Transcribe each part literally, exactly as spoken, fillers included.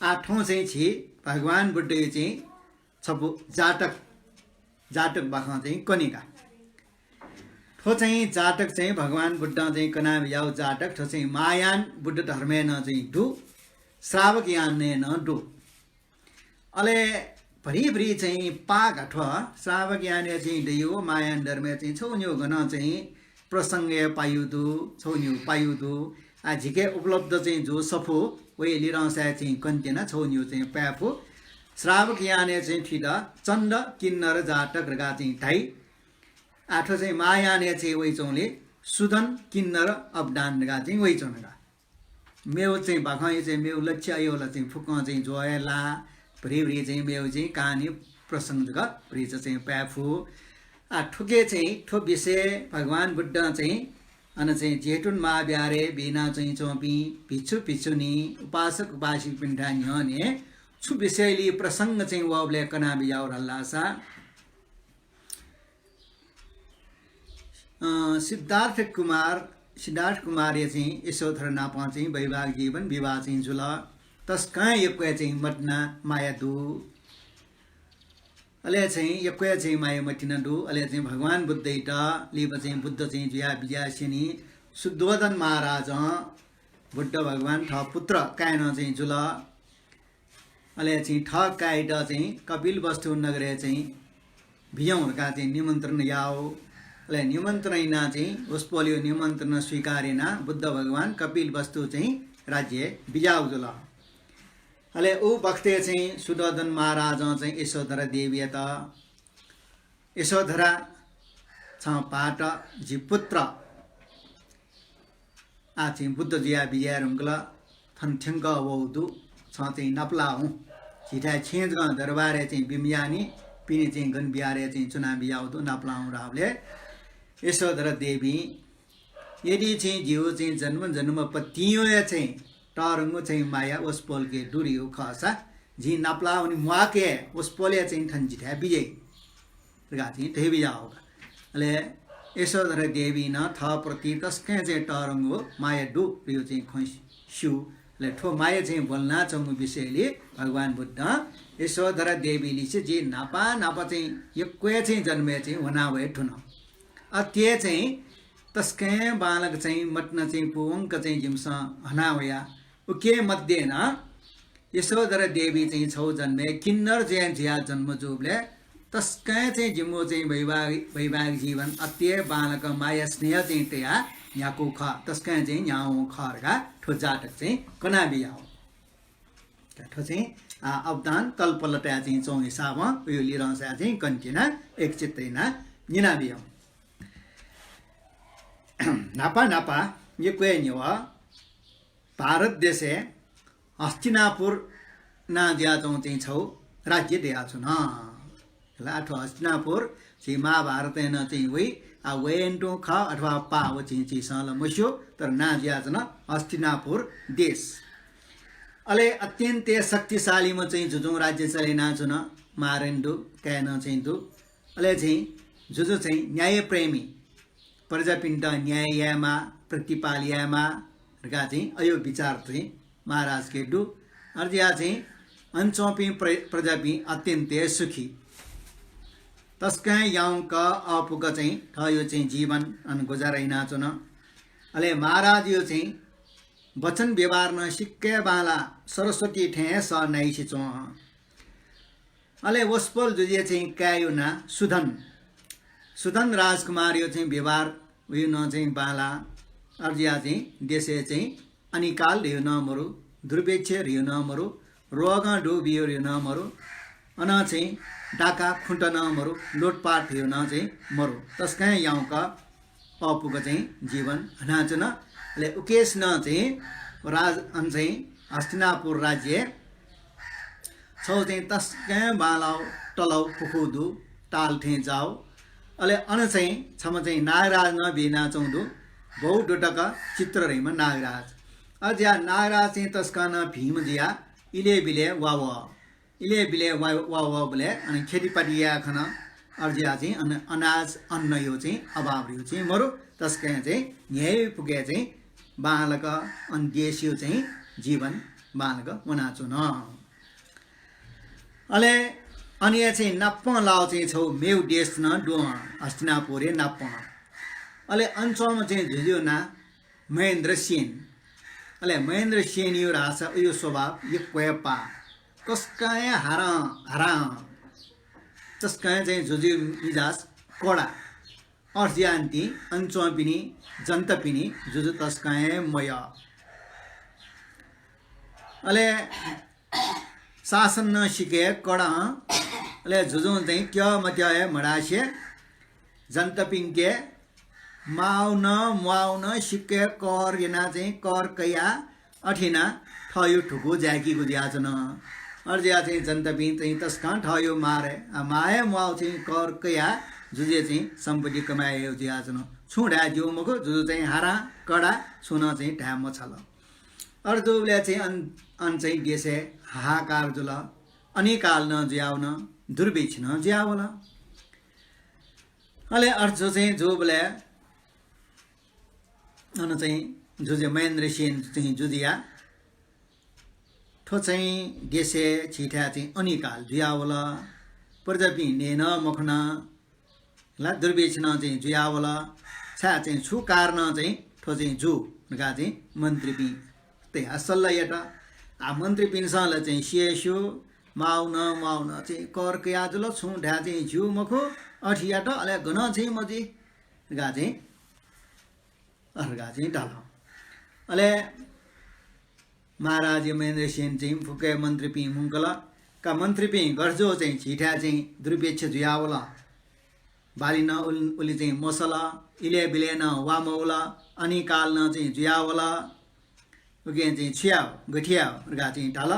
आः थौं चाहिँ झी भगवान बुद्धया चाहिँ छपु जातक, जातक बाखं चाहिँ कनेका। थ्व चाहिँ जातक चाहिँ भगवान बुद्धं चाहिँ कनाबिज्याःगु जातक। थ्व चाहिँ महायान बुद्ध धर्मय् नं चाहिँ दु, श्रावक यानय् नं दु। अले भरिभरि चाहिँ पाः का थ्व। श्रावक यानय् चाहिँ दइगु महायान धर्मय् चाहिँ छगू निगू गनं चाहिँ प्रसंगय् पाइगु दु, छगू निगू पाइगु दु। आः झीके उपलब्ध चाहिँ जूगु सफू वया लिधंसाय् चाहिँ कनेत्यना, छगू निगू चाहिँ पाये फु। श्रावक यानय् चाहिँ थुइत चण्ड किन्नर जातक धकाः चाहिँ धाइ। आः थ्व चाहिँ महायानय् चाहिँ वइच्वंगुलिं शुद्धोदन किन्नर अवदान धकाः चाहिँ वइच्वन का। मेगु चाहिँ बाखंया चाहिँ मेगु लक्ष्य अय् वल चाहिँ फुक्कं चाहिँ ज्वः हे लाः, भरिभरि चाहिँ मेगु चाहिँ कहानी प्रसंग जक भरिचा चाहिँ पाये फु। आः थुके चाहिँ थ्व विषय भगवान बुद्धं चाहिँ अन चाहिँ जेतवन महाविहारय् बिना चाहिँ च्वंपिं भिक्षु भिक्षुणी, उपासक उपासिकापिन्थाय् न्ह्यःने छु विषयलय् प्रसंग चाहिँ वःबलय् कनाबिज्याःगु धाःसा, अ, सिद्धार्थ कुमार, सिद्धार्थ कुमारया चाहिँ यशोधरा नाप चाहिँ वैवाहिक जीवन विवाह चाहिँ जुल। तसकं यक्व हे चाहिँ मतिना माया दु। अले चाहिँ यक्व हे चाहिँ माया मतिना दु। अले चाहिँ भगवान बुद्धयात लिपा चाहिँ बुद्ध चाहिँ जुया बिज्यासेंलि शुद्धोदन महाराजं बुद्ध भगवान थः पुत्र काय् नं चाहिँ जुल। अले चाहिँ थः काय्‌यात चाहिँ कपिलवस्तु नगरय् चाहिँ बिज्याहुँ धकाः चाहिँ निमन्त्रण याः। अले निमन्त्रण यानाः चाहिँ वसपोलया निमन्त्रण स्वीकार यानाः बुद्ध भगवान कपिलवस्तु चाहिँ राज्यय् बिज्याःगु जुल। अले उ बखतय् चाहिँ शुद्धोदन महाराजं चाहिँ यशोधरा देवीयात, यशोधरा, छं भाःत, जि पुत्र आः चाहिँ बुद्ध जुया बिज्याये धुंकल, थन थ्यंकः वःगु दु, छं चाहिँ नापलाः हुँ। झीथाय् छेँजकं दरबारय् चाहिँ बिमज्याःनि, पिने चाहिँ गन बिहारय् चाहिँ च्वना बिज्याःगु दु, नापलाः हुँ धाःबलय् यशोधरा देवीं यदि चाहिँ जिगु चाहिँ जन्म जन्मपतिंया चाहिँ तःधंगु चाहिँ माया वसपोलके दु धइगु खःसा, जिं नापलाः वने म्वाःके, वसपोलया चाहिँ थन जिथाय् बिज्याइ धकाः चाहिँ धयाबिज्याःगु का। अले यशोधरा देवीं नं थःप्रति तसकं चाहिँ तःधंगु माया दु धइगु चाहिँ खँ स्यू। अले थ्व माया चाहिँ ब्वलनाच्वंगु विषयलय् भगवान बुद्धं यशोधरा देवीलिसे जि न्हापा न्हापा चाहिँ यक्व हे चाहिँ जन्मय् चाहिँ ह्वना वये धुन। अथे हे चाहिँ तसकं बांलाक चाहिँ मतिना चाहिँ पूवंक चाहिँ जिमिसं हना वया। उके मध्ये नं यशोधरा देवी चाहिँ छगू जन्मय् किन्नर जुया, जुया जन्म जूबलय् तसकं चाहिँ जिमिगु चाहिँ वैवाहिक, वैवाहिक जीवन अति हे बांलाक माया स्नेह चाहिँ तयाः न्ह्याकू खः, तसकं चाहिँ न्ह्यावं खः धकाः थ्व जातक चाहिँ कनाबिज्याःगु। थ्व चाहिँ, आ, अवदान कल्पलताय् चाहिँ च्वंगु हिसाबं उयो लिधंसाय् चाहिँ कनेत्यना एकचित्त यानाः न्यनाबिज्याहुँ। न्हापा न्हापा यक्व हे न्ह्यः भारत देशय् हस्तिनापुर नां जुयाच्वंगु चाहिँ छगू राज्य दयाच्वन। ला, थ्व हस्तिनापुर झी महाभारतय् नं चाहिँ वइ, आ, वयेन तुं खः अथवा पाः व चाहिँ झीसं ला मस्यू, तर नां जुयाच्वन हस्तिनापुर देश। अले अत्यन्त हे शक्तिशालीम्ह चाहिँ जुजुं राज्य चले यानाच्वन। मां नं दु, काय् नं चाहिँ दु। अले चाहिँ जुजु चाहिँ न्यायप्रेमी, प्रजापिन्त न्याय यायेमाः, प्रतिपाल यायेमाः धकाः चाहिँ अयो विचार चाहिँ महाराजके दु। अथे जुयाः चाहिँ अन च्वंपिं प्र-, प्रजापिं अत्यन्त हे सुखी। तसकं याउँक अःपुक चाहिँ थःयो चाहिँ जीवन अन गुजारा यानाच्वन। अले महाराजयो चाहिँ वचन व्यवहार नं सिक्क हे बांलाः, सरस्वती थें हे सः नाइसे च्वं। अले वसपोल जुजुया चाहिँ काय्‌यो नां सुधन। सुधन राजकुमारयो चाहिँ व्यवहार उयो नं चाहिँ बांलाः। अथे जुयाः चाहिँ देशय् चाहिँ अनिकाल धयो नं मरु, दुर्भिक्ष धयो नं मरु, रोगं दुःख बियो धयो नं मरु, अन चाहिँ डाका खुन्त नं मरु, लुटपाट धयो नं चाहिँ मरु। तसकं याउँक अःपुक चाहिँ जीवन हनाच्वन। अले उकेस नं चाहिँ राज-, अन चाहिँ हस्तिनापुर राज्यय् छगू चाहिँ तसकं बांलाउ तलाउ पुखू दु, ताल थें जाउ। अले अन चाहिँ छम्ह चाहिँ नागराज नं बिनाच्वंगु दु, बहुदोटक चित्र धइम्ह नागराज। अथे जुयाः नागराज चाहिँ तसकं नं भिंम्ह जुयाः इलय् बिलय् वा वः। इलय् बिलय् वा-, वा वःबलय् अन खेतीपाती याये खन। अथे जुयाः चाहिँ अन-, अनाज अन्नयो चाहिँ अभाव धयो चाहिँ मरु। तसकं चाहिँ न्ह्यइपुके चाहिँ बांलाक अन देशयो चाहिँ जीवन बांलाक वनाच्वन। अले अन हे चाहिँ नापं लाव चाहिँ छौ मेव देश नं दु हस्तिनापुर हे नापं। अले अन च्वंम्ह चाहिँ जुजुया नां महेन्द्र सेन। अले महेन्द्र सेनया धाःसा उयो स्वभाव यक्व हे पाः। तसकं हे हारां, हारां। तसकं हे चाहिँ जुजुया मिजाज कडा। अथे जुयाः नं अन च्वंपिनि जनतापिनि जुजु तसकं हे मयः। अले शासन नं सिक्क हे कडा हं। अले जुजुं चाहिँ त्यः मत्यः हे मधासे जनतापिन्के माःगु नं म्वाःगु नं सिक्क हे कर यानाः चाहिँ कर कयाः अथे यानाः थःगु धुकू जाय्‌कीगु जुयाच्वन। अथे जुयाः चाहिँ जनतापिं चाहिँ तसकं थःगु मार हे, आ, माः हे म्वाःगु चाहिँ कर कयाः जुजुया चाहिँ सम्पत्ति कमाय् यायेगु जुयाच्वन। छुं धाये ज्यू मखु, जुजु चाहिँ हारां कडा, छुं नं चाहिँ धाये मछाल। अथे जूबलय् चाहिँ अन, अन चाहिँ देशय् हाहाकार जुल, अनिकाल नं जुयावन, दुर्भिक्ष नं जुयावल। अले अथे जू चाहिँ जूबलय् अन चाहिँ जुजु महेन्द्र सेन चाहिँ जुजुया थ्व चाहिँ देशय् झीथाय् चाहिँ अनिकाल जुयावल। प्रजापिं नये नं मखन ला, दुर्भिक्ष नं चाहिँ जुयावल। छाय् चाहिँ छु कारणं चाहिँ थ्व चाहिँ जू धकाः चाहिँ मन्त्रीपिं तयाः सल्लाह यात। आ, मन्त्रीपिन्सं ला चाहिँ सिया स्यू, माःगु नं म्वाःगु नं चाहिँ कर कया जुल, छुं धाये चाहिँ ज्यू मखु, अथे यात, अले गनं चाहिँ मजुइ धकाः चाहिँ अथे धकाः चाहिँ धाल। अले महाराज महेन्द्र सेन चाहिँ फुक्क हे मन्त्रीपिं मुंकल। का मन्त्रीपिं, गथे जू चाहिँ झीथाय् चाहिँ दुर्भिक्ष जुयावल, बाली नं उल-, उलि चाहिँ मसल, इलय् बिलय् नं वा मवल, अनिकाल नं चाहिँ जुयावल। उकिं चाहिँ छु याये, गथे याये धकाः चाहिँ धाल।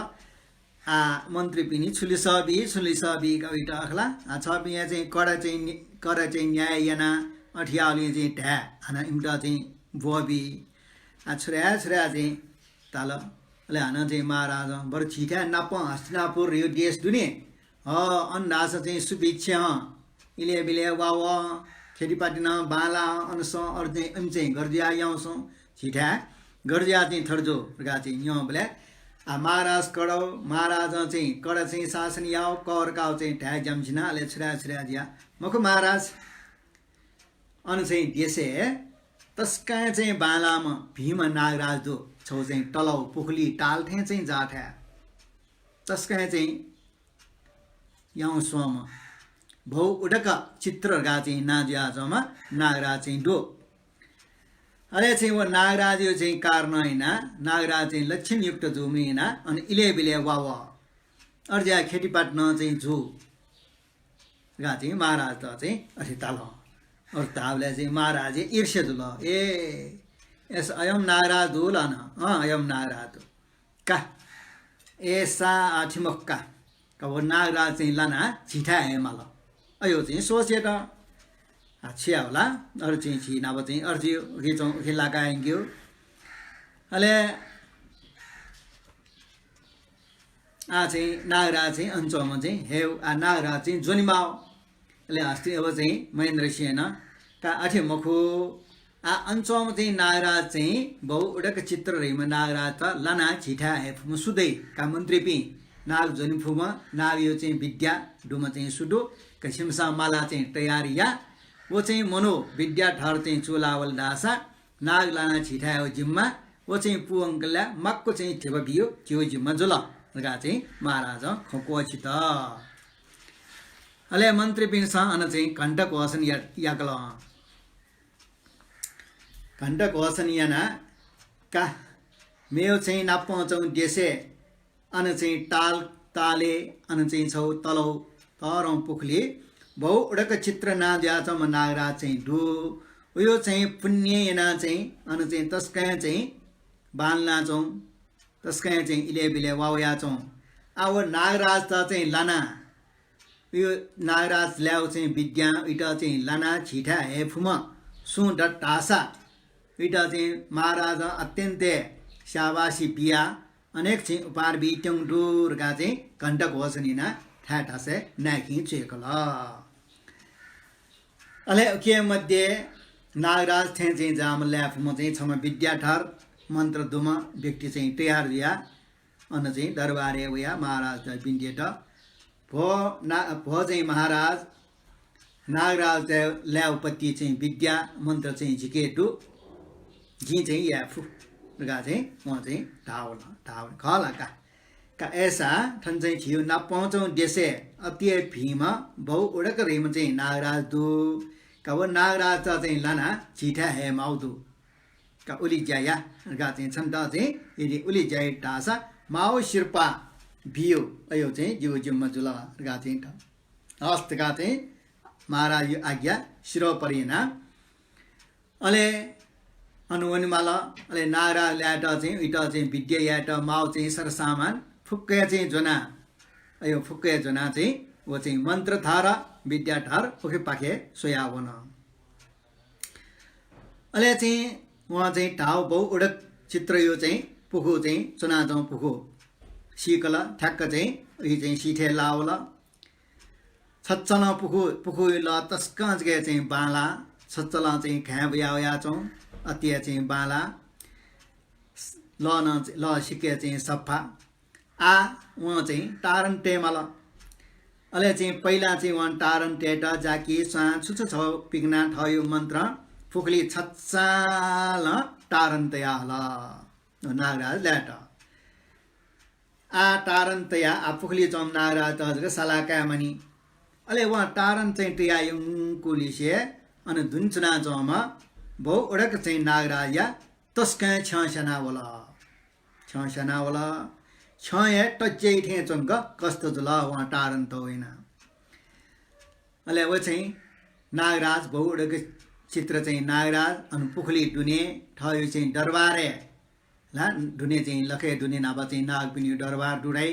आ, मन्त्रीपिनि छु लिसः बी, छु लिसः बी का उइत अखला। आ, छपिं हे चाहिँ कडा चाहिँ नि-, कडा चाहिँ न्याय यानाः अथे याःगुलिं चाहिँ धाये, हानं इमित चाहिँ ब्वः बी। आ, छु धाये, छु धाये चाहिँ धाल। अले हानं चाहिँ महाराजं, बरु झीथाय् नापं हस्तिनापुर धइगु देश दु नि, ह, अन धाःसा चाहिँ सुभिक्ष हं, इलय् बिलय् वा वः, खेतीपाती नं बांलाः, अनसं अथे चाहिँ इमि चाहिँ गथे जुयाः याउँसं, झीथाय् गथे जुयाः चाहिँ थथे जू धकाः चाहिँ न्यंबलय्, आ, महाराज कडा, महाराजं चाहिँ कडा चाहिँ शासन याव, कर काव चाहिँ धाये ज्याम छिना, अले छु धाये छु धाये जुया। मखु महाराज, अन चाहिँ देशय् तसकं चाहिँ बांलाःम्ह भिंम्ह नागराज दु, छौ चाहिँ तलाव पुखुली ताल थें चाहिँ जाःथाय्। तसकं चाहिँ याउँसे च्वंम्ह, बहुउदक चित्र धकाः चाहिँ नां जुयाच्वंम्ह नागराज चाहिँ दु। अले चाहिँ व नागराजया चाहिँ कारणं यानाः नागराज चाहिँ लक्षणयुक्त जूम्ह यानाः अन इलय् बिलय् वा वः। अथे जुयाः खेतीपाती नं चाहिँ जू धकाः चाहिँ महाराजत चाहिँ अथे धाल। अथे धाःबलय् चाहिँ महाराजया ईर्ष्या जुल। ए, अय्‌सा अय्‌म्ह नागराज दु ला न? अँ, अय्‌म्ह नागराज दु। का, अय्‌सा आः थथे मखु का। का व नागराज चाहिँ लानाः झीथाय् हयेमाल। अथे चाहिँ सोच यात। आ, छु याये ला? अथे चाहिँ झी नाप चाहिँ अथे उखे चाहिँ उखे लाका यंकेगु। अले आः चाहिँ नागराज चाहिँ अन च्वंम्ह चाहिँ हये, आ, नागराज चाहिँ ज्वनेमाः। अले हस्तिनापुर चाहिँ महेन्द्र सेनं, का अथे मखु, आ, अन च्वंम्ह चाहिँ नागराज चाहिँ बहुउदक चित्र धइम्ह नागराजत लानाः झीथाय् हये फुम्ह सु दइ का मन्त्रीपिं? नाग ज्वने फुम्ह, नागया चाहिँ विद्या दुम्ह चाहिँ सु दु? का छिमिसं माला चाहिँ तयार या। व चाहिँ मनू विद्याधर चाहिँ चूलावल धाःसा नाग लानाः झीथाय् हयेगु जिम्मा, व चाहिँ पूवंकलय् माक्व चाहिँ धिबा बियेगु झीगु जिम्मा जुल धकाः चाहिँ महाराजं खँ क्वःछित। अले मन्त्रीपिन्सं अन चाहिँ घण्टा घोषणा या-, याकल। घण्टा घोषणा यानाः का मेव चाहिँ नापं च्वंगु देशय् अन चाहिँ ताल, तालय् अन चाहिँ छौ तलाव, तःधंगु पुखुली बहुउदक चित्र नां जुयाच्वंम्ह नागराज चाहिँ दु। उयो चाहिँ पुण्य यानाः चाहिँ अन चाहिँ तसकं चाहिँ बांलानाच्वं, तसकं चाहिँ इलय् बिलय् वा वयाच्वं। आः व नागराजत चाहिँ लानाः उयो नागराजयागु चाहिँ विद्यां उइत चाहिँ लानाः झीथाय् हये फुम्ह सुं दत धाःसा उइत चाहिँ महाराजं अत्यन्त हे स्याबासी बियाः अनेक चाहिँ उपहार बीत्यंगु दु धकाः चाहिँ घण्टा घोषणा यानाः थाय् थासय् नाय्‌खिं च्वय्‌कल। अले उके मध्ये नागराज थें चाहिँ जाःम्ह लाये फुम्ह चाहिँ छम्ह विद्याधर मन्त्र दुम्ह व्यक्ति चाहिँ तयार जुयाः अन चाहिँ दरबारय् वयाः महाराजयात बिन्ति यात, भो ना-, भो चाहिँ महाराज, नागराजयात ल्याःगु पति चाहिँ विद्या मन्त्र चाहिँ जिके दु, जिं चाहिँ याये फु धकाः चाहिँ वं चाहिँ धाः वल, धाः वल। खः ला का? का अय्‌सा थन चाहिँ झीगु नापं च्वंगु देशय् अति हे भिंम्ह बहुउडक धइम्ह चाहिँ नागराज दु। का व नागराजयात चाहिँ लानाः झीथाय् हये माःगु दु। का उलि ज्या या धकाः चाहिँ छन्त चाहिँ यदि उलि ज्या यात धाःसा माःगु सिरपाः बियु, अय् चाहिँ जिगु जिम्मा जुल धकाः चाहिँ थ-, हस् धकाः चाहिँ महाराजया आज्ञा शिरोपर याना। अले अन वनेमाल। अले नागराजयात चाहिँ, उइत चाहिँ विद्या यायेत माःगु चाहिँ सरसामान फुक्क हे चाहिँ ज्वना, अय् फुक्क हे ज्वना चाहिँ व चाहिँ मन्त्रधर, विद्याधर उखेपाखे स्वया वन। अले चाहिँ वं चाहिँ धाःगु बहुउडक चित्रया चाहिँ पुखू चाहिँ च्वनाच्वंगु पुखू सीकल, ठ्याक्क चाहिँ उइ चाहिँ सीथय् लाः वल। छच्चलं पुखू, पुखूया लः तसकं जक चाहिँ बांलाः, छच्चलं चाहिँ घाँय् बुया वयाच्वं, अति हे चाहिँ बांलाः। लः नं, लः सिक्क हे चाहिँ सफा। आः वं चाहिँ तारन तयेमाल। अले चाहिँ पहिला चाहिँ वं तारन तयेत जाकि स्वां छु छु छगू पिकना थःगु मन्त्रं पुखुली छच्चालं तारन तया हल नागराजयात। आः तारन तयाः आः पुखुली च्वंम्ह नागराजयात जक साला काये मानि। अले वं तारन चाहिँ तयाः यंकुलिसे अन दुने च्वनाच्वंम्ह बहुउडक चाहिँ नागराजया तसकं छ्यं स्याना वल। छ्यं स्याना वल। छ्यं हे तज्याइ थें च्वंक कष्ट जुल, वं तारन तःगु यानाः। अले व चाहिँ नागराज, बहुउडक चित्र चाहिँ नागराज, अन पुखुली दुने, थःगु चाहिँ दरबारय् ला दुने चाहिँ लखय् दुने नाप चाहिँ नागपिनिगु दरबार दु धाइ।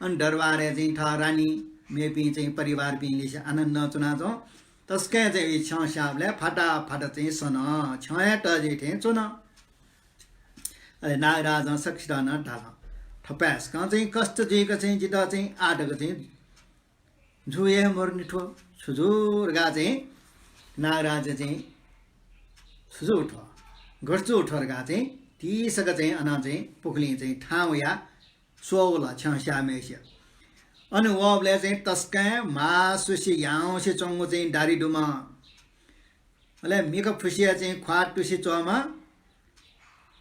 अन दरबारय् चाहिँ थः रानी, मेपिं चाहिँ परिवारपिं लिसे आनन्दं च्वनाच्वं। तसकं चाहिँ उइ छ्यं स्याःबलय् फाटा फाटा चाहिँ सन, छ्यं हे तज्याइ थें च्वन। अले नागराजं सकसितं नं धाल, थपाय्‌सकं चाहिँ कष्ट जुइक चाहिँ जितः चाहिँ आः तक चाहिँ जू हे मरुनि थ्व, छु जू धकाः चाहिँ नागराज चाहिँ छु जू थ्व, गथे जू थ्व धकाः चाहिँ तिसक चाहिँ अन चाहिँ पुखुलिं चाहिँ थाहां वयाः स्वः वल छ्यं स्याःम्हेसित। अन वःबलय् चाहिँ तसकं म्हासुसे याउँसे च्वंगु चाहिँ दाह्री दुम्ह, अले मिखा फुसिया चाहिँ ख्वाः तुसे च्वंम्ह,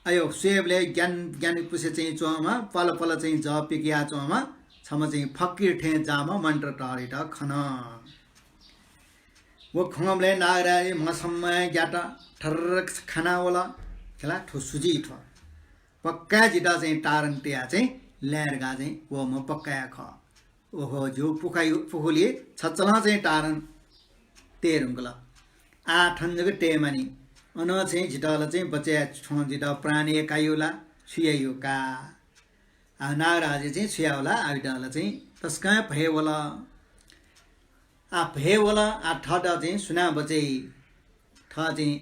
अयो स्वयेबलय् ग्यान ग्यान पुसे चाहिँ च्वंम्ह, पल पल चाहिँ जः पिकया च्वंम्ह, छम्ह चाहिँ फकिर थें जाःम्ह मन्त्रधरयात खन। व खंबलय् नागराज म्हसम्म ग्यात, थर्रक खाना वल। खला, थ्व सु जुइ थ्व? पक्का जितः चाहिँ तारन तयाः चाहिँ लाये धकाः चाहिँ वःम्ह पक्का हे खः। ओहो, जिगु पुखा-, पुखुली छच्चलं चाहिँ तारन तये धुंकल। आः थन जक तये मानि। अन चाहिँ जितः ला चाहिँ बचय् याये, छं जितः प्राण हे कायु ला, छु यायु का? आः नागराजं चाहिँ छु याये ला, आः उइत ला चाहिँ तसकं भय वल। आः भय वल, आः थःत चाहिँ सुनां बचय् याइ? थः चाहिँ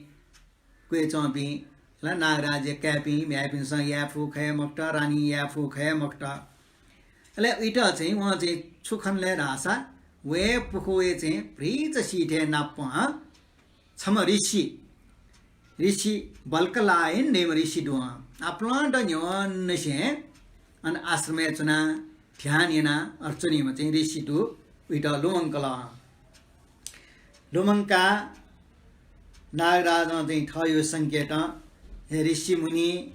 क्वय् च्वंपिं ला नागराजया काय्‌पिं, म्ह्याय्‌पिन्सं याये फु खये मखुत, रानीं याये फु खये मखुत। अले उइत चाहिँ वं चाहिँ छु खन ले धाःसा, वये पुखुया चाहिँ भ्रिचा सिथय् नापं छम्ह ऋषि, ऋषि बल्कलायन धइम्ह ऋषि दु। आपालं द न्ह्यवंनिसें अन आश्रमय् च्वनाः ध्यान यानाः अथे च्वनीम्ह चाहिँ ऋषि दु, उइत लुमंकल। लुमंकाः नागराजं चाहिँ थःगु संकेतं, हे ऋषिमुनि,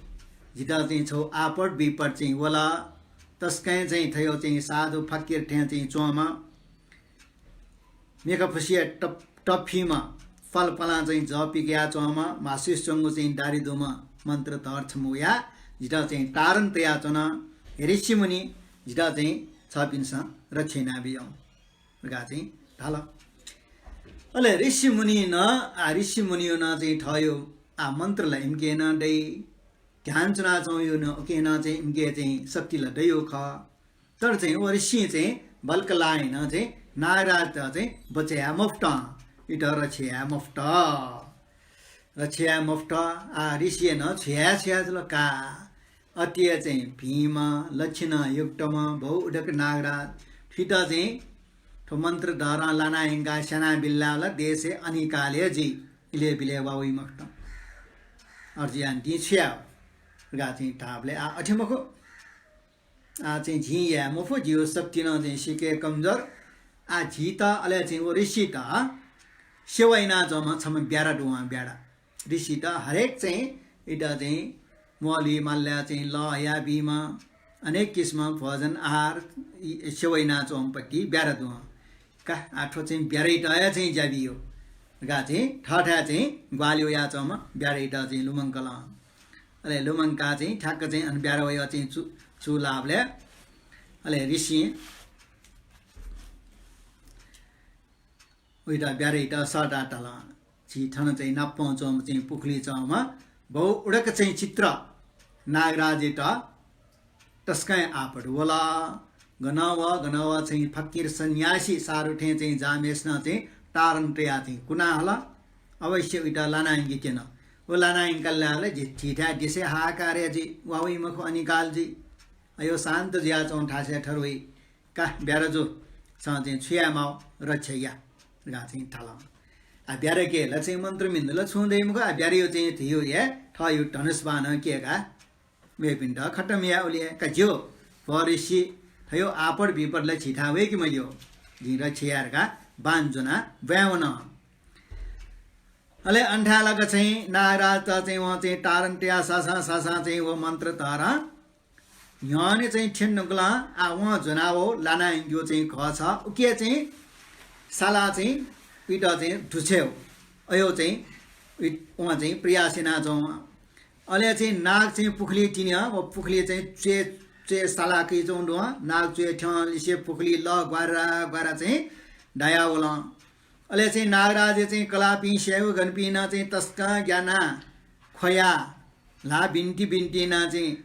जितः चाहिँ छगू आपत विपत चाहिँ वल। तसकं चाहिँ थज्याःगु चाहिँ साधु फकिर थें चाहिँ च्वंम्ह, मिखा फुसिया तप-, तफिम्ह, पलपलां चाहिँ जः पिकया च्वंम्ह, म्हासुसे च्वंगु चाहिँ दाह्री दुम्ह मन्त्रधर छम्ह वयाः जितः चाहिँ तारन तयाच्वन। हे ऋषिमुनि, जितः चाहिँ छपिन्सं रक्षा यानाबियु धकाः चाहिँ धाल। अले ऋषिमुनिं नं, आ, ऋषिमुनिं नं चाहिँ थःगु, आ, मन्त्र ला इमिके नं दइ, ध्यान च्वनाच्वंगु नं उके नं चाहिँ इमिके चाहिँ शक्ति ला दइगु खः। तर चाहिँ व ऋषिं चाहिँ बल्कलायनं चाहिँ नागराजयात चाहिँ बचय् याये मफुत, उइत रक्षा याये मफुत। रक्षा याये मफुत। आ, ऋषिं नं छु याये छु याये जुल का। अति हे चाहिँ भिंम्ह, लक्षणयुक्तम्ह, बहुउडक नागराज, थुइत चाहिँ थ्व मन्त्रधरं लाना यंकाः स्यानाबिल धाःसा देशय् अनिकाल हे जुइ, इलय् बिलय् वा वइ मखुत। अथे जुयाः दिं छु याये धकाः चाहिँ धाःबलय्, आ, अथे मखु, आः चाहिँ झिं याये मफु, जिगु शक्ति नं चाहिँ सिक्क कमजोर। आः झीत अले चाहिँ व ऋषित सेवा यानाच्वंम्ह छम्ह ब्यारा दु, वं ब्यारा। ऋषित हरेक चाहिँ इमित चाहिँ म्वःल्हुइ मालय् चाहिँ लः हयाबीम्ह, अनेक किसिम भोजन आहार इ-, सेवा यानाच्वंम्ह पति ब्यारा दु। का, आः थ्व चाहिँ ब्याराइत हे चाहिँ ज्या बियो धकाः चाहिँ थःथाय् चाहिँ ग्वाहालि वयाच्वंम्ह ब्याराइत चाहिँ लुमंकल। अले लुमंकाः चाहिँ ठ्याक्क चाहिँ अन ब्यारा वय् चाहिँ चु-, चूः लाःबलय् अले ऋषिं वइत ब्याराइत सःताः धाल, झी थन चाहिँ नापं च्वंम्ह चाहिँ पुखुलिइ च्वंम्ह बहुउडक चाहिँ चित्र नागराजइत तसकं आपत वल। गनं व गनं व चाहिँ फकिर सन्यासी साधु थें चाहिँ जाःम्हेसिनं चाहिँ तारं तयाः चाहिँ कुना हल। अवश्य वइत लाना यंके त्यन। व लाना यंकाः लाःबलय् झी, झीथाय् देशय् हाहाकार जुइ, वा वइ मखु, अनिकाल जुइ। अय् शान्त जुयाच्वंम्ह थासय् थ्व वइ। का ब्यारा जु, छं चाहिँ छु याये माः, रक्षा या धकाः चाहिँ धाल। आः ब्याराके ला चाहिँ मन्त्र मिन्त ला छुं दइ मखु, आः ब्यारायो चाहिँ थ्व हे थःयो धनुष बाणं कय्काः मेपिन्त खतम याये उलि हे। का ज्यू, भो ऋषि, थ्व आपत विपत ला झीथाय् वय्के मज्यू, जिं रक्षा याये धकाः बाण ज्वनाः ब्वाँय् वन। अले अन थाय् लाक चाहिँ नागराजत चाहिँ वं चाहिँ तारं तयाः सासां सासां चाहिँ व मन्त्र धरं न्ह्यःने चाहिँ थ्यंधुंकलं आः वं ज्वनावःगु लाना यंकेगु चाहिँ घः छ, उके चाहिँ सालाः चाहिँ वइत चाहिँ दुछ्वयेगु। अय् चाहिँ वं चाहिँ प्रयास यानाच्वं। अले चाहिँ नाग चाहिँ पुखुलिइ तिनि, व पुखुलिइ चाहिँ च्वय्, च्वय् सालाः कयाच्वंगु दु। नाग च्वय् थ्यंलिसे पुखुलिइ लः ग्वारा ग्वारा चाहिँ दायावल। अले चाहिँ नागराजया चाहिँ कलाःपिं स्याइगु गनपिं नं चाहिँ तसकं ग्यानाः ख्वयाः ल्हाः बिन्ति बिन्ति यानाः चाहिँ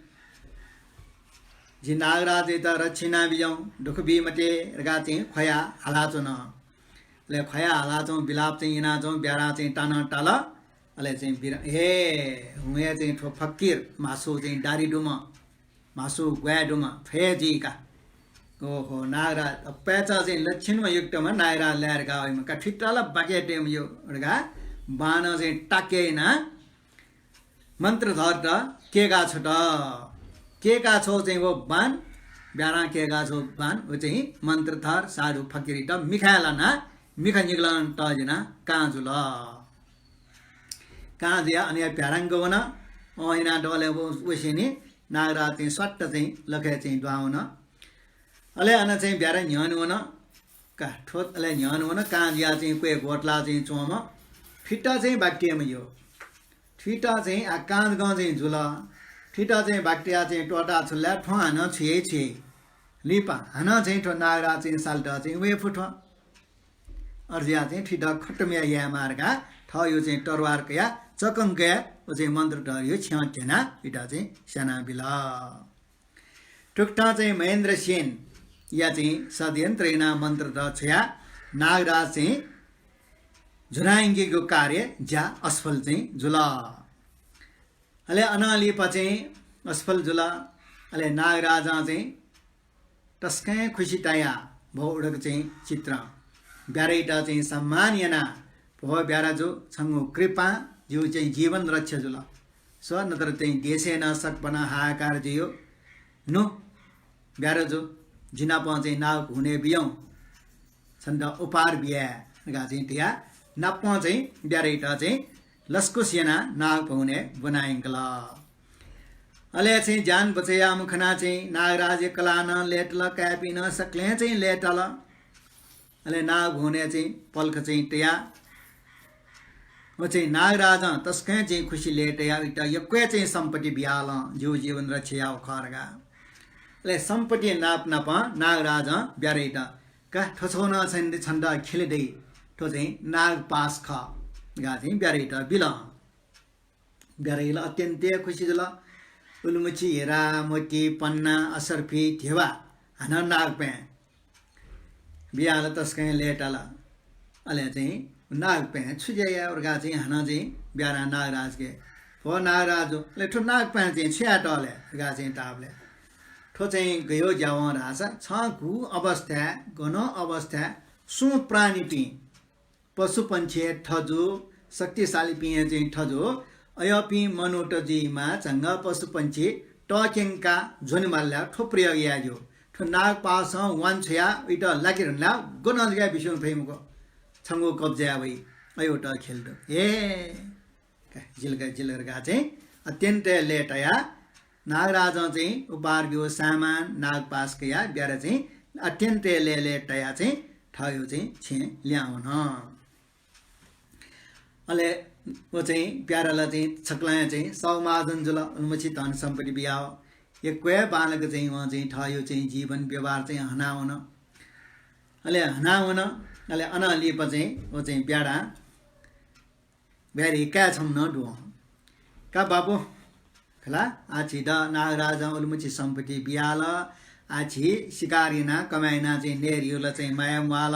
झी नागराजयात रक्षा यानाबिज्याहुँ, दुःख बी मते धकाः चाहिँ ख्वयाः हालाच्वन। अले ख्वयाः हालाच्वंगु बिलाप चाहिँ यानाच्वंगु ब्यारां चाहिँ तानं ताल। अले चाहिँ बिरा-, हे, हुँ हे चाहिँ थ्व फकिर, म्हासु चाहिँ दाह्री दुम्ह, म्हासु ग्वाये दुम्ह, थ्व हे जुइ का। ओहो, नागराज, अपाय्‌चा चाहिँ लक्षणम्ह युक्तम्ह नागराज लाये धकाः वइम्ह का, थुइत ला बाकि तये मज्यू धकाः बाणं चाहिँ ताके यानाः मन्त्रधरत कय्का छ्वत। कय्का छ्वःगु चाहिँ व बाण, ब्यारां कय्का छ्वःगु बाण, व चाहिँ मन्त्रधर साधु फकिरयात मिखाय् लानाः मिखा निगलं तज्यानाः कां जुल। कां जुयाः अनया भ्यारांक वन। अँ, हिना दलय् व-, वसेंलि नागराज चाहिँ स्वात्त चाहिँ लखय् चाहिँ दुहां वन। अले अन चाहिँ ब्यारा न्ह्यःने वन। का, थ्व अले न्ह्यःने वन, कां जुयाः चाहिँ क्वय् ग्वतलाः चाहिँ च्वंम्ह। थुइत चाहिँ बाकि तये मज्यू। थुइत चाहिँ आ कां जकं चाहिँ जुल। थुइत चाहिँ बाकि तयाः चाहिँ त्वःता छ्वल ला, थ्वं हानं छु याइ छु याइ। लिपा हानं चाहिँ थ्व नागराज चाहिँ सालेत चाहिँ वये फु थ्व। अथे जुयाः चाहिँ थुइत खतम याये माः धकाः थःयो चाहिँ तरवार कयाः चकं कयाः व चाहिँ मन्त्रधरयो छ्यं ध्यनाः थुइत चाहिँ स्यानाबिल। थुकथं चाहिँ महेन्द्रसेनया चाहिँ षड्यन्त्र यानाः मन्त्रधर छ्वयाः नागराज चाहिँ ज्वनायंकेगु कार्य ज्या असफल चाहिँ जुल। अले अनं लिपा चाहिँ असफल जुल। अले नागराजं चाहिँ तसकं खुसि तयाः भो उडक चाहिँ चित्रं ब्याराइत चाहिँ सम्मान यानाः, भो ब्यारा जु, छंगु कृपां जिगु चाहिँ जीवन रक्षा जुल। स्व, नत्र चाहिँ देशय् नं सकभनं हाहाकार जुइगु। नु ब्यारा जु, जि नाप चाहिँ नाग घुने बियौं, छन्त उपहार बियाये धकाः चाहिँ धयाः नापं चाहिँ ब्याराइत चाहिँ लसकुस यानाः नाग भवनय् ब्वनायंकल। अले चाहिँ ज्यान बचय् याःम्ह खनाः चाहिँ नागराजया कलाः नं लय्‌तल, काय्‌पिं नं सकलें चाहिँ लय्‌तल। अले नाग भवनय् चाहिँ पलख चाहिँ तयाः व चाहिँ नागराजं तसकं चाहिँ खुसि लय्‌तयाः वइत यक्व चाहिँ सम्पत्ति बियाः लं, जिगु जीवन रक्षा याःगु खः धकाः। अले सम्पत्ति नाप नापं नागराजं ब्याराइत, का, थ्व छगू नं छन्त, छन्त ख्यले दइ, थ्व चाहिँ नागपाश खः धकाः चाहिँ ब्याराइत बिल। ब्याराइ ला अत्यन्त खुसि जुल। उलिमछि हिरा, मोती, पन्ना, असर्फी, धेबा, हानं नागप्यां बियाः ला तसकं लय्‌ताल। अले चाहिँ नागप्यां छु ज्या याये धकाः चाहिँ हानं चाहिँ ब्यारां नागराजके, भो नागराज, अले थ्व नागप्यां चाहिँ छु यायेत ले धकाः चाहिँ धाःबलय्, थ्व चाहिँ गय् ज्या वं धाःसा, छं गु अवस्थाय्, गन अवस्थाय् सुं प्राणीपिं, पशुपंक्षी हे थजु, शक्तिशालीपिं हे चाहिँ थजु, अय्‌पिं मनूत जुइमाः, झंगः पशुपंक्षी तक्यंका ज्वनेमाल ला थ्व प्रयोग याये ज्यू। थ्व नागपासं वांछ्वया उइत लाके धुन ला गनं जक बिस्युं फइ मखु। छंगु कब्जाय् वइ। अयो त खेल दु। हे, जिलक, जिलक धकाः चाहिँ अत्यन्त लय् तया नागराजं चाहिँ उपहार ब्यूगु सामान नागपास कया ब्यारा चाहिँ अत्यन्त लय् लय् तया चाहिँ थःयो चाहिँ छेँ ल्याहां वन। अले व चाहिँ प्याराला चाहिँ छकलं चाहिँ सव महाजन जुल, उलिमछि धन सम्पत्ति बियाव। यक्व हे बांलाक चाहिँ वं चाहिँ थःयो चाहिँ जीवन व्यवहार चाहिँ हनावन। अले हनावन, अले अनं लिपा चाहिँ व चाहिँ ब्यारां ब्यारी काय् छम्ह नं दु। का बाबु, खला, आः झीत नागराजं उलिमछि सम्पत्ति बियाल, आः झी शिकार याना कमाय् याना चाहिँ नये धइगु ला चाहिँ माया म्वाल।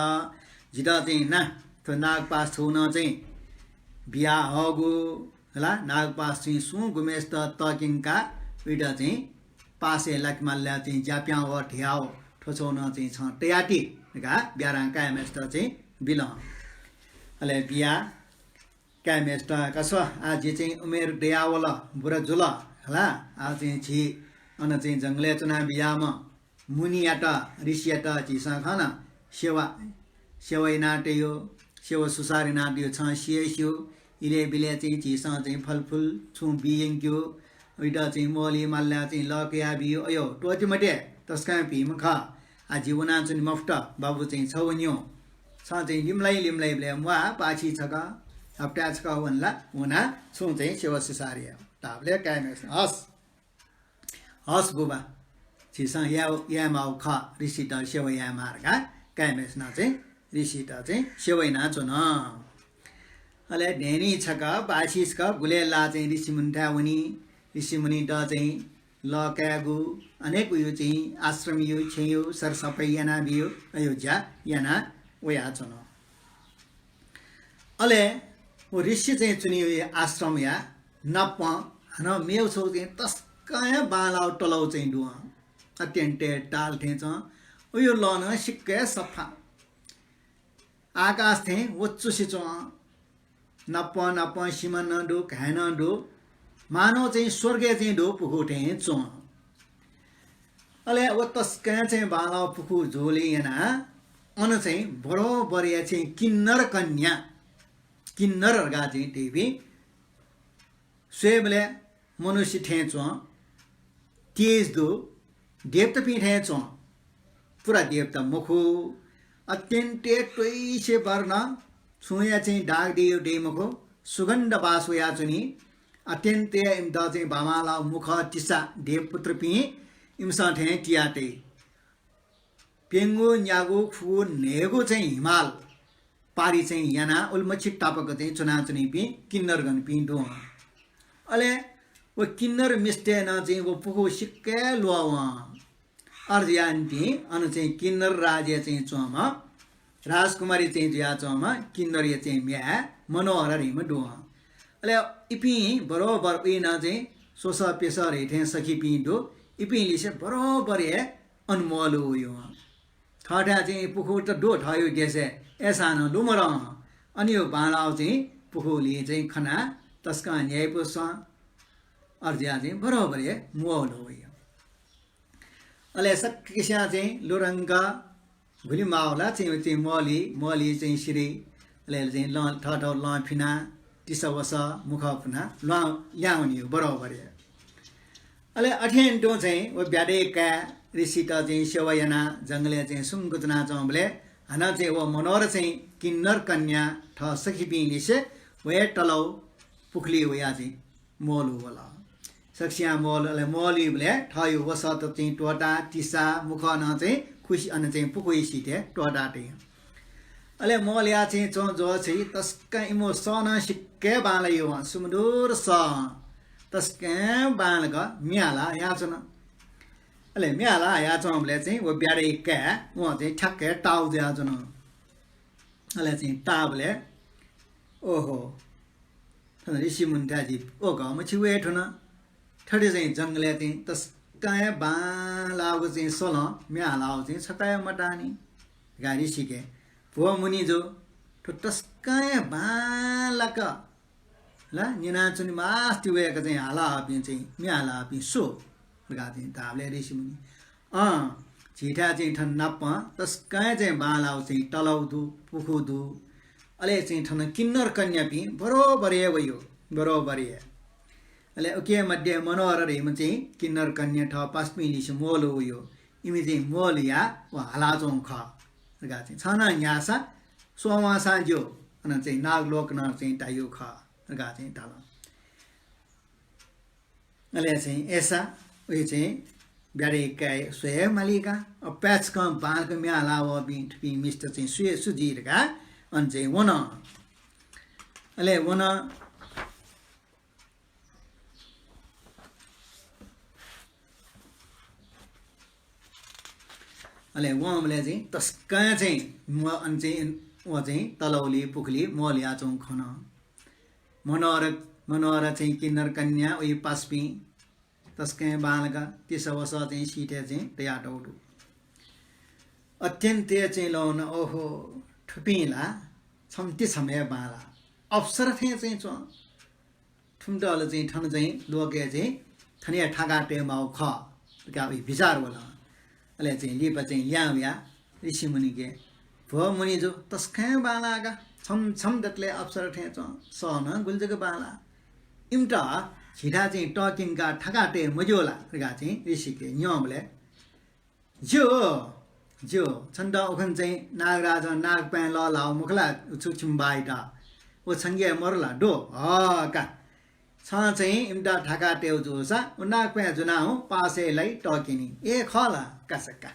जितः चाहिँ ना, थ्व नागपास थ्व नं चाहिँ बियाहःगु, खला, नागपास चाहिँ सुं गुम्हेसित तक्यंका उइत चाहिँ पासय् लाकेमाल ला चाहिँ ज्या पिहां वः धयाव थ्व छगू नं चाहिँ छं तयाति धकाः ब्यारां काय् म्हेसित चाहिँ बिल। अले बिया काय् म्हेसित का स्व, आः जि चाहिँ उमेर दयावल, बुरा जुल, खला, आः चाहिँ झी अन चाहिँ जंगलय् च्वना बियाम्ह मुनियात, ऋषियात झीसं खन सेवा, सेवा यानातयो, सेवा सुसार यानातयो, छं सि हे स्यू। इलय् बिलय् चाहिँ झीसं चाहिँ फलफुल छुं बी यंक्यू, उइत चाहिँ मोहली माल ला चाहिँ लः कया बियु। अयो, त्वःति मते, तसकं भिंम्ह खः। आः जि वनाच्वने मफुत, बाबु चाहिँ छ वन्यु। छं चाहिँ लिमलाइ लिमलाइबलय् म्वाः, पाछि छकः, हप्ताय् छकः वन ला वना, छुं चाहिँ सेवा सुसार या। धाःबलय् काय् म्हेसिनं हस्। हस् बुबा, झीसं याये, याये माःगु खः, ऋषित सेवा याये माः धकाः काय् म्हेसिनं चाहिँ ऋषित चाहिँ सेवा यानाच्वन। अले न्हय्‌न्हय् छकः, पाछि छकः गुलय् लाः चाहिँ ऋषिमुनिथाय् वनी। ऋषिमुनित चाहिँ लः कायेगु, अनेक उयो चाहिँ आश्रमयो, छेँयो, सरसफाइ यानाबियो, अयो ज्या याना वयाच्वन। अले व ऋषि चाहिँ च्वनीगु आश्रमया नापं हानं मेगु छगू चाहिँ तसकं हे बांलाःगु तलाउ चाहिँ दु। अत्यन्त हे ताल थें च्वं। उयो लः नं सिक्क हे सफा। आकाश थें वच्चुसे च्वं। नापं नापं सिमा नं दु, घाँय् नं दु। मानव चाहिँ स्वर्गय् चाहिँ दु पुखू थें च्वं। अले व तसकं चाहिँ बांलाःगु पुखू जूलिं यानाः अन चाहिँ बरोबरया चाहिँ किन्नर कन्या, किन्नर धकाः चाहिँ धइपिं स्वयेबलय् मनुष्य थें च्वं, तेज दु, देवतापिं थें च्वं। पुरा देवता मखु, अत्यन्त हे त्वइसे वर्ण, छुंया चाहिँ दाग दइ दइ मखु, सुगन्ध बास वयाच्वनी। अत्यन्त हे इमित चाहिँ बांबांलाःगु मुख, तिसा देवपुत्रपिं इमिसं थें तिया तइ। प्यंगू, न्यागू, खुगू, न्हय्‌गू चाहिँ हिमाल पारि चाहिँ यानाः उलिमछि तापाक चाहिँ च्वनाच्वनीपिं किन्नरगणपिं दु। अले व किन्नर मिस्तय् नं चाहिँ व पुखू सिक्क हे ल्वः वं। अय्‌जुयाः इपिं अन चाहिँ किन्नर राज्यय् चाहिँ च्वंम्ह राजकुमारी चाहिँ जुयाच्वंम्ह किन्नरया चाहिँ म्ह्याय् मनोहरा धइम्ह दु। अले इपिं बरोबर उइनं चाहिँ स्वसः प्यसः धइथें सखीपिं दु। इपिं लिसे बरोबर हे अन म्वःल्हू वइ। थःथाय् चाहिँ पुखू त दु थःयो देशय्, अय्‌सां नं लुमरं। अन यो बांलाःगु चाहिँ पुखूलिं चाहिँ खनाः तसकं न्ह्याइपुसे च्वं। अय्‌जुयाः चाहिँ बरोबर हे म्वःल्हू वइ। अले सकसियां चाहिँ लुधंक गुलि माःगु ला चाहिँ, चाहिँ म्वःल्ही, म्वःल्ही चाहिँ सिधइ। अले चाहिँ लं, थःथः लं फिनाः, तिसा वसः, मुखः फुनाः ल्वां, ल्याहां वनीगु बरोबर हे। अले अथें तुं चाहिँ व ब्याधय् काय् ऋषित चाहिँ सेवा यानाः जंगलय् चाहिँ सुंक च्वनाच्वंबलय् हानं चाहिँ व मनोहरा चाहिँ किन्नर कन्या थः सखीपिं लिसे व हे तलाउ पुखुलिइ वयाः चाहिँ म्वःल्हू वल। सकसियां म्वःल्हू, अले म्वःल्हूबलय् थःयो वसःत चाहिँ त्वःताः, तिसा, मुखः नं चाहिँ खुसि, अन चाहिँ पुखूइ सिथय् त्वःताः तइ। अले म्वःल्हुयाः चाहिँ च्वं ज्वःछि तसकं इमिगु सः नं सिक्क हे बांलाइ वं, सुमधुर सः। तसकं बांलाक म्ये हाला हयाच्वन। अले म्ये हाला हयाच्वंबलय् चाहिँ व ब्याधय् काय् वं चाहिँ ठ्याक्क हे ताःगु जुयाच्वन। अले चाहिँ ताःबलय्, ओहो, थन ऋषिमुनिथाय् जि वःगु मछि वये धुन। थथे चाहिँ जंगलय् चाहिँ तसकं हे बांलाःगु चाहिँ सलं म्ये हालाःगु चाहिँ छकः हे मताःनि धकाः ऋषिके, भो मुनिजु, थ्व तसकं हे बांलाक ला न्यनाच्वने मास्ति वय्‌क चाहिँ हालाःपिं चाहिँ म्ये हालाःपिं सु? धकाः चाहिँ धाःबलय् ऋषिमुनि, अँ, झीथाय् चाहिँ थन नापं तसकं चाहिँ बांलाःगु चाहिँ तलाउ दु, पुखू दु। अले चाहिँ थन किन्नर कन्यापिं बरोबर हे वयो, बरोबर हे। अले उके मध्ये मनोहर धइम्ह चाहिँ किन्नर कन्या थः पासापिं लिसे म्वःल्हू वयो। इमि चाहिँ म्वःल्हुयाः व हालाच्वंगु खः धकाः चाहिँ, छ नं न्ह्याःसा स्ववांसां ज्यू, अन चाहिँ नागलोक नं चाहिँ धाइगु खः धकाः चाहिँ धाल। अले चाहिँ अय्‌सा उहे चाहिँ ब्यारे काय् स्वये माली का, अपाय्‌सकं बांलाक म्ये हाला वःपिं थुपिं मिस्त चाहिँ सु हे सु जुइ धकाः अन चाहिँ वन। अले वन। अले वंबलय् चाहिँ तसकं चाहिँ म-, अन चाहिँ व चाहिँ तलाउली पुखुली म्वःल्हुयाच्वंगु खन। मनोहर, मनोहर चाहिँ किन्नर कन्या उहे पासापिं तसकं बांलाक तिसा वसः चाहिँ सीथय् चाहिँ तयातःगु दु। अत्यन्त हे चाहिँ ल्वःमन, ओहो, थुपिं ला छम्ह ति छम्ह हे बांलाः, अप्सरा थें चाहिँ च्वं। थुमित ला चाहिँ थन चाहिँ लोकय् चाहिँ थन हे थाका तयेमाःगु खः धकाः उहे बिचाः वल। अले चाहिँ लिपा चाहिँ ल्याहां वयाः ऋषिमुनिके, भो मुनिजु, तसकं बांलाः का, छम्ह छम्ह दतले अप्सरा थें च्वं, सः नं गुलि जक बांलाः। इमित झीथाय् चाहिँ तःक्यंकाः थाका तये मज्यू ला धकाः चाहिँ ऋषिके न्यंबलय्, ज्यू, ज्यू, छन्त उखुन्हु चाहिँ नागराजं नागपाय् लःल्हाःगु मखु ला, उ छु छिमि बाःयात? व छंके हे मरु ला? दु, हः का। छं चाहिँ इमित थाका तयेगु जूसा व नागपाय् ज्वनाः हुँ पासय् लाइ तःक्यनी। ए खः ला? का सकका।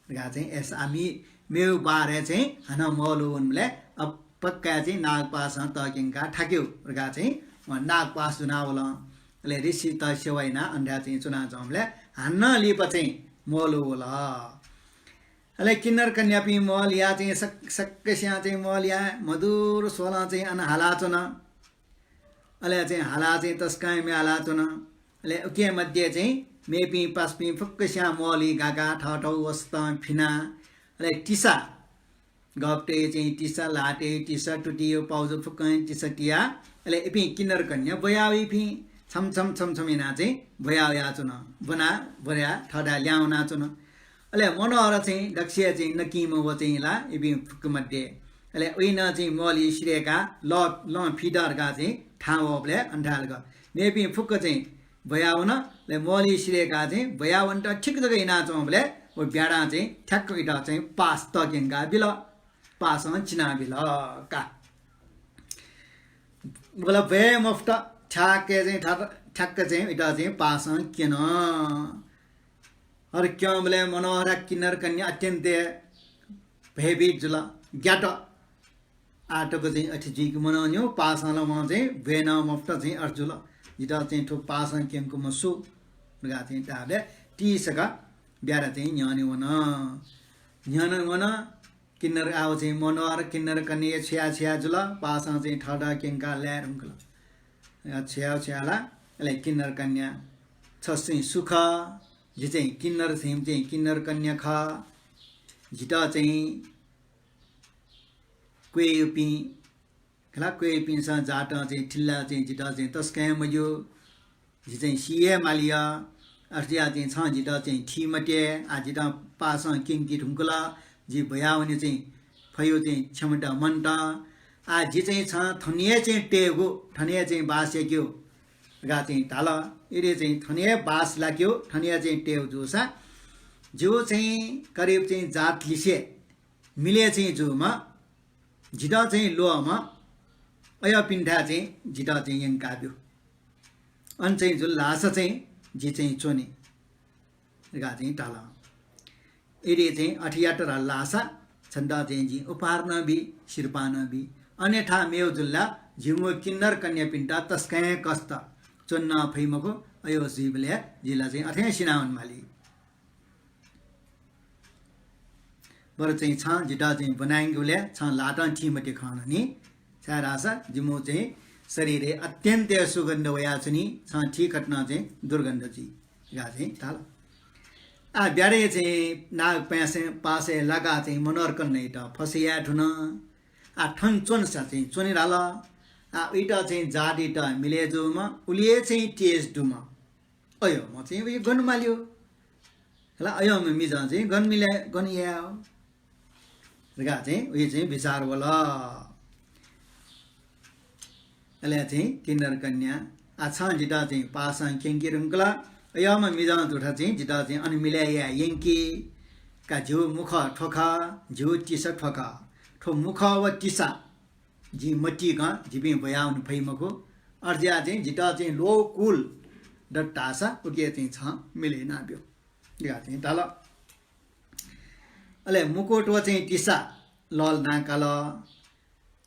धकाः चाहिँ अय्‌सा आमि मेगु बारय् चाहिँ हानं म्वःल्हू वंबलय् अ-, पक्का चाहिँ नागपासं तःक्यंकाः थाकेगु धकाः चाहिँ वं नागपास ज्वनाः वल। अले ऋषित सेवा यानाः अन थाय् चाहिँ च्वनाच्वंबलय् हानं लिपा चाहिँ म्वःल्हू वल। अले किन्नर कन्यापिं म्वःल्हुयाः चाहिँ सक-, सकसियां चाहिँ म्वःल्हुयाः मधुर स्वलं चाहिँ अन हालाच्वन। अले चाहिँ हालाः चाहिँ तसकं म्ये हालाच्वन। अले उके मध्ये चाहिँ मेपिं पासापिं फुक्कसियां म्वःल्हुइ गाकाः थःथःगु वसतं फिनाः, अले तिसा, गःपतय् चाहिँ तिसा, ल्हातय् तिसा, तुतिया पाउजु फुक्कं तिसा तियाः, अले इपिं किन्नर कन्या ब्वयावइपिं छम्ह छम्ह छम्ह छम्ह यानाः चाहिँ ब्वयावयाच्वन, ब्वना ब्वयाः थःथाय् ल्याहां वनाच्वन। अले मनोहर चाहिँ दक्वसिया चाहिँ नकिम्ह व चाहिँ ला इपिं फुक्क मध्ये। अले उहे नं चाहिँ म्वःल्हुइ सिधय्काः लः, लं फीत धकाः चाहिँ थाहां वःबलय् अन थाय् लाक। मेपिं फुक्क चाहिँ ब्वयावन। अले म्वःल्हुइ सिधय्काः चाहिँ ब्वयावनेत ठीक जक यानाच्वंबलय् व ब्याधां चाहिँ ठ्याक्क इमित चाहिँ पास तःक्यंकाः बिल। पासं चिनाबिल का। वल ब्वये मफुत, ठ्याक्क चाहिँ ठ्याक्क चाहिँ इमित चाहिँ पासं क्यन। अथे क्यंबलय् मनोहर किन्नर कन्या अत्यन्त भयभीत जुल, ग्यात। आः तक चाहिँ अथे जुइके मनंनिउ, पासं ला वं चाहिँ ब्वये नं मफुत चाहिँ अथे जुल। जितः चाहिँ थ्व पासं क्यंकूम्ह सु धकाः चाहिँ धाःबलय् तिसक ब्याधा चाहिँ न्ह्यःने वन। न्ह्यःने वन, किन्नर आः व चाहिँ मनोहर किन्नर कन्या छ्वया छ्वया जुल, पासं चाहिँ थःथः क्यंकाः लाये धुंकल। छ्वया छ्वया ला, अले किन्नर कन्या, छ चाहिँ सु खः? जि चाहिँ किन्नर, छिं चाहिँ किन्नर कन्या खः। जितः चाहिँ क्वय्‌पिं खला, क्वय्‌पिन्सं जातं चाहिँ थिल्ला चाहिँ जितः चाहिँ तसकं मज्यू। जि चाहिँ सी हे माली। अथे जुयाः चाहिँ छं जितः चाहिँ थी मते। आः जितः पासं क्यंके धुंकल। जि ब्वयावने चाहिँ फय्‌गु चाहिँ क्षमता मन्त। आः जि चाहिँ छं थन हे चाहिँ तयेगु, थन हे चाहिँ बास याकेगु धकाः चाहिँ धाल। यदि चाहिँ थन हे बास लाकेगु, थन हे चाहिँ तयेगु जूसा, जिगु चाहिँ करिब चाहिँ जात लिसे मिले चाहिँ जूम्ह, जितः चाहिँ ल्वःम्ह अय्‌पिन्थाय् चाहिँ जितः चाहिँ यंकाब्यु। अन चाहिँ जुल धाःसा चाहिँ जि चाहिँ च्वने धकाः चाहिँ धाल। यदि चाहिँ अथे यात धाल धाःसा छन्त चाहिँ जिं उपहार नं बी, सिरपाः नं बी। अन्यथा मेगु जुल ला जिमिगु किन्नर कन्यापिन्त तसकं हे कष्ट, च्वने नं फइ मखु। अय् जुइबलय् जि ला चाहिँ अथें सिनावने माली। बरु चाहिँ छं जितः चाहिँ ब्वनायंकेबलय् छं ल्हातं थी मते खन नि, छाय्‌धाःसा जिमिगु चाहिँ शरीरय् अत्यन्त हे सुगन्ध वयाच्वनी, छं थी खत नं चाहिँ दुर्गन्ध जुइ धकाः चाहिँ धाल। आः ब्याधाय् चाहिँ नागपासं, पासय् लाकाः चाहिँ मनोहर कन्यायात फसय् याये धुन। आः थन च्वनेसा चाहिँ च्वने धाल। आः उइत चाहिँ जातित मिले जूम्ह, उलि हे चाहिँ तेज दुम्ह, अय्‌म्ह चाहिँ उइ गन माल्यो? खला, अय्‌म्ह मिजं चाहिँ गन मिले, गन याये हो धकाः चाहिँ उइ चाहिँ विचार वल। अले चाहिँ किन्नर कन्या, आ, छं जितः चाहिँ पासां क्यंके धुंकल, अय्‌म्ह मिजं दुथ्व चाहिँ जितः चाहिँ अन मिले याये यंकि। का झ्यू मुखः थ्व खः, झ्यू तिसा थ्व खः। थ्व मुखः व तिसा जिं मतिकं जिपिं ब्वयावने फइ मखु। अथे जुयाः चाहिँ जितः चाहिँ ल्वःकुल दत धाःसा उके चाहिँ छं मिले यानाब्यु धकाः चाहिँ धाल। अले मुकुट व चाहिँ तिसा लःल्हाना काल।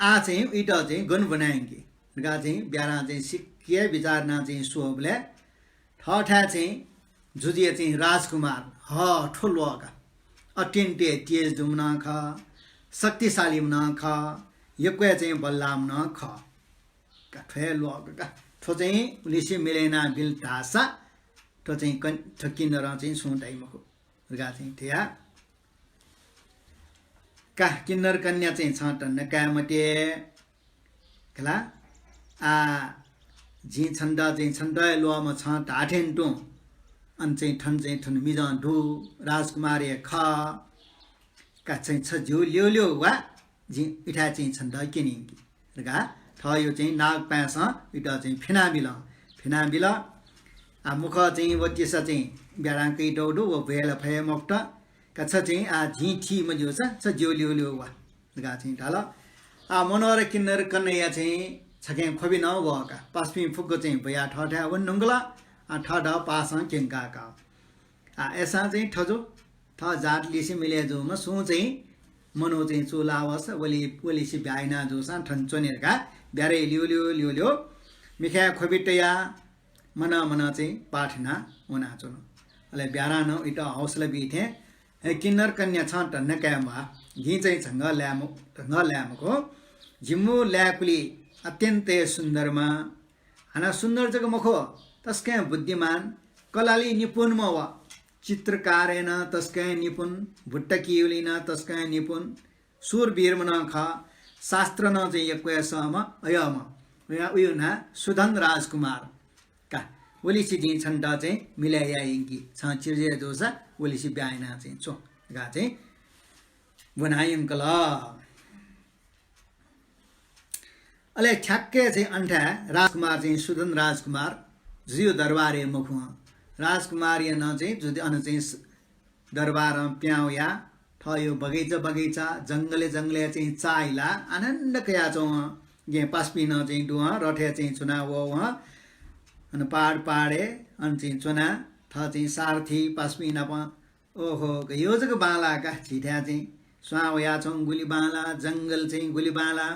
आः चाहिँ उइत चाहिँ गन ब्वना यंकि धकाः चाहिँ ब्यारां चाहिँ सिक्क हे विचार यानाः चाहिँ स्वःबलय् थःथाय् चाहिँ जुजुया चाहिँ राजकुमार, ह, थ्व ल्वः का। अत्यन्त हे तेज दुम्ह नं खः, शक्तिशालीम्ह नं खः, यक्व हे चाहिँ बल्लाःम्ह नं खः। का थ्व हे ल्वः का, का। थ्व चाहिँ उलिसे मिले यानाबिल धाःसा थ्व चाहिँ कन-, थ्व किन्नरं चाहिँ छुं धाइ मखु धकाः चाहिँ धया। का किन्नर कन्या, चाहिँ छं धन्दा काये मते। खला, आ, जिं छन्त चाहिँ छन्त हे ल्वःम्ह छं धाःथें तुं। अन चाहिँ थन चाहिँ थन मिजं दु, राजकुमार हे खः। का चाहिँ छ झ्यू ल्यू ल्यू वा, जिं इथाय् चाहिँ छन्त क्यने यंकि धकाः थःयो चाहिँ नागपाय्‌सं इतः चाहिँ फ्यनाबिल। फ्यनाबिल। आ, मुखः चाहिँ व तिसा चाहिँ ब्यारां कइ दउ दु, व ब्वये ला फये मखुत। का छ चाहिँ, आ, जिं थी मज्यूसा छ झ्यू ल्यू ल्यू वा धकाः चाहिँ धाल। आ, मनोहर किन्नर कन्या चाहिँ छखें ख्वबि नं वः का। पासापिं फुक्क चाहिँ ब्वयाः थःथाय् वने धुंकल। आ, थःथः पासां क्यंका का। आ, अय्‌सां चाहिँ थजु, थः जात लिसे मिले जूम्ह सुं चाहिँ मनू चाहिँ चूलावःसा वलि-, वलिसे ब्याहा याना जूसां थन च्वने धकाः ब्यारय् ल्यू ल्यू ल्यू ल्यू मिखाय् ख्वबि तयाः मनं मनं चाहिँ पाः थ्यनाः वनाच्वन। अले ब्यारां नं इतः हौसला बी थें, हे किन्नर कन्या, छं धन्दा काये म्वाः। जिं चाहिँ झंगः लाये म-, झंगः लाये मखु। जिमु लाय्‌कुलि अत्यन्त हे सुन्दरम्ह, हानं सुन्दर जक मखु, तसकं बुद्धिमान, कलालि निपुणम्ह व। चित्रकारय् नं तसकं निपुण, भुट्टा किउलि नं तसकं निपुण, शूरवीरम्ह नं खः, शास्त्र नं चाहिँ यक्व हे सःम्ह, अय्‌म्ह। वया उयो नां सुधन राजकुमार का। वलिसे जिं छन्त चाहिँ मिले याये यंकि, छं चिर्जय जूसा वलिसे ब्याहा याना चाहिँ च्वँ धकाः चाहिँ ब्वना यंकल। अले ठ्याक्कै चाहिँ अन थाय् राजकुमार चाहिँ सुधन राजकुमार जुजुयो दरबारय् मखु हं। राजकुमारया नं चाहिँ जुजु अन चाहिँ स-, दरबारं पिहां वयाः थःयो बगैँचा बगैँचा, जंगलय् जंगलय् चाहिँ चाःहिलाः आनन्द कयाच्वं हं। गय् पासापिं नं चाहिँ दु हं, रथय् चाहिँ च्वना वः हं। अन पहाड पहाडय् अन चाहिँ च्वनाः थः चाहिँ सारथी पासापिं नाप ओहो, गयो जक बांलाः का, झीथाय् चाहिँ स्वां वयाच्वंगु गुलि बांलाः, जंगल चाहिँ गुलि बांलाः,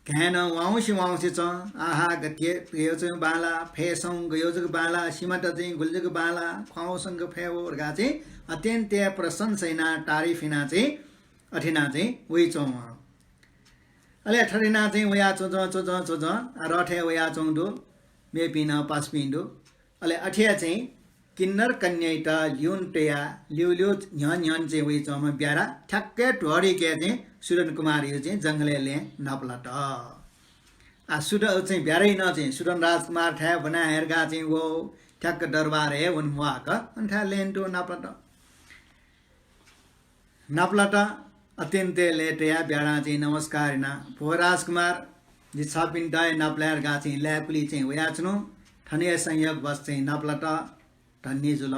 घाँय् नं वाउँसे वाउँसे च्वं, आहा, गथे गयो चाहिँ बांलाः, फय्‌सं गयो जक बांलाः, सिमात चाहिँ गुलि जक बांलाः, ख्वाउँसं फय् वः धकाः चाहिँ अत्यन्त हे प्रशंसा यानाः, तारिफ यानाः चाहिँ अथे यानाः चाहिँ वइच्वं हं। अले थथे यानाः चाहिँ वयाच्वं च्वं च्वं च्वं च्वं च्वं, आ, रथय् वयाच्वंगु दु, मेपिं नं पासापिं दु। अले अथे हे चाहिँ किन्नर कन्यायात ल्यूने तयाः ल्यू ल्यू न्ह्यःने न्ह्यःने चाहिँ वइच्वंम्ह ब्यारा ठ्याक्कै ध्वरिके चाहिँ सुधन कुमारयो चाहिँ जंगलय् लँय् नापलात। आ, सुध-, चाहिँ ब्यारां नं चाहिँ सुधन राजकुमारथाय् ब्वना हयेधुंकाः चाहिँ वः, ठ्याक्क दरबारय् हे वने म्वाःक अन थाय् लँय् तुं नापलात। नापलात। अत्यन्त हे लय् तयाः ब्यारां चाहिँ नमस्कार यानाः, भो राजकुमार, जि छःपिन्त हे नापलाये धकाः चाहिँ लाय्‌कुलि चाहिँ वयाच्वनु। थन हे संयोगवश चाहिँ नापलात। धन्य जुल।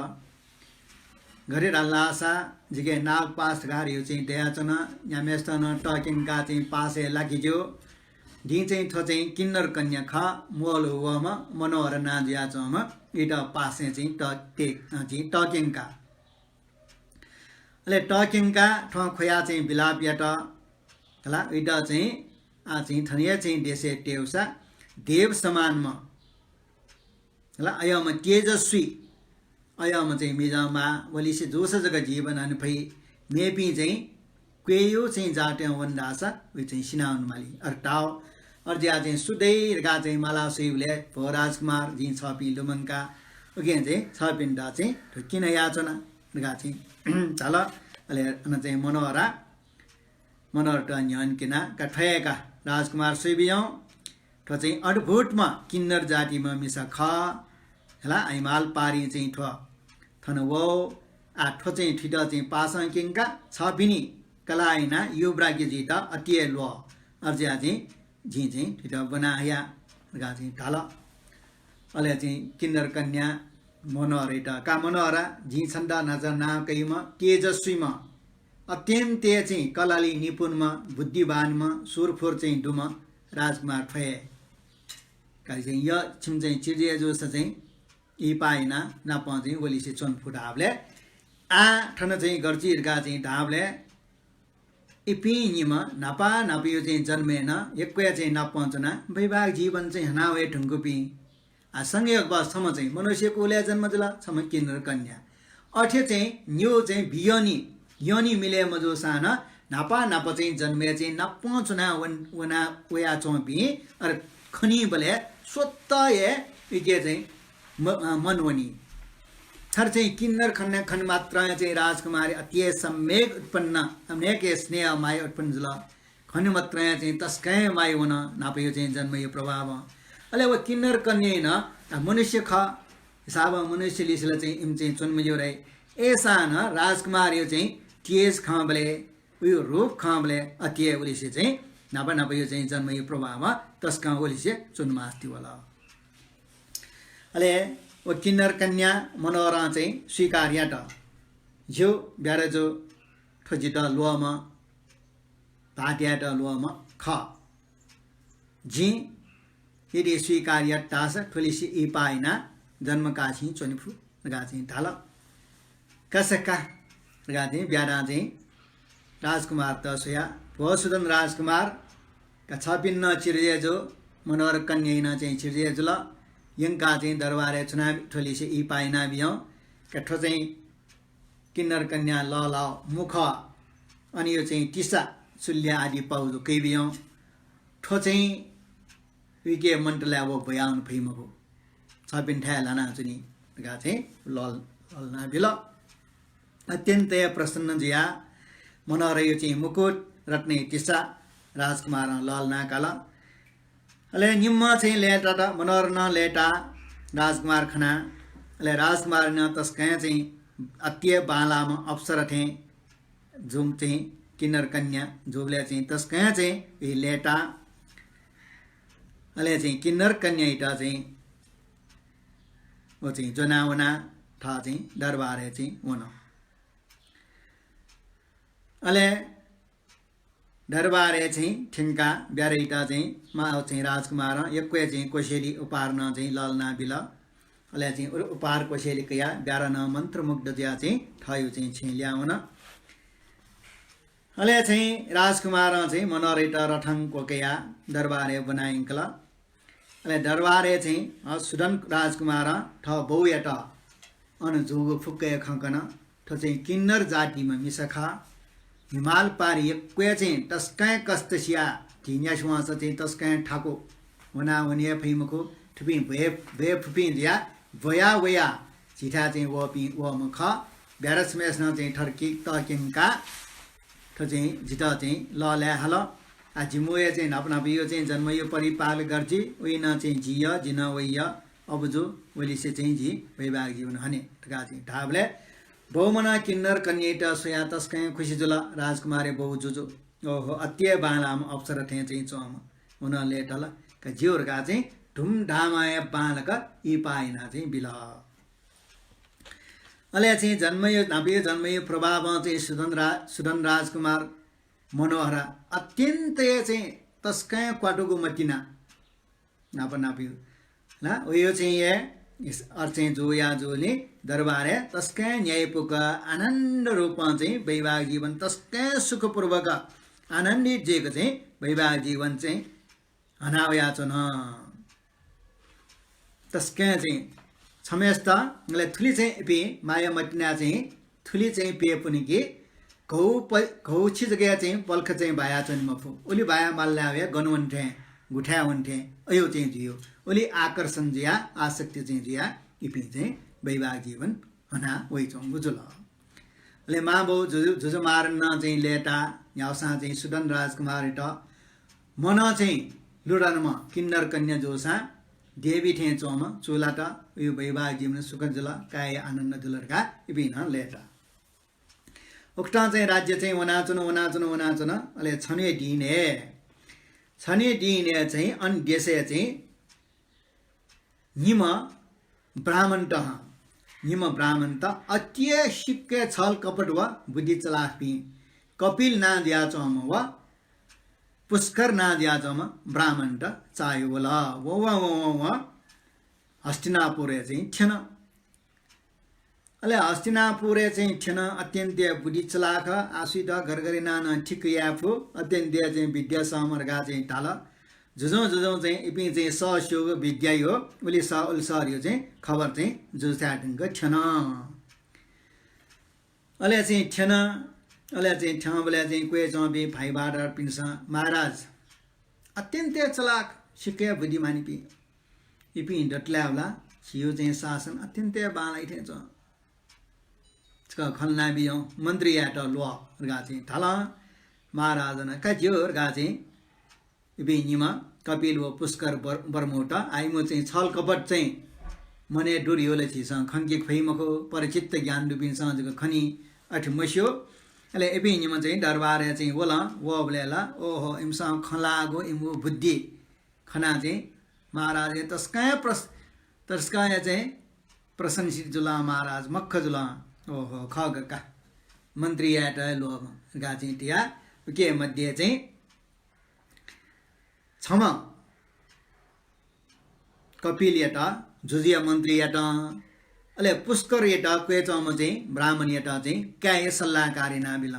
गथे धाल धाःसा जिके नागपास धकाः धइगु चाहिँ दयाच्वन। न्याम्हेसित नं तःक्यंकाः चाहिँ पासय् लाकेज्यू। जिं चाहिँ थ्व चाहिँ किन्नर कन्या खः, म्वःल्हू वःम्ह मनोहर नां जुयाच्वंम्ह, इमित पासय् चाहिँ त-, ते-, अ, जिं तःक्यंका। अले तःक्यंकाः थ्वं ख्वयाः चाहिँ विलाप यात। खला, उइत चाहिँ, आ, चाहिँ थन हे चाहिँ देशय् तयेवसा देव समानम्ह, खला, अय्‌म्ह तेजस्वी, अय्‌म्ह चाहिँ मिजंमाः, वलिसे जूसा जक जीवन हने फइ। मेपिं चाहिँ क्वय्‌यु चाहिँ जातय् वन धाःसा उइ चाहिँ सिनावन माली। अथे धाः, अथे जुयाः चाहिँ सुधै धकाः चाहिँ माला स्वइबलय्, भो राजकुमार, जिं छःपिं लुमंका, उकिं चाहिँ छःपिन्त चाहिँ थ्व किनायाच्वना धकाः चाहिँ धाल। अले अन चाहिँ मनोहरा, मनोहरत न्ह्यःने क्यनाः, का थ्व हे का राजकुमार, स्वइबियं, थ्व चाहिँ अद्भुतम्ह किन्नर जातिम्ह मिसा खः। हला, हिमाल पारिं चाहिँ थ्व थन वः। आ, थ्व चाहिँ थुइत चाहिँ पासां क्यंका, छपिनि कलाः याना युवराज्ञी जुइत अति हे ल्वः। अथे जुयाः चाहिँ जिं चाहिँ थुइत ब्वना हया धकाः चाहिँ धाल। अले चाहिँ किन्नर कन्या मनोहरयात, का मनोहरा, जिं छन्त न्हाचः नां कइम्ह तेजस्वीम्ह, अत्यन्त हे चाहिँ कलाली निपुणम्ह, बुद्धिमानम्ह, सुरफुर चाहिँ दुम्ह राजकुमार थ्व हे। का चाहिँ य, छिमि चाहिँ चिर्जय जूसा चाहिँ इहिपाः याना नापं चाहिँ वलिसे च्वने फु धाःबलय्, आ थन चाहिँ गथे जुइ धकाः चाहिँ धाःबलय्, इपिं निम्ह न्हापा न्हापाया चाहिँ जन्मय् नं यक्व हे चाहिँ नापं च्वना वैवाहिक जीवन चाहिँ हना वये धुंकूपिं। आ, संयोगवश छम्ह चाहिँ मनुष्य कुलय् जन्म जुल, छम्ह किन्नर कन्या। अथे चाहिँ न्यू चाहिँ बियोनि, योनि मिले मजूसां नं न्हापा न्हापा चाहिँ जन्मय् चाहिँ नापं च्वना वन-, वना वयाच्वंपिं, अले खनीबलय् स्वतः हे इके चाहिँ म-, अ, मन वनी। थर चाहिँ किन्नर खन, खन मात्रं चाहिँ राजकुमारी अति हे सम्यक उत्पन्न, अनेक हे स्नेह माया उत्पन्न जुल। खन मात्रं चाहिँ तसकं माया वन, न्हापाया चाहिँ जन्मया प्रभावं। अले व किन्नर कन्या नं, अ, मनुष्य खः, हिसाबं मनुष्य लिसेला चाहिँ इम चाहिँ च्वने मज्यू रे। अय्सां नं राजकुमारया चाहिँ तेज खंबलय्, उयो रूप खंबलय् अति हे वलिसे चाहिँ न्हापा न्हापाया चाहिँ जन्मया प्रभावं तसकं वलिसे च्वने मास्ति वल। अले व किन्नर कन्या मनोहरं चाहिँ स्वीकार यात। ज्यू, ब्याहा जू, थ्व जितः ल्वःम्ह, भाःत यायेत ल्वःम्ह खः। जिं यदि स्वीकार यात धाःसा थ्वलिसे इहिपाः याना जन्म काःसिं च्वने फु धकाः चाहिँ धाल। का सका धकाः चाहिँ ब्याहा चाहिँ राजकुमारयात स्वया, भो सुदन राजकुमार, का छपिं नं चिर्जय जू, मनोहर कन्या नं चाहिँ चिर्जय जुल। यंकाः चाहिँ दरबारय् च्वना थ्वलिसे इहिपाः याना बियं। का थ्व चाहिँ किन्नर कन्या लःल्हाः मुखः, अन यो चाहिँ तिसा, चुल्या आदि पाउ जक कयाबियं। थ्व चाहिँ उइके मन्त लाय् व ब्वयावने फइ मखु, छपिन्थाय् लानाच्वनी धकाः चाहिँ लः-, लःल्हाना बिल। अत्यन्त हे प्रसन्न जुयाः मनोहरया चाहिँ मुकुट, रत्नया तिसा राजकुमारं लःल्हाना काल। अले निम्ह चाहिँ लय्तात, मनोहरं लय्ताः राजकुमार खनाः। अले राजकुमारी नं तसकं चाहिँ अति हे बांलाःम्ह अप्सरा थें जूम्ह चाहिँ किन्नर कन्या जूबलय् चाहिँ तसकं चाहिँ उइ लय्ताः। अले चाहिँ किन्नर कन्यायात चाहिँ व चाहिँ ज्वना वनाः थः चाहिँ दरबारय् चाहिँ वन। अले दरबारय् चाहिँ थ्यंकाः ब्याहा यायेत चाहिँ मा-, चाहिँ राजकुमारं यक्व हे चाहिँ कोसेली उपहार नं चाहिँ लःल्हाना बिल। अले चाहिँ उ-, उपहार कोसेली कयाः ब्याहा नं मन्त्रमुग्ध जुयाः चाहिँ थःयु चाहिँ छेँय् ल्याहां वन। अले चाहिँ राजकुमारं चाहिँ मनोहरयात रथं क्वकयाः दरबारय् ब्वना यंकल। अले दरबारय् चाहिँ, अ, सुदन राजकुमारं थः बौयात अन जूगु फुक्क हे खँ कन। थ्व चाहिँ किन्नर जातिम्ह मिसा खः। हिमाल पारि यक्व हे चाहिँ तसकं हे कष्ट सियाः धिंन्यासि वंसा चाहिँ तसकं हे थाकु, वनावने हे फइ मखु। थुपिं भय, भय फुपिं जुयाः ब्वया वयाः झीथाय् चाहिँ वःपिं, वःम्ह खः। ब्याहा छम्हेसिनं चाहिँ थर कि तक्यंकाः थ्व चाहिँ जितः चाहिँ लःल्हाये हल। आ, जिमि वया चाहिँ न्हापा न्हापाया चाहिँ जन्मया परिपाल गर्जि, वइ नं चाहिँ जिया, जि नं वइया, अबु जु, वलिसे चाहिँ जि वैवाहिक जीवन हने धकाः चाहिँ धाःबलय् बौम्हं किन्नर कन्यायात स्वयाः तसकं खुसी जुल। राजकुमारया बौ जुजु, ओहो, अति हे बांलाःम्ह अप्सरा थें चाहिँ च्वंम्ह, व नं लय्ताल। का ज्यू धकाः चाहिँ धुमधामं हे बांलाक इहिपाः यानाः चाहिँ बिल। अले चाहिँ जन्मया, न्हापाया जन्मया प्रभावं चाहिँ सुदन रा-, सुदन राजकुमार मनोहरा अत्यन्त हे चाहिँ तसकं क्वातुगु मतिना। न्हापा न्हापाया ला, उयो चाहिँ हे इस-, अर चाहिँ जुया जुलि दरबारय् तसकं न्याय्पुक आनन्द रूपं चाहिँ वैवाहिक जीवन तसकं सुखपूर्वक आनन्दित जुइक चाहिँ वैवाहिक जीवन चाहिँ हना वयाच्वन। तसकं चाहिँ छम्हेसित, अले थुलि चाहिँ इपिं माया मतिना चाहिँ थुलि चाहिँ प्यपुनि कि घौ प-, घौ छि जक चाहिँ पलख चाहिँ भाया च्वने मफु। उलि भाया माल लाय् वया गन वने थें, गुथाय् वने थें, अयो चाहिँ जुयो। उलि आकर्षण जुया, आसक्ति चाहिँ जुया, इपिं चाहिँ वैवाहिक जीवन हना वइच्वंगु जुल। अले मांबौ जुजु, जुजुमारं नं चाहिँ लय्ताः न्ह्याउसां चाहिँ सुदन राजकुमारयात मनं चाहिँ लुधंम्ह किन्नर कन्या जूसां देवी थें च्वंम्ह चूलात, उयो वैवाहिक जीवन सुख जुल, काय्‌या आनन्द जुल धकाः इपिं नं लय्‌त। उकथं चाहिँ राज्य चाहिँ वनाच्वन, वनाच्वन, वनाच्वन। अले छन्हुया दिनय्, छन्हुया दिनय् चाहिँ अन देशय् चाहिँ निम्ह ब्राह्मणत हं, निम्ह ब्राह्मणत अति हे सिक्क छल कपट व बुद्धि चलाखपिं कपिल नां जुयाच्वंम्ह व पुष्कर नां जुयाच्वंम्ह ब्राह्मणत चाःह्यू वल। व, व, व, व, व हस्तिनापुरय् चाहिँ थ्यन। अले हस्तिनापुरय् चाहिँ थ्यन, अत्यन्त बुद्धि चलाख, आः सुइत गरगरे यानाः नं ठीक याये फु, अत्यन्त चाहिँ विद्या सःम्ह धकाः चाहिँ धाल। जुजुं जुजुं चाहिँ इपिं चाहिँ सः स्यूगु विद्यायो, उलि सः उलि सःयो चाहिँ खबर चाहिँ जुजुथाय् धुंक थ्यन। अले चाहिँ थ्यन, अले चाहिँ थ्यंबलय् चाहिँ क्वय् च्वंपिं भाइ बहादुरपिन्सं, महाराज, अत्यन्त चलाख, सिक्क बुद्धिमानीपिं, इपिं दतले वल, झीयो चाहिँ शासन अत्यन्त बांलाइ थें च्वं। छकः खँ ल्हानाबिज्याहुँ, मन्त्रीयात ल्वः धकाः चाहिँ धाल। महाराजं का ज्यू धकाः चाहिँ इपिं निम्ह कपिल व पुष्कर बर-, बर्मूत, आः इमिगु चाहिँ छल कपट चाहिँ मनय् दुर ह्यू ला झीसं खंके फइ मखु, परचित्त ज्ञान दुपिन्सं जक खनी, अथे मस्यू। अले इपिं निम्ह चाहिँ दरबारय् चाहिँ वल, वःबलय् ला, ओहो, इमिसं खँ ल्हाःगु, इमिगु बुद्धि खनाः चाहिँ महाराजया तसकं प्रस-, तसकं चाहिँ प्रशंसित जुल महाराज, मख्ख जुल। ओहो, खः का, मन्त्री यायेत हे लोभ धकाः चाहिँ तिया। उके मध्ये चाहिँ छम्ह कपिलयात, जुजुया मन्त्रीयात, अले पुष्करयात, क्वय् च्वंम्ह चाहिँ ब्राह्मणयात चाहिँ काय्‌या सल्लाहकार यानाबिल।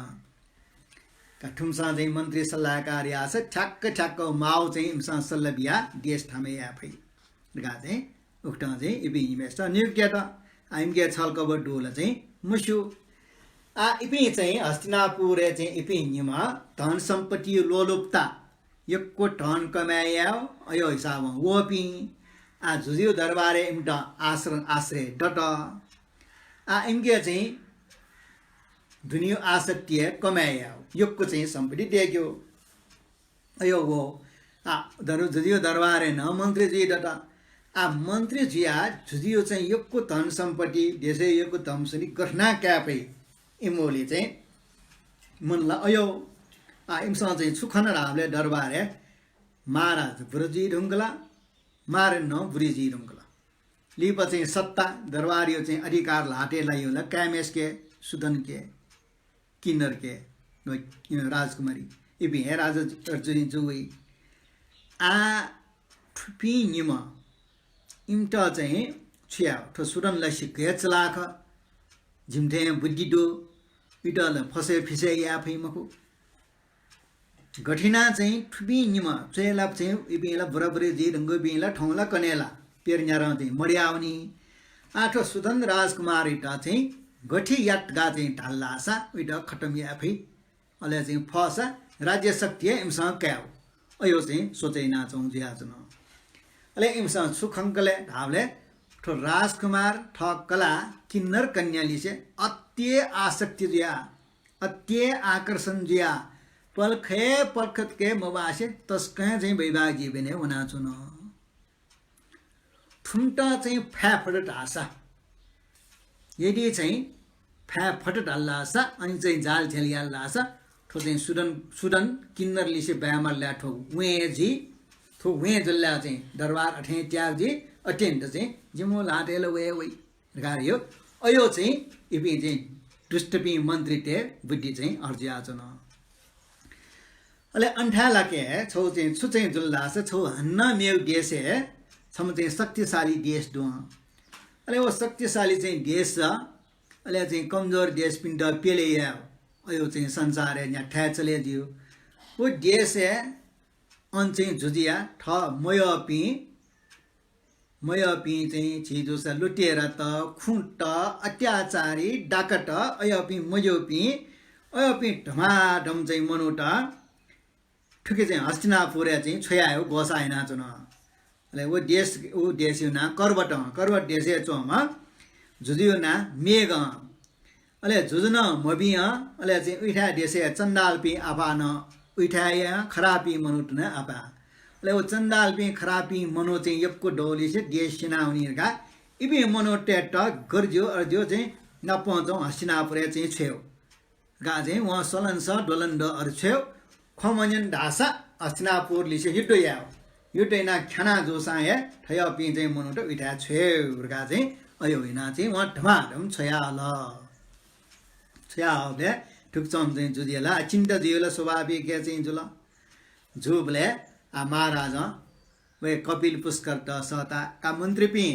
का थुमिसं चाहिँ मन्त्री सल्लाहकार याःसा ठ्याक्क ठ्याक्क माःगु चाहिँ इमिसं सल्लाह बियाः देश थामय् याये फइ धकाः चाहिँ उकथं चाहिँ इपिं निम्हय्‌सित नियुक्त यात। आः इमिके छल कपट दु ला चाहिँ मस्यू। आः इपिं चाहिँ हस्तिनापुरय् चाहिँ इपिं निम्ह धन सम्पत्ति लोलुपता, यक्व धन कमाय् यायेगु, अयो हिसाबं वःपिं। आः जुजुयो दरबारय् इमित आश्र-, आश्रय दत। आः इमिके चाहिँ दुनियो आसक्ति हे कमाय् यायेगु, यक्व चाहिँ सम्पत्ति दय्‌केगु। अयो व, आः, दरु-, जुजुयो दरबारय् नं मन्त्री जुइ दत। आः मन्त्री जुयाः जुजुयो चाहिँ यक्व धन सम्पत्ति, देशय् यक्व धन सम्पत्ति गथे यानाः काये फइ? इमिगुलि चाहिँ मन ला अयो। आः इमिसं चाहिँ छु खन धाःबलय् दरबारय् महाराज बुरे जुइ धुंकल, महारानी नं बुरे जुइ धुंकल। लिपा चाहिँ सत्ता, दरबारयो चाहिँ अधिकार ल्हातय् लाइयो ला काय्‌म्हय्‌सिके, सुदनके, किन्नरके, राजकुमारी, इपिं हे राजा जुइ जुइ। आः थुपिं निम्ह इमित चाहिँ छु याये? थ्व सुदन ला सिक्क हे चलाख, जिमि थें बुद्धि दु, इमित ला फसय् फिसय् याये फइ मखु। गथे यानाः चाहिँ थुपिं निम्ह च्वय् ला चाहिँ इपिं ला बुराबुरी जुइ धुंकूपिं ला थौं ला कन्हय् ला प्यदँ न्यादँ चाहिँ मदयावनी। आः थ्व सुदन राजकुमारयात चाहिँ गथे यात धकाः चाहिँ धाल धाःसा उइत खतम याये फइ। अले चाहिँ फःसा राज्य शक्ति हे इमिसं कायेगु। अयो चाहिँ सोच यानाच्वंगु जुयाच्वन। अले इमिसं छु खंकल धाःबलय् थ्व राजकुमार थः कलाः किन्नर कन्यालिसे अति आसक्ति जुयाः, अति आकर्षण जुयाः पलख हे पलख तक मब्वासे तसकं चाहिँ वैवाहिक जीवनय् वनाच्वन। थुमित चाहिँ फाये फत धाःसा, यदि चाहिँ फाये फत धाल धाःसा, अनि चाहिँ जालझेल याल धाःसा, थ्व चाहिँ सुदन, सुदन किन्नरलिसे बाय् माल ला थ्व वँय् जुइ, थ्व वँय् जुल ला चाहिँ दरबार अथें त्याग जुइ, अत्यन्त चाहिँ जिमिगु ल्हातय् ला वये वइ धकाः यो, अयो चाहिँ इपिं चाहिँ दुष्टपिं मन्त्रीतय् बुद्धि चाहिँ हर्जुयाच्वन। अले अन थाय् लाके छौ चाहिँ छु चाहिँ जुल धाःसा, छौ हानं मेगु देशय् छम्ह चाहिँ शक्तिशाली देश दु। अले व शक्तिशाली चाहिँ देश, अले चाहिँ कमजोर देशपिन्त प्यले याये, अयो चाहिँ संसारय् न्ह्याथाय् चले ज्यू। व देशय् अन चाहिँ जुजुया थः मयःपिं, मयःपिं चाहिँ झी जूसा लुटेरात, खुँत, अत्याचारी, डाकत, अयःपिं मज्यूपिं, अयःपिं धमाधम चाहिँ मनूत थुके चाहिँ हस्तिनापुरय् चाहिँ छ्वयायेगु ग्वसाः यानाच्वन। अले व देश, व देशयो नां कर्वत, कर्वत देशय् च्वंम्ह जुजुयो नां मेघ। अले जुजु नं मबिं, अले चाहिँ उइथाय् देशय् चण्डालपिं आपाः नं उइथाय् याः, खरापिं मनूत नं आपाः। अले व चण्डालपिं खरापिं मनू चाहिँ यक्व दौलिसे देश स्यनावनी धकाः इपिं मनूतय्त गर्ज्यो अर्ज्यो चाहिँ नापं च्वं हस्तिनापुरय् चाहिँ छ्वयेगु। धकाः चाहिँ वं सलंसः द्वलंद्वः अथे छ्वयेगु। खँ मन्यन धाःसा हस्तिनापुरलिसे युद्ध यायेगु। युद्ध यानाः ख्याना जूसां हे थज्याःपिं चाहिँ मनूत उइथाय् छ्वयेगु धकाः चाहिँ अय् यानाः चाहिँ वं धमाधम छ्वयाहल। छ्वयाहःबलय् थुकथं चाहिँ जुजुया ला चिन्ता जुइगु ला स्वाभाविक हे चाहिँ जुल। जूबलय् आ महाराजं वय् कपिल पुष्करत सःताः, का मन्त्रीपिं,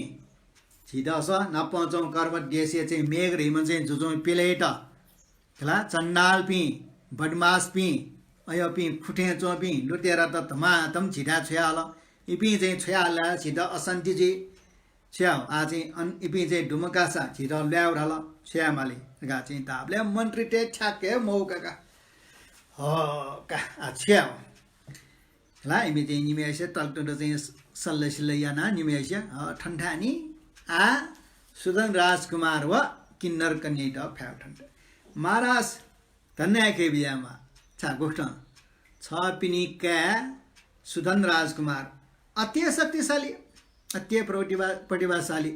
झीत स्व, नापं च्वं कर्बत देशय् चाहिँ मेघ धइम्ह चाहिँ जुजुं पिलाइत खला, चण्डालपिं, बदमासपिं, अय्‌पिं खुथें च्वंपिं लुटेरात धमाधम झीथाय् छ्वयाहल। इपिं चाहिँ छ्वयाहल, झीत अशान्ति जुइ। छ्वयाहु, आः चाहिँ अन, इपिं चाहिँ दुमकाःसा झीत ल्वाये धाल, छ्वयामाली धकाः चाहिँ धाःबलय् मन्त्रीतय् ठ्याक्क हे मौका का। हः का, आः छ्वयाहु। ला, इमि चाहिँ निम्हय्‌सिया तलतुद चाहिँ सल्लासिल्ला यानाः निम्हय्‌सिया, अ, थन्थानि, आ, सुधन राजकुमार व किन्नर कन्यायात फ्याउ थन्त। महाराज, धन्याय्‌के बियामा, छाय् गुकथं, छपिनि काय् सुधन राजकुमार अति शक्तिशाली, अति प्रतिभा-, प्रतिभाशाली।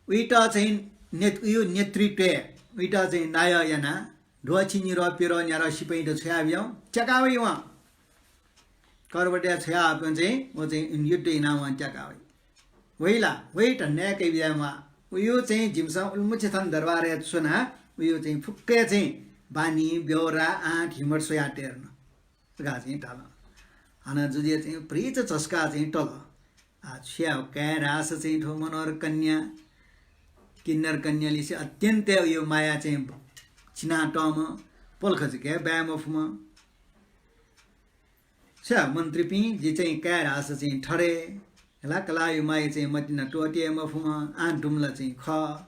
उइत चाहिँ नेत-, उयु नेतृत्वय् उइत चाहिँ नायः यानाः ध्वछि निरः पिरः न्यारः सिपाइँत छ्वयाबियौं, त्याका वइ वं। कर्बतय् छ्वयाहःपिं चाहिँ व चाहिँ युद्ध यानाः वं त्याका वइ। वइ ला, वइ धन्याय्‌के बियामा। उयु चाहिँ जिमिसं उलिमछि थन दरबारय् च्वनाः उयु चाहिँ फुक्कय् चाहिँ बानी, ब्यौरा, आँट, हिम्मत स्वयाः तये धुन धकाः चाहिँ धाल। हानं जुजुया चाहिँ भ्रिचा झस्का चाहिँ तल। आ, छु याये, काय् धाःसा चाहिँ थ्व मनोहर कन्या, किन्नर कन्यालिसे अत्यन्त उयु माया चाहिँ चिनातःम्ह, पलख जक हे बाये मफुम्ह। छु याये मन्त्रीपिं, जि चाहिँ काय् धाःसा चाहिँ थथे, हला, कलाःयु माया चाहिँ मतिना त्वःते मफुम्ह, आँट दुम्ह ला चाहिँ खः।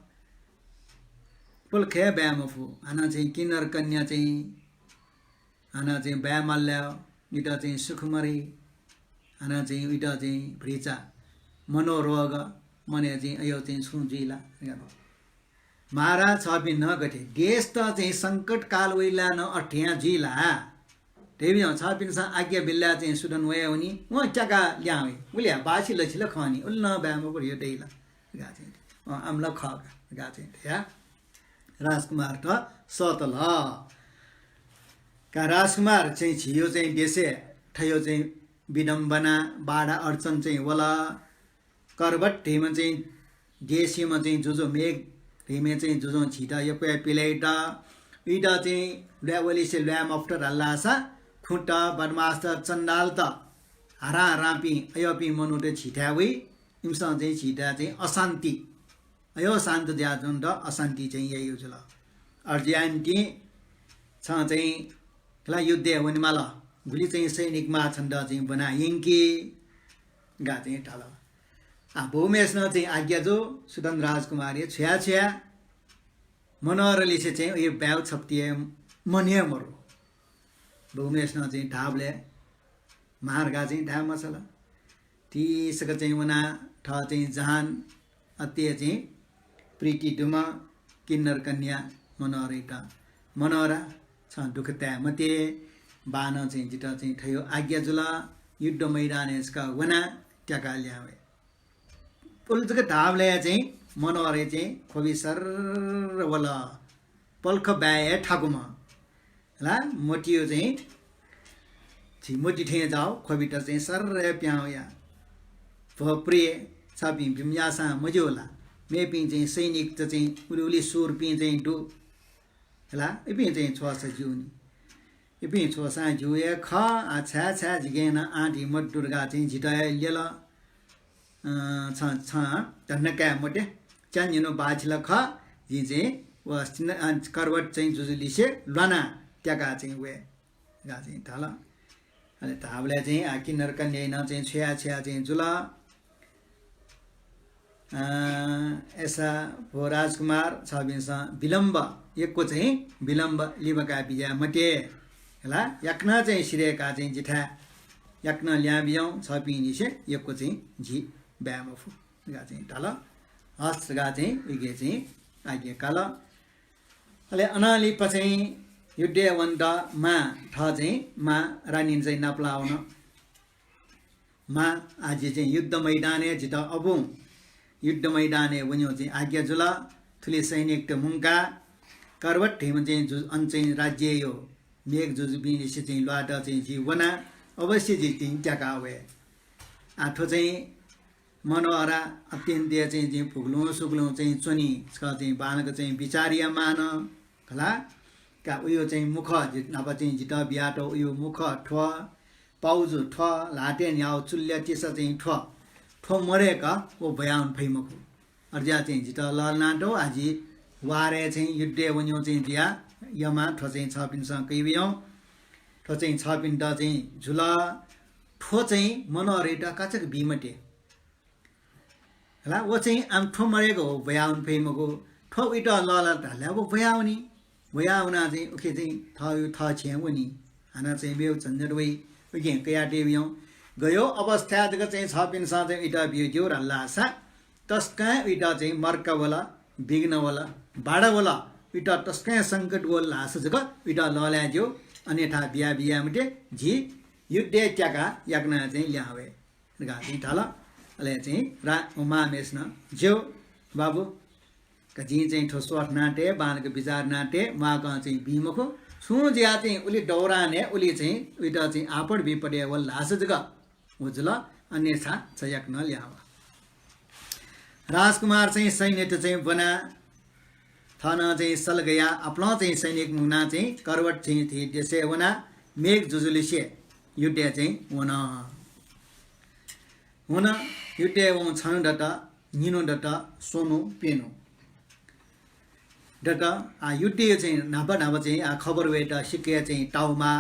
पलख हे बाये मफु। हानं चाहिँ किन्नर कन्या चाहिँ हानं चाहिँ बाये माल ला, उइत चाहिँ सुख मरि, हानं चाहिँ उइत चाहिँ भ्रिचा मनोरोग, मनय् चाहिँ अय् चाहिँ छुं जुइ ला? महाराज, छपिं नं गथे, देशत चाहिँ संकट काल वइला नं अथे यां जुइ ला? धयाबियौं, छपिन्सं आज्ञा बिल ला चाहिँ सुधन वये वनी, वं त्याका ल्याहां वइ। उलि हे बाछि लछि ला खः नि, उलि नं बाये मफु धयो दइ ला? धकाः चाहिँ, अँ, आम ला खः का धकाः चाहिँ धया राजकुमारत सःतल। का राजकुमार, चाहिँ झीयो चाहिँ देशय् थयो चाहिँ विडम्बना, बाधा अड्चन चाहिँ वल। कर्बत धइम्ह चाहिँ देशीम्ह चाहिँ जुजु, मेघ धइम्ह चाहिँ जुजुं झीत यक्व हे पिलाइत, उइत चाहिँ ल्वाये वलिसे ल्वाये मफुत धाल धाःसा खुँत, बदमासत, चण्डालत, हाराहारांपिं अय्‌पिं मनूत झीथाय् वइ। इमिसं चाहिँ झीथाय् चाहिँ अशान्ति, अय् शान्त जुयाच्वनेत अशान्ति चाहिँ याइगु जुल। अय् जुयानिंतिं छं चाहिँ ला युद्धय् वनेमाल, गुलि चाहिँ सैनिक माः छन्त चाहिँ ब्वना यंकि धकाः चाहिँ धाल। आ, बौम्हेसिनं चाहिँ आज्ञा जू, सुधन राजकुमारया छ्वया छ्वया मनोहरलिसे चाहिँ उयो बाय् छप्ति हे मन हे मरु। बौम्हेसिनं चाहिँ धाःबलय् मां धकाः चाहिँ धाये मछाल। तिसक चाहिँ वनाः थः चाहिँ जहान अति हे चाहिँ प्रीति दुम्ह किन्नर कन्या मनोहरयात, मनोहरा, छं दुःख ताये मते, बानं चाहिँ जितः चाहिँ थयो आज्ञा जुल, युद्ध मैदानय् छकः वनाः त्याकाः ल्याहां वये। उलि जक धाःबलय् चाहिँ मनोहरया चाहिँ ख्वबि सर्र वल। पलख बाय् हे थाकुम्ह। ला, मोतियो चाहिँ झी मोति थें जाः, ख्वबित चाहिँ सर्र हे पिहां वया। भो प्रिय, छपिं बिम याःसां मज्यू ला? मेपिं चाहिँ सैनिकत चाहिँ उलि उलि सुरपिं चाहिँ दु। ला, इपिं चाहिँ छ्वःसा ज्यू नि। इपिं छ्वःसां ज्यू हे खः, आ, छाय् छाय् जिके नं आँट हिम्मत दु धकाः चाहिँ जितः हे ल्यल। अँ, छं, छं धन्दा काये मते। च्यान्हु निन्हु बाछि ला खः, जिं चाहिँ व सिन-, अँ, कर्बत चाहिँ जुजुलिसे ल्वानाः त्याकाः चाहिँ वये धकाः चाहिँ धाल। अले धाःबलय् चाहिँ, आ, किन्नर कन्यां नं चाहिँ छ्वया छ्वया चाहिँ जुल। अँ, अय्‌सा भो राजकुमार, छपिन्सं विलम्ब, यक्व चाहिँ विलम्ब लिबाकाः बिज्याये मते। हला, याकनं चाहिँ सिधय्‌काः चाहिँ जिथाय् याकनं ल्याहां बिज्याहुँ, छपिंनिसें यक्व चाहिँ झी बाये मफु धकाः चाहिँ धाल। हस् धकाः चाहिँ उके चाहिँ आज्ञा काल। अले अनं लिपा चाहिँ युद्धय् वनेत मां, थः चाहिँ मां रानीं चाहिँ नापलाः वन। मां, आः जि चाहिँ युद्ध मैदानय् जितः अबुं युद्ध मैदानय् वनेगु चाहिँ आज्ञा जुल। थुलि सैनिकत मुंकाः करवट धइम्ह चाहिँ जु-, अन चाहिँ राज्यया मेघ जुजुपिंलिसे चाहिँ ल्वात चाहिँ जि वना, अवश्य जि चाहिँ त्याका वये। आः थ्व चाहिँ मनोहरा अत्यन्त चाहिँ जि फुक्लुं सुक्लुं चाहिँ च्वनी। छकः चाहिँ बांलाक चाहिँ विचार यायेमाः नं खला। का उयो चाहिँ मुखः जि-, नाप चाहिँ जितः बियातःगु उयो मुखः थ्व, पाउजु थ्व, ल्हातय् न्ह्याःगु चुल्या तिसा चाहिँ थ्व, थ्व मदय्क व ब्वयावने फइ मखु। अज्याः चाहिँ जितः लःल्हानातःगु, आः जि वारय् चाहिँ युद्धय् वनेगु चाहिँ जुया यमा, थ्व चाहिँ छःपिन्सं कयाबियौं। थ्व चाहिँ छःपिन्त चाहिँ जुल। थ्व चाहिँ मनोहरयात काचाक्क बी मते। हला, व चाहिँ आम थ्व मदय्क व ब्वयावने फइ मखु। थ्व उइत लःल्हात धाःसा व ब्वयावनी। ब्वयावनाः चाहिँ उखे चाहिँ थःगु थः छेँय् वनी। हानं चाहिँ मेगु झन्झट वइ, उकिं कयातयाबियौं। गय् अवस्थाय् जक चाहिँ छःपिन्सं चाहिँ उइत बियादिल धाःसा तसकं उइत चाहिँ मर्का वल, विघ्न वल, बाधा वल, उइत तसकं संकट वल धाःसा जक उइत लःल्हायेज्यू, अन्यथा बिया बिया मते, जि युद्धय् त्याका याकनं चाहिँ लिहां वये धकाः चाहिँ धाल। अले चाहिँ रा-, मांम्हेसिनं, ज्यू बाबु, का जिं चाहिँ थ्व सोच यानातये, बांलाक विचार यानातये, म्वाकं चाहिँ बी मखु। छुं जुयाः चाहिँ उलि दौरानय् उलि चाहिँ उइत चाहिँ आपद विपदय् वल धाःसा जक व जुल, अन्यथा छ याकनं लिहां वा। राजकुमार चाहिँ सैन्यत चाहिँ ब्वना, थनं चाहिँ सल्लाह कयाः आपालं चाहिँ सैनिक मुंकाः चाहिँ करवट चाहिँ थी देशय् वनाः मेघ जुजुलिसे युद्धय् चाहिँ वन। हुन युद्धय् वं छन्हु दत, निन्हु दत, स्वन्हु, प्यन्हु दत। आः युद्धय् चाहिँ न्हापा न्हापा चाहिँ आः खबर वयेत सिक्क चाहिँ ताउमा,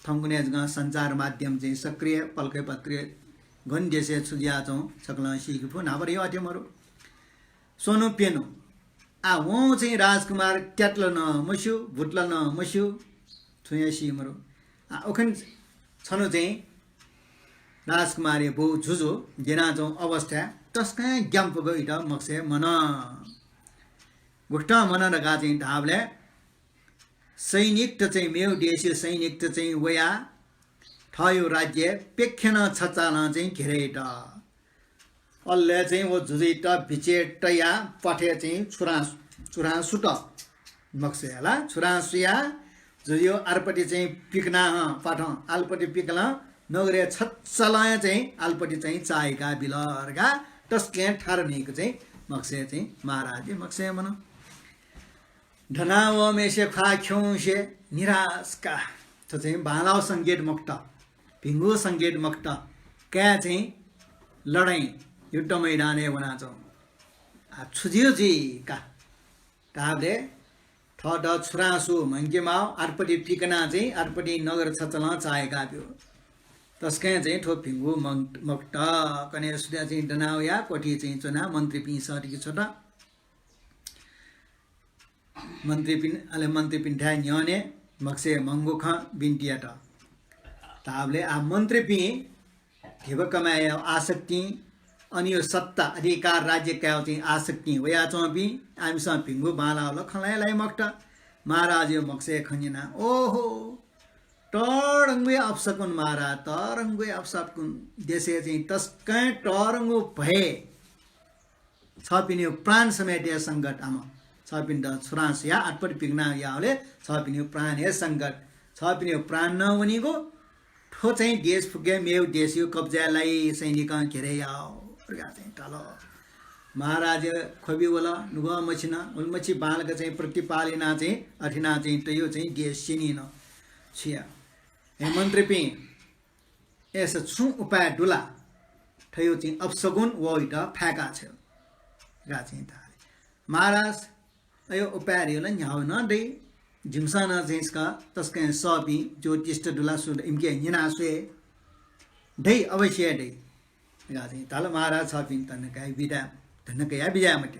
थौंकन्हय् जक सञ्चार माध्यम चाहिँ सक्रिय, पलखे पत्रे गन देशय् छु जुयाच्वं सकलं सीके फु, न्हापा धयागु अथे मरु। स्वन्हु प्यन्हु। आः वं चाहिँ राजकुमार त्यातल नं मस्यू, भुतल नं मस्यू, छुं हे सी मरु। आः उखन छन्हु चाहिँ राजकुमारया बौ जुजु द्यनाच्वंगु अवस्थाय् तसकं ग्याम्पक उइत मखुसे मन। गुकथं मन धकाः चाहिँ धाःबलय् सैनिकत चाहिँ मेगु देशया सैनिकत चाहिँ वयाः थःगु राज्यय् प्यखेनं छचालं चाहिँ घेरे यात। अले चाहिँ व जुजुइत बिचय् तयाः प्वाथय् चाहिँ छुरां, छुरां सुत। मखुसे हला, छुरां सुयाः जुजुया आलपति चाहिँ पिकनाः, प्वाथं आलपति पिकलं नगरय् छचालं चाहिँ आलपति चाहिँ चाःहिका बिल धकाः तसकं थारु न्हय्क चाहिँ मखुसे चाहिँ महाराज मखुसे मन। दनावःम्हेसे ख्वाः खिउँसे निराश का। थ्व चाहिँ बांलाःगु संकेत मखुत, भिंगु संकेत मखुत। काय् चाहिँ लडाइँ युद्ध मैदानय् वनाच्वं। आः छु जुइ जुइ का। धाःबलय् थःत छुरां सु म्हंके माः, आलपति पिकनाः चाहिँ आलपति नगर छचालं चाःहिका ब्यु। तसकं चाहिँ थ्व भिंगु मं-, मखुत। कन्हय् सुथय् चाहिँ दनावयाः क्वथि चाहिँ च्वनाः मन्त्रीपिं सःतके छ्वत। मन्त्रीपिं, अले मन्त्रीपिन्थाय् न्ह्यःने मखुसे म्हंगु खँ बिन्ति यात। धाःबलय् आः मन्त्रीपिं धिबा कमाय् यायेगु आसक्तिं, अनया सत्ता अधिकार राज्य कायेगु चाहिँ आसक्तिं वयाच्वंपिं, आमिसं भिंगु बांलाःगु खँ ल्हाये लाइ मखुत। महाराजया मखुसे खँ न्यनाः, ओहो, तःधंगु हे अपशकुन महाराज, तःधंगु हे अपशकुन। देशय् चाहिँ तसकं तःधंगु भय। छःपिनिगु प्राण समेत हे संकट आम। छःपिन्त छुरां सुयाः आलपति पिकनाः याःबलय् छःपिनिगु प्राण हे संकट। छःपिनिगु प्राण नं वनीगु, थ्व चाहिँ देश फुक्क मेगु देशया कब्जाय् लाइ, सैनिकं घेरे याः धकाः चाहिँ धाल। महाराज ख्वबि वल, नुगः मछिन, उलिमछि बांलाक चाहिँ प्रतिपाल यानाः चाहिँ अथे यानाः चाहिँ तयाः चाहिँ देश स्यनीन। छु याये? हे मन्त्रीपिं, अय्सा छुं उपाय दु ला? थ्व चाहिँ अपशकुन वयात फाय्का छ्वये धकाः चाहिँ धाल। महाराज, अय् उपाय धयागु ला न्ह्यागु नं दइ। जिमिसं नं चाहिँ छकः तसकं सःपिं ज्योतिषत दु ला, सु इमिके न्यनाः स्वये। दइ, अवश्य दइ धकाः चाहिँ धाल। महाराज छःपिं धन्दा कयाः बिदा, धन्दा कयाः बिदा याये मते।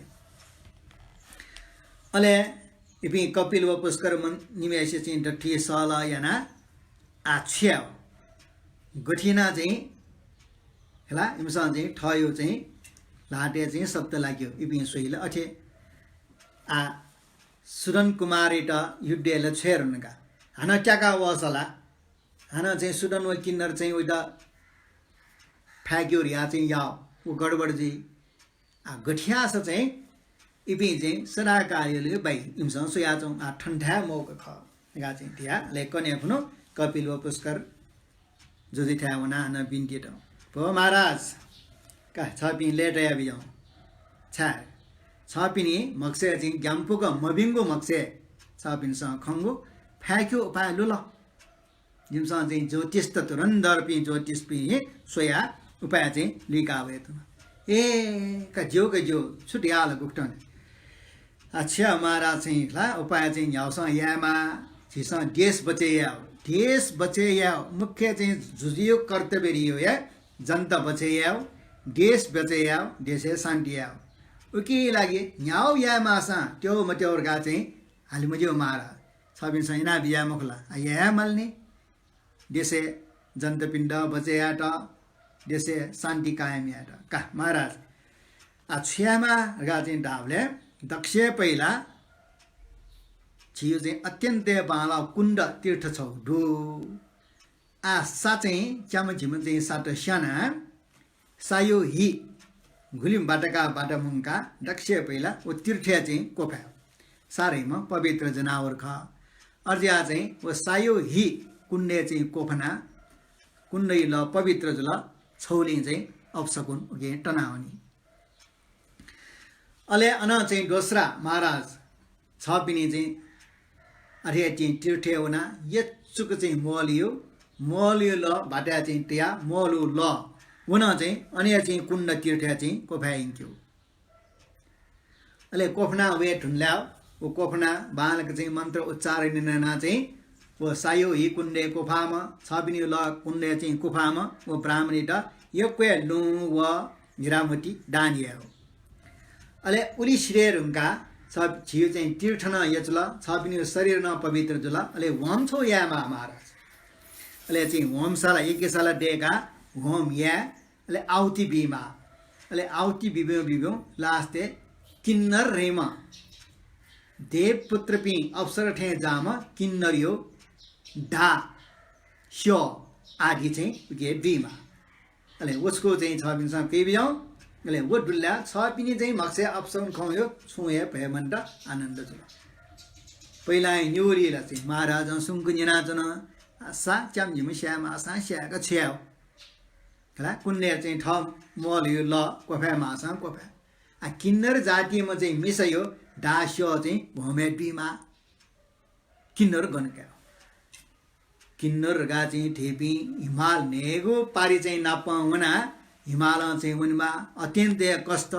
अले इपिं कपिल व पुष्कर मुनिम्हेसे चाहिँ दथुइ सल्लाह यानाः आः छु याये? गथे यानाः चाहिँ हला, इमिसं चाहिँ थःगु चाहिँ ल्हातय् चाहिँ सत्ता लाग्यो, इपिं स्वइ ला अथे। आः सुदन कुमारयात युद्धय् ला छ्वये धुन का। हानं त्याका वःसा ला, हानं चाहिँ सुदन व किन्नर चाहिँ वइत, फाय्क्यु धया चाहिँ याव, व गडबड जुइ। आ, गथियास चाहिँ इपिं चाहिँ सदाकालय् बाइ, इमिसं स्वयाच्वं, आ, थन थाय् मौका खः धका चाहिँ धया। अले कन्हय् खुन्हु कपिल व पुष्कर जुजुथाय् वनाः हानं बिन्ति यात, भो महाराज, का छपिं लय् तया बिज्याहुँ। छाय् छपिनि म्हगसय् चाहिँ ग्याम्पुक मभिंगु म्हगसय् छपिन्सं खंगु फाय्क्यु उपाय लु ला? जिमिसं चाहिँ ज्योतिषत, धुरन्धरपिं ज्योतिषपिं हे स्वयाः उपाय चाहिँ लुइका वये धुन। ए, का ज्यू का ज्यू, छु धयाहल गुकथं? आ, छु याये महाराज, चाहिँ ला उपाय चाहिँ न्ह्याउसं यायेमाः, झीसं देश बचय् यायेगु, देश बचय् यायेगु, मुख्य चाहिँ जुजुया कर्तव्य धइगु हे जनता बचय् यायेगु, देश बचय् यायेगु, देशय् शान्ति यायेगु। उकिया लागि न्ह्याउ यायेमाःसां त्यो मत्यो धकाः चाहिँ हाले मज्यू महाराज, छपिन्सं इना बिज्याये मखु ला? आ, याये माल नि। देशय् जनतापिन्त बचय् यायेत, देशय् शान्ति कायम यायेत। का महाराज, आ, छु यायेमाः धकाः चाहिँ धाःबलय् दक्वसिबय् पहिला झीगु चाहिँ अत्यन्तय् बांलाःगु कुण्ड तीर्थ छगू दु। आ, सा चाहिँ च्याम्ह झिम्ह चाहिँ सात स्यानाः सायु हि गुलिं बात का बात मुंका दक्वसिबय् पहिला व तीर्थय् चाहिँ क्वफायेगु। साह्रैम्ह पवित्र जनावर खः। अज्याः चाहिँ व सायु हि कुण्डय् चाहिँ क्वफना, कुण्डया लः पवित्र जुल, छौलिं चाहिँ अपशकुन उके तनावनी। अले अन चाहिँ दोस्रा महाराज, छपिनि चाहिँ अथे चाहिँ तीर्थय् वनाः यचुक चाहिँ म्वःल्यू, म्वःल्यू लः भाताय् चाहिँ तयाः म्वःल्यू लः वनाः चाहिँ अन चाहिँ कुण्ड तीर्थय् चाहिँ क्वफाय् यंक्यू। अले क्वफना वये धुनलाः व क्वफना बांलाक चाहिँ मन्त्र उच्चारण यानाः चाहिँ व सायु हि कुण्डय् क्वफाःम्ह, छपिनि लः कुण्डय् चाहिँ क्वफाःम्ह व ब्राह्मणयात यक्व लुँ व हिरामोती दान यायेगु। अले उलि सिधये धुंकाः छ झीगु चाहिँ तीर्थ नं यचुल, छपिनिगु शरीर नं पवित्र जुल। अले होम छगू यायेमाः महाराज। अले चाहिँ होम साला, यज्ञशाला दय्काः होम याये, अले आहुति बीमाः। अले आहुति बिब्यूं बिब्यूं last-य् किन्नर ह्रेम्ह, देवपुत्रपिं अप्सरा थें जाःम्ह किन्नरया दाः, स्यः आदि चाहिँ उके बीमाः। अले व छकू चाहिँ छपिन्सं कयाबिज्याहुँ। अले व दुल्लाः छपिनि चाहिँ म्हगसय् अपशकुन खंगु छुं हे भय मन्त, आनन्द जुल। पहिलां निगू ला चाहिँ महाराजं सुम्क न्यनाच्वन, आ, सा च्याम्ह झिम्ह स्याये माःसां स्यायेगु, छु यायेगु? खला, कुण्डय् चाहिँ थः म्वःल्यू लः क्वफाये माःसां क्वफाये। आ, किन्नर जातिम्ह चाहिँ मिसाया दाः स्यः चाहिँ होमय् बीमाः। किन्नर गन कायेगु? किन्नर धकाः चाहिँ धइपिं हिमाल न्हय्गू पारि चाहिँ नापं वनाः हिमालं चाहिँ वनेमाः, अत्यन्तय् कष्ट।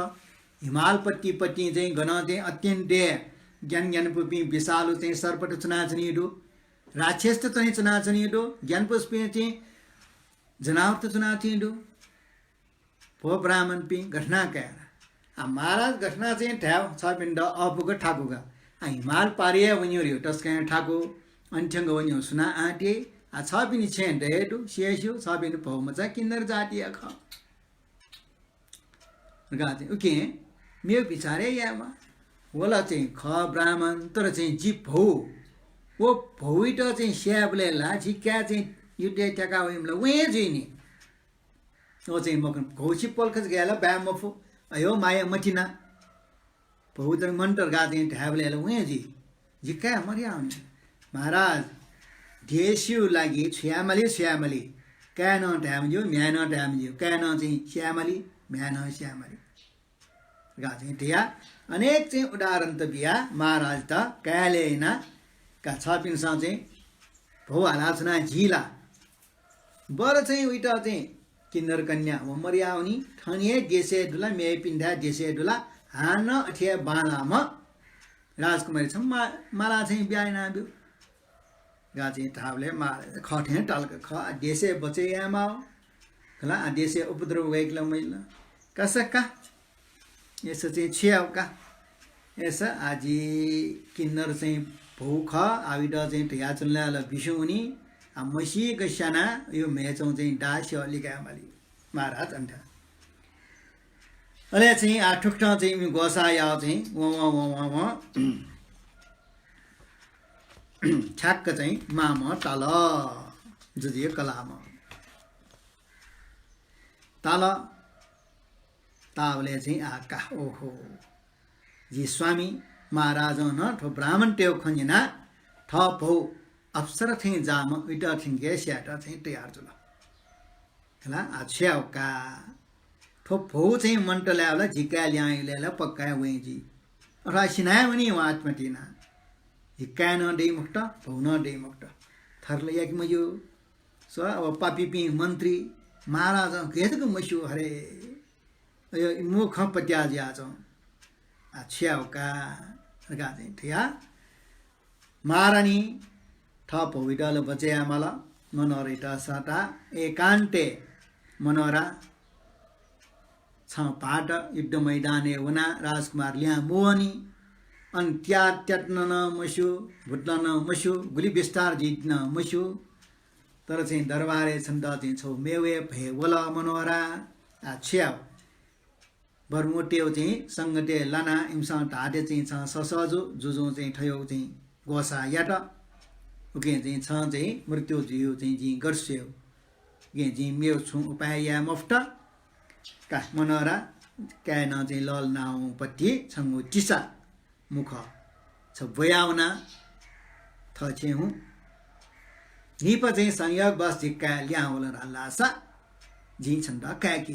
हिमाल पट्टि पट्टिं चाहिँ गनं चाहिँ अत्यन्तय् ग्यानाग्यानापुपिं विषालु चाहिँ सर्पत च्वनाच्वनी दु, राक्षसत चाहिँ च्वनाच्वनी दु, ग्यानापुपिं चाहिँ जनावरत च्वनाच्वनी दु। भो ब्राह्मणपिं, गथे याना काये ला? आ, महाराज, गथे याना चाहिँ धायेगु, छपिन्त अःपुक थाकु का। आ, हिमाल पारि हे वनेगु धइगु तसकं थाकु, अन थ्यंक वनेगु सुनां आँट याइ? आ, छपिनि छेँ दये दु, स्यू, छपिनि भौमचा किन्नर जातिया खः धकाः चाहिँ उकिं मेगु बिचार हे यायेमाः। व ला चाहिँ खः ब्राह्मण, तर चाहिँ जि भौ, व भौयात चाहिँ स्यायेबलय् ला जि काय् चाहिँ युद्धय् त्याका वइम्ह ला वं हे जुइ नि। व चाहिँ मखु, घौछि पलख जक याये ला बाये मफु, अय् माया मतिना। भौयात मन्त धकाः चाहिँ धायेबलय् ला वं हे जुइ। जि काय् मदयावनी। महाराज, देशया लागि छु याये माली, छु याये माली। काय्‌नं धाये मज्यू, म्ह्याय्‌नं धाये मज्यू। काय्‌नं चाहिँ स्याये माली, म्ह्याय्‌नं स्याये माली धकाः चाहिँ धयाः अनेक चाहिँ उदाहरणत बियाः महाराजत काय्‌लय् यानाः का छपिन्सं चाहिँ भौ हालाच्वना जि ला। बरु चाहिँ वयात चाहिँ किन्नर कन्या व मदयावनी, थन हे देशय् दु ला, मेपिन्थाय् देशय् दु ला, हानं अथे हे बांलाःम्ह राजकुमारी छम्ह मा-, मालाः चाहिँ ब्याहा यानाब्यु धकाः चाहिँ धाःबलय् मा-, खः थें ताल का, खः, आ, देशय् बचय् यायेमाः खला, आ, देशय् उपद्रव वय्‌के ला मजिल। का सा का, अय्‌सा चाहिँ छु यायेगु का। अय्‌सा आ जि किन्नर चाहिँ भौ खः, आ वयात चाहिँ धयाच्वना ला बिस्युं वनी, आ, मसीक स्यानाः वया म्हय्‌च्वं चाहिँ दाः स्यः लिकाये माली। महाराज अन थाय्। अले चाहिँ आ थुकथं चाहिँ इमि ग्वसाः याः चाहिँ वं वं वं वं वं ठ्याक्क चाहिँ मामं ताल। जुजुया कलाःम्ह। ताल। ताःबलय् चाहिँ आः का, ओहो, जि स्वामी महाराजं नं थ्व ब्राह्मणतय्गु खँ न्यनाः थः भौ अप्सरा थें जाःम्ह उइत थ्यंके स्यायेत चाहिँ तयार जुल। खला, आः छु याये का? थ्व भौ चाहिँ मन्त लायेबलय् जि काय् ल्याहां वयेबलय् ला पक्का हे वइ जि। अथवा सिना हे वनी वं आत्महत्या यानाः। जि काय् नं दइ मखुत, भौ नं दइ मखुत। थथे ला याके मज्यू। स्व, अब पापीपिं मन्त्री, महाराजं गय् जक मस्यू हरे। अय्, इमिगु खँ पत्याः जुयाच्वं। आः छु याये का धकाः चाहिँ थुयाः महारानीं थः भौइत ला बचय् यायेमाल। मनोहरयात सःताः एकान्तय् मनोहरा, छं भाःत युद्ध मैदानय् वनाः राजकुमार ल्याहां मवनी। अन त्यात त्यात नं मस्यू, भुतलं नं मस्यू, गुलि बिस्तार जुइ नं मस्यू। तर चाहिँ दरबारय् छन्त चाहिँ छगू मेवय् भय वल मनोहरा। आः छु याये? बर्मुतय्गु चाहिँ संगतय् लानाः इमिसं धाःथें चाहिँ छं ससःजु, जुजुं चाहिँ थय्गु चाहिँ ग्वसाः यात। उकिं चाहिँ छं चाहिँ मृत्यु जुइगु चाहिँ जिं गथे स्वये? उकिं जिं मेगु छुं उपाय याये मफुत। का मनोहरा, काय् नं चाहिँ लःल्हानावंपट्टि छंगु तिसा मुख छ ब्वयावना, थः छेँय् हुँ। लिपा चाहिँ संयोगवश जि काय् ल्याहां वल धाःसा जिं छन्त काय्के।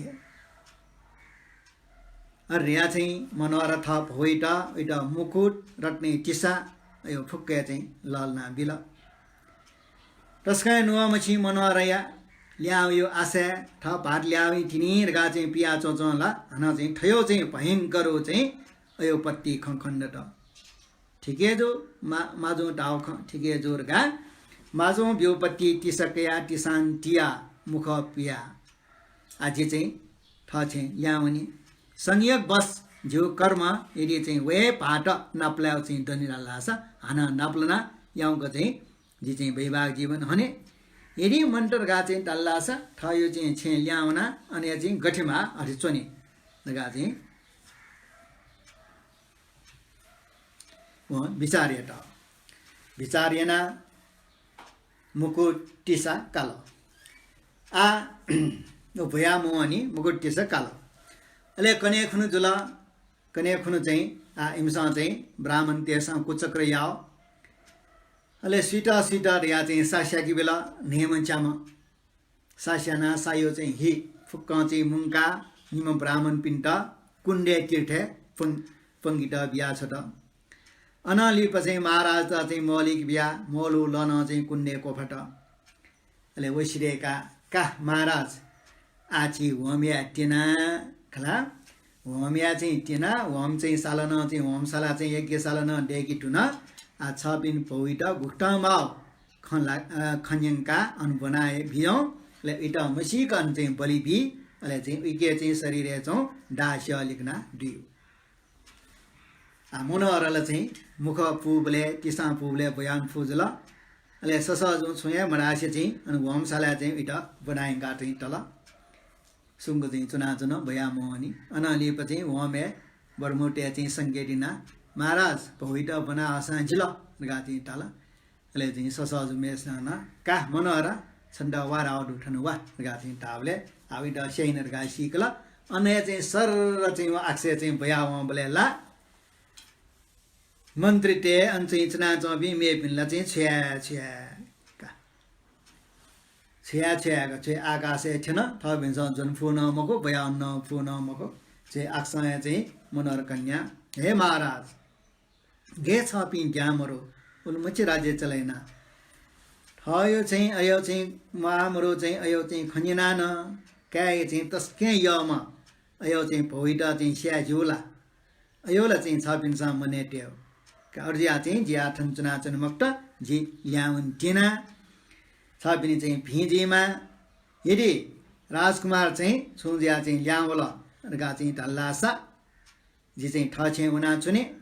अथे धयाः चाहिँ मनोहरा थः भौइत, उइत मुकुट, रत्नय् तिसा, अय् फुक्क हे चाहिँ लःल्हाना बिल। तसकं नुगः मछिं मनोहरया ल्याहां वयेगु आशाय् थः भाःत ल्याहां वइतिनि धकाः चाहिँ पियाच्वंच्वं ला हानं चाहिँ थय्गु चाहिँ भयंकर चाहिँ अय् पट्टि खँ खनेदत। ठीक हे जू, मा-, माजुं धाःगु खँ ठीक हे जू धकाः माजुं ब्यूपट्टि तिसा कयाः तिसां तियाः मुख पियाः आः जि चाहिँ थः छेँय् ल्याहां वनी। संयोगवश जिगु कर्म यदि चाहिँ व हे भाःत नापलायेगु चाहिँ दनि धाःसा हानं नापलाना याउँक चाहिँ जि चाहिँ वैवाहिक जीवन हने। यदि मन्त धकाः चाहिँ धाःसा थःगु चाहिँ छेँय् ल्याहां वना अन हे चाहिँ गथे माः अथे च्वने धकाः चाहिँ वं बिचाः यात। बिचाः यानाः मुकुट तिसा काल। आः व ब्वयाः मवनी, मुकुट तिसा काल। अले कन्हय् खुन्हु जुल। कन्हय् खुन्हु चाहिँ आः इमिसं चाहिँ ब्राह्मणतय्सं कुचक्र याः। अले सुइत सुइत धयाः चाहिँ सा स्याके बिल, न्हय्म्ह च्याम्ह। सा स्यानाः साय् चाहिँ हि फुक्कं चाहिँ मुंकाः निम्ह ब्राह्मणपिन्त कुण्डय् तीर्थय् प्वं-, प्वंकेत बियाछ्वत। अनं लिपा चाहिँ महाराजत चाहिँ मौलिक बियाः मौलु लनं चाहिँ कुण्डय् क्वफात। अले व सिधय्काः, का महाराज, आः छि होमया त्यना खला। होमया चाहिँ त्यना, होम चाहिँ साला नं चाहिँ होमशाला चाहिँ यज्ञशाला नं दय्के धुन। आः छपिं भौइत गुकथं माःगु खँ ला-, अ, खँ न्यंकाः अन ब्वना हे बियौं। अले उइत मसीक अन चाहिँ बलि बी। अले चाहिँ उइके चाहिँ शरीरय् चाहिँ दाह स्यः लिकना दुइ। आः मनोहरल चाहिँ मुख पूबलय्, तिसां पूबलय् ब्वयावने फु जुल। अले ससःजुं छुं हे मधासे चाहिँ अन होमशालाय् चाहिँ उइत ब्वना यंका चाहिँ तल। सुम्क चाहिँ च्वनाच्वन, ब्वया मवनी। अनं लिपा चाहिँ होमय् बर्मुतय् चाहिँ संकेत यानाः, महाराज, भौइत ब्वना हःसां जिल धकाः चाहिँ धाल। अले चाहिँ ससःजुम्हेसिनं नं, का मनोहर, छन्त वा धाःगु दु, थन वा धकाः चाहिँ धाःबलय् आः उइत स्याइन धकाः सीकल। अन हे चाहिँ सर्र चाहिँ व आकाशय् चाहिँ ब्वया वंबलय् ला मन्त्रीतय् अन चाहिँ च्वनाच्वंपिं मेपिन्त ला चाहिँ छ्वया छ्वया का। छ्वया छ्वया का, छ्वया आकाशय् थ्यन, थःपिन्सं ज्वने फु नं मखु, ब्वयावने नं फु नं मखु। छ्वया आकाशं हे चाहिँ मनोहर कन्या, हे महाराज, गय् छपिं ज्ञामरु, उलिमछि राज्य चले याना। थःयो चाहिँ अयो चाहिँ म्वाःमरु चाहिँ अयो चाहिँ खँ न्यनाः नं काय् चाहिँ तसकं यःम्ह अयो चाहिँ भौइत चाहिँ स्याये ज्यू ला? अयो ला चाहिँ छपिन्सं मनय् तयेगु। का, अथे जुयाः चाहिँ जि आः थन च्वनाच्वने मखुत, जि ल्याहां वने त्यना। छपिनि चाहिँ भिं जुइमा। यदि राजकुमार चाहिँ छुं जुयाः चाहिँ ल्याहां वल धकाः चाहिँ धाल धाःसा जि चाहिँ थःछेँय् वनाच्वने।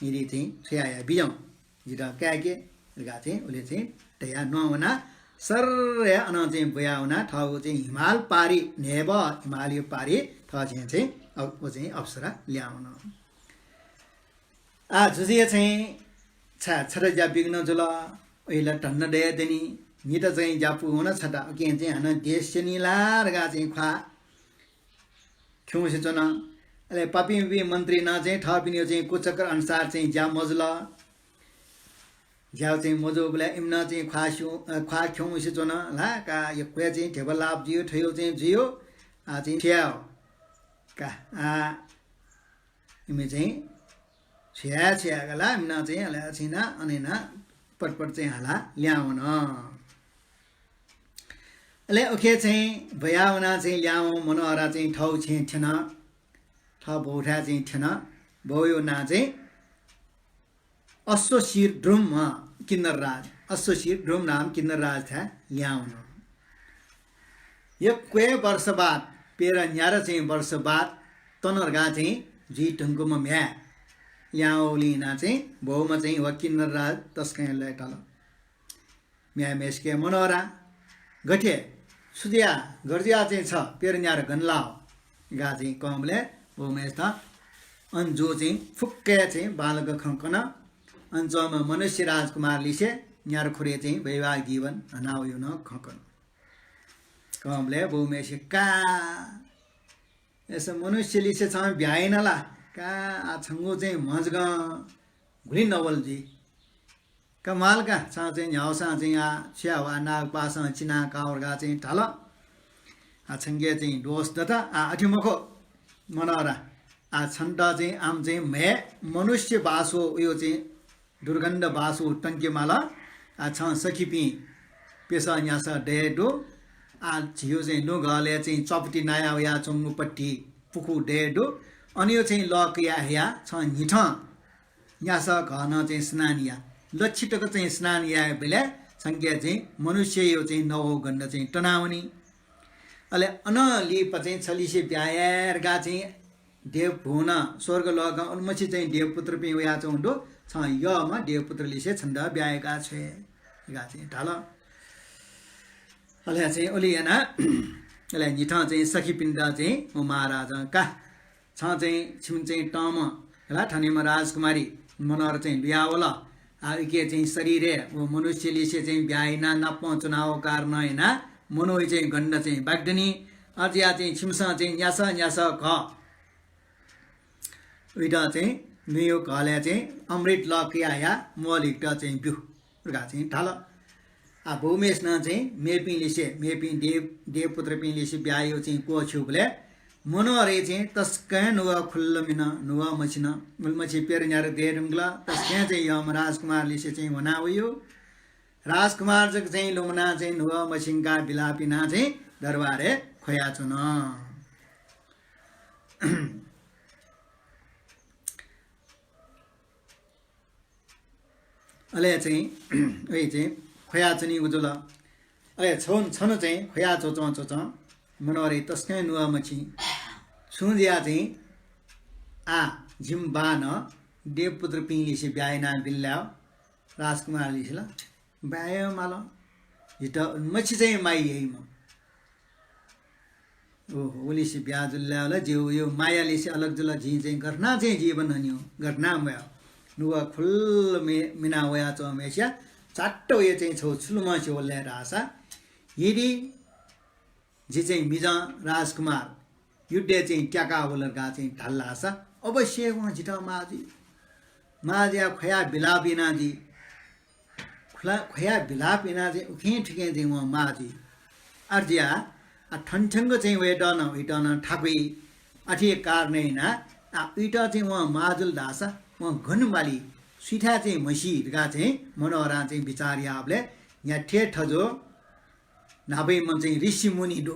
यदि चाहिँ छ्वया बिज्याहुँ, जितः काय्के धकाः चाहिँ उले चाहिँ धयाः न्ववाः वनाः सर्र हे अनं चाहिँ ब्वयाः वनाः थःगु चाहिँ हिमाल पारि, न्हय्‌बः हिमालया पारि थःछेँय् चाहिँ अ-, व चाहिँ अप्सरा ल्याहां वन। आः जुजुया चाहिँ छाय् छता ज्या बिघ्न जुल, उइ ला धन्दा दये दनि, म्हित चाहिँ ज्यापु वन छता, उकिं चाहिँ हानं देश स्यनी ला धकाः चाहिँ ख्वाः खिउँसे च्वन। अले पापिं मन्त्री नं चाहिँ थःपिनिगु चाहिँ कुचक्र अनुसार चाहिँ ज्या मजुल। ज्या चाहिँ मजूबलय् इमिनं चाहिँ ख्वाः स्यु-, अ, ख्वाः खिउँसे च्वन ला का, यक्व चाहिँ ध्यबा लाभ जुयो, थ्यौ चाहिँ जुयो, आ चाहिँ स्यायो का, आ इमि चाहिँ छ्या छ्या गला, इमिनं चाहिँ अले छिना अनेना पटपट चाहिँ हाला ल्यावन। अले उखे चाहिँ भया वना चाहिँ ल्यावं मनोहरा चाहिँ थौ छेँ थ्यन, थः बौथाय् चाहिँ थ्यन। बौयो नां चाहिँ अश्वशीर्द्रुम, अँ, किन्नरराज, अश्वशीर्द्रुम नाम किन्नरराज थाय् ल्यावन। यक्व वर्ष बाद, पेरा न्यारा चाहिँ वर्ष बाद तनर्गा चाहिँ जुइ धुंकुम्ह म्ह्याय् ल्यावंलिं ना चाहिँ बौम्ह चाहिँ व किन्नरराज तसकं लय्ताल। म्ह्याय् म्हय्सिके मनोहरा, गथे, छु जुया, गथे जुया चाहिँ छ, पेरा न्यारा गन लाव? गा चाहिँ कंबलय् बौम्हय्सित अन जू चाहिँ फुक्कया चाहिँ बांलाक खँ कन। अन च्वंम्ह मनुष्य राजकुमारलिसे न्यारा खुरे चाहिँ वैवाहिक जीवन हना वयु नं खँ कन। कंबलय् बौम्हय्सिके का, अय्सा मनुष्यलिसे छं ब्याहा याना ला? का, आ छंगु चाहिँ म्हजगं गुलि नवल जुइ। का म्वाल का, छं चाहिँ न्ह्याउसां चाहिँ आ छ्या वा नागपासं चिना कावरगा चाहिँ धाल। आ छंके चाहिँ दोष दत, आ अथे मखु मनोहरा। आ छन्त चाहिँ आम चाहिँ म्हय् मनुष्य बासो उयो चाहिँ दुर्गन्ध बासो तंके माल। आ छं सखीपिं पेसः न्यासः दये दु। आ झियो चाहिँ लुँ गलय् चाहिँ चपति नाया वया च्वंगु पट्टि पुखू दये दु। अन यो चाहिँ लः कया हया छं न्हिथं न्यासः घः नं चाहिँ स्नान या। लच्छि तक चाहिँ स्नान याये बेलय् छंके चाहिँ मनुष्ययो चाहिँ नवौ गन्ध चाहिँ तनावनी। अले अनं लिपा चाहिँ छलिसे ब्याहा याये धकाः चाहिँ देवभुवन स्वर्गलोकं उलिमछि चाहिँ देवपुत्रपिं वयाच्वंगु दु। छं यःम्ह देवपुत्रलिसे छन्त ब्याहा याका छ्वये धकाः चाहिँ धाल। अले चाहिँ उलि याना, अले न्हिथं चाहिँ सखीपिन्त चाहिँ व महाराजं का, छं चाहिँ छिमि चाहिँ तंम्ह हला थनेम्ह राजकुमारी मनोहरा चाहिँ लुयावल। आ उके चाहिँ शरीरय् व मनुष्यलिसे चाहिँ ब्याहा याना नापं च्वनाव कारणं याना मनोइ चाहिँ गन्ध चाहिँ बाग्दनी। अज्या चाहिँ छिमिसं चाहिँ न्यासः न्यासः घः उइत चाहिँ नुयो घलय् चाहिँ अमृत लः कया हया म्वःलिकत चाहिँ ब्यु धकाः चाहिँ धाल। आ बौम्हेसिनं चाहिँ मेपिंलिसे, मेपिं देव, देवपुत्रपिंलिसे ब्याहायो चाहिँ क्वःछ्यूबलय् मनोहरय् चाहिँ तसकं नुगः खुल्ल मिन, नुगः मछिन। उलिमछि पेरा न्यारा दये धुंकल, तसकं चाहिँ यःम्ह राजकुमारलिसे चाहिँ ह्वना वयु। राजकुमार जक चाहिँ लुमना चाहिँ नुगः मछिंका बिलाप याना चाहिँ दरबारय् ख्वयाच्वन। अले चाहिँ, अले चाहिँ ख्वयाच्वनीगु जुल। अले छन, छन चाहिँ ख्वया च्वचं च्वचं मनोहरय् तसकं नुगः मछिं। छुं जुया चाहिँ आ जिमि बानं देवपुत्रपिंलिसे ब्याहा यानाबिल ला राजकुमारलिसे ला? ब्याहा याये माल। जितः मछि चाहिँ माया याइम्ह। ओहो, उलिसे ब्याहा जुल ला, जियो मायालिसे अलग जुल, जिं चाहिँ गथे याना चाहिँ जीवन हन्यु, गथे याना म्वाये। नुगः खुल्ल मि-, मिना वयाच्वंम्हेसिया चाट्ट वये चाहिँ छौ छुलुमं स्यू वल धाःसा, यदि जि चाहिँ मिजं राजकुमार युद्धय् चाहिँ त्याका वल धकाः चाहिँ धाल धाःसा अवश्य वं जितः माः जुइ। माः जुया ख्वया बिलाप याना जुइ। खुला-, ख्वया बिलाप याना चाहिँ उखें थुखें चाहिँ वं माः जुइ। अथे जुया, आ, थन थ्यंक चाहिँ वयेत नं, उइत नं थाकुइ। अथे कारणं याना, आ, उइत चाहिँ वं माः जुल धाःसा वं गन माली, सुइथाय् चाहिँ म्हसी धकाः चाहिँ मनोहरां चाहिँ बिचाः याःबलय् न्ह्याथे थज्व न्हापायाम्ह चाहिँ ऋषिमुनि दु।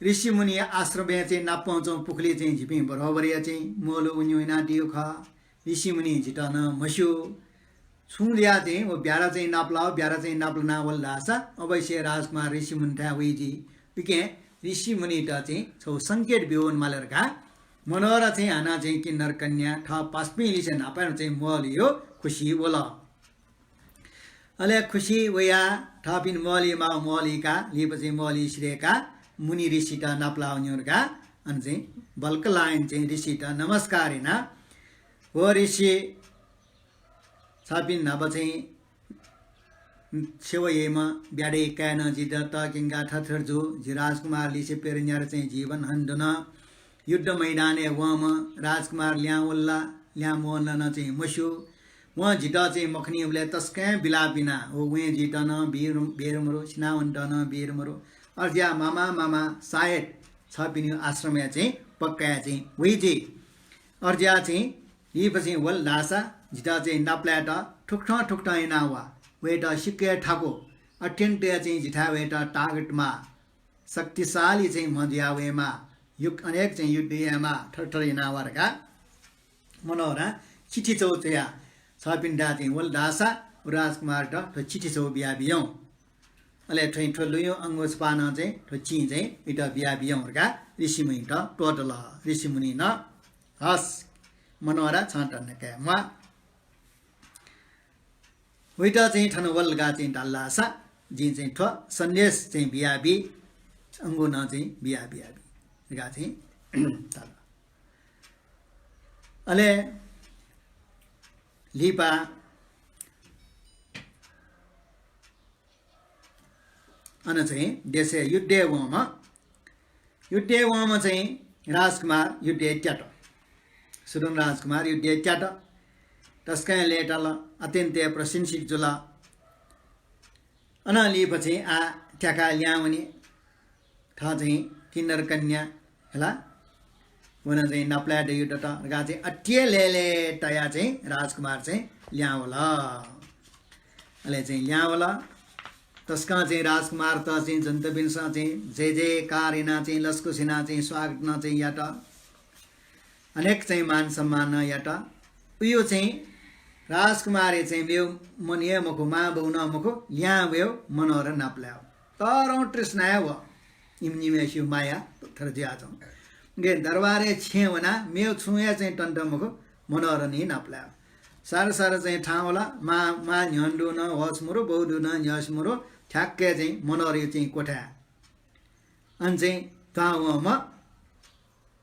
ऋषिमुनि आश्रमय् चाहिँ नापं च्वं पुखुलिइ चाहिँ झीपिं बरोबरया चाहिँ मोलु उन्यु यानादीगु खः। ऋषिमुनि जितः नं म्हस्यू। छुं जुया चाहिँ व ब्याहा चाहिँ नापलाव, ब्याहा चाहिँ नापलाना वल धाःसा अवश्य राजकुमार ऋषिमुनिथाय् वइ जुइ। उकिं ऋषिमुनित चाहिँ छौ संकेत ब्यूवने माल धकाः मनोहरा चाहिँ हानं चाहिँ किन्नर कन्या थः पासापिंलिसे न्हापा चाहिँ मोलुयो खुसि वल। अले खुसि वया थःपिं मोलुइ माव मोलुइ का, लिपा चाहिँ मोलुइ सिधय्का मुनि ऋषित नापलाव न्यु धकाः अन चाहिँ बल्क लाइन चाहिँ ऋषित नमस्कार याना। व ऋषि, छपिं न्हापा चाहिँ छेवय् याइम्ह ब्याधय् काय्‌नं जितः तःक्यंकाः थथे थथे जू, जि राजकुमार लिसे प्यदँ न्यादँ चाहिँ जीवन हनेधुन। युद्ध मैदानय् वंम्ह राजकुमार ल्याहां वल ला, ल्याहां मवल ला नं चाहिँ मस्यू। वं जितः चाहिँ मखनीबलय् तसकं बिलाप याना। व वँय् जुइत नं वीर, वीर मरु, सिनावनेत नं वीर मरु। अथे जुयाः मामा, मामा, सायद छपिनिगु आश्रमय् चाहिँ पक्का चाहिँ वइ जुइ। अथे जुयाः चाहिँ लिपा चाहिँ वल धाःसा जितः चाहिँ नापलायेत थुकथं थुकथं याना वा। वयेत सिक्क थाकु। अत्यन्त चाहिँ जिथाय् वयेत तागत माः। शक्तिशाली चाहिँ म्ह जुया वयेमाः। यु-, अनेक चाहिँ युद्ध यायेमाः, थर थर याना वा धकाः मनोहरं चिठी छगू च्वयाः छपिन्थाय् चाहिँ वल धाःसा व राजकुमारयात थ्व चिठी छगू बियाबियौं। अले थ्व, थ्व लुँयु अंगुसपानं चाहिँ थ्व चिं चाहिँ वइत बियाबियौं धकाः ऋषिमुनित त्वःतल। ऋषिमुनिं नं, हस्, मनोहरा, छं तन्ने काये म्वाः। वइत चाहिँ थन वल धकाः चाहिँ धाल धाःसा जिं चाहिँ थ्व सन्देश चाहिँ बियाबी, अंगु नं चाहिँ बियाबियाबी धकाः चाहिँ धाल। अले लिपा अन चाहिँ देशय् युद्धय् वंम्ह, युद्धय् वंम्ह चाहिँ राजकुमार युद्धय् त्यात। सुदन राजकुमार युद्धय् त्यात। तसकं लय्ताल, अत्यन्त प्रशंसित जुल। अनं लिपा चाहिँ आः त्याकाः ल्याहां वने। थः चाहिँ किन्नर कन्या हला, व नं चाहिँ नापलाये दइगु दत धकाः चाहिँ अति हे लय्लय्तायाः चाहिँ राजकुमार चाहिँ ल्याहां वल। अले चाहिँ ल्याहां वल। तसकं चाहिँ राजकुमारत चाहिँ जनतापिन्सं चाहिँ जय जयकार यानाः चाहिँ लसकुस यानाः चाहिँ स्वागत नं चाहिँ यात। अनेक चाहिँ मान सम्मान नं यात। उयो चाहिँ राजकुमारया चाहिँ मेव मन हे मखु, मां बौ नं मखु, ल्याहां वयेव मनोहर नापलायेव। तःधंगु तृष्णा हे व। इमि निम्हय्सिगु माया थर जुयाच्वं। उकिं दरबारय् छेँय् वनाः मेव छुं हे चाहिँ तन्त मखु, मनोहरं हे नापलायेव। सार सार चाहिँ थाहां वल, मां, मां न्ह्यःने दुगु नं होश मरु, बौ दुगु नं न्ह्यःने मरु, ठ्याक्कै चाहिँ मनोहरया चाहिँ क्वथाय्। अन चाहिँ दुहां वंम्ह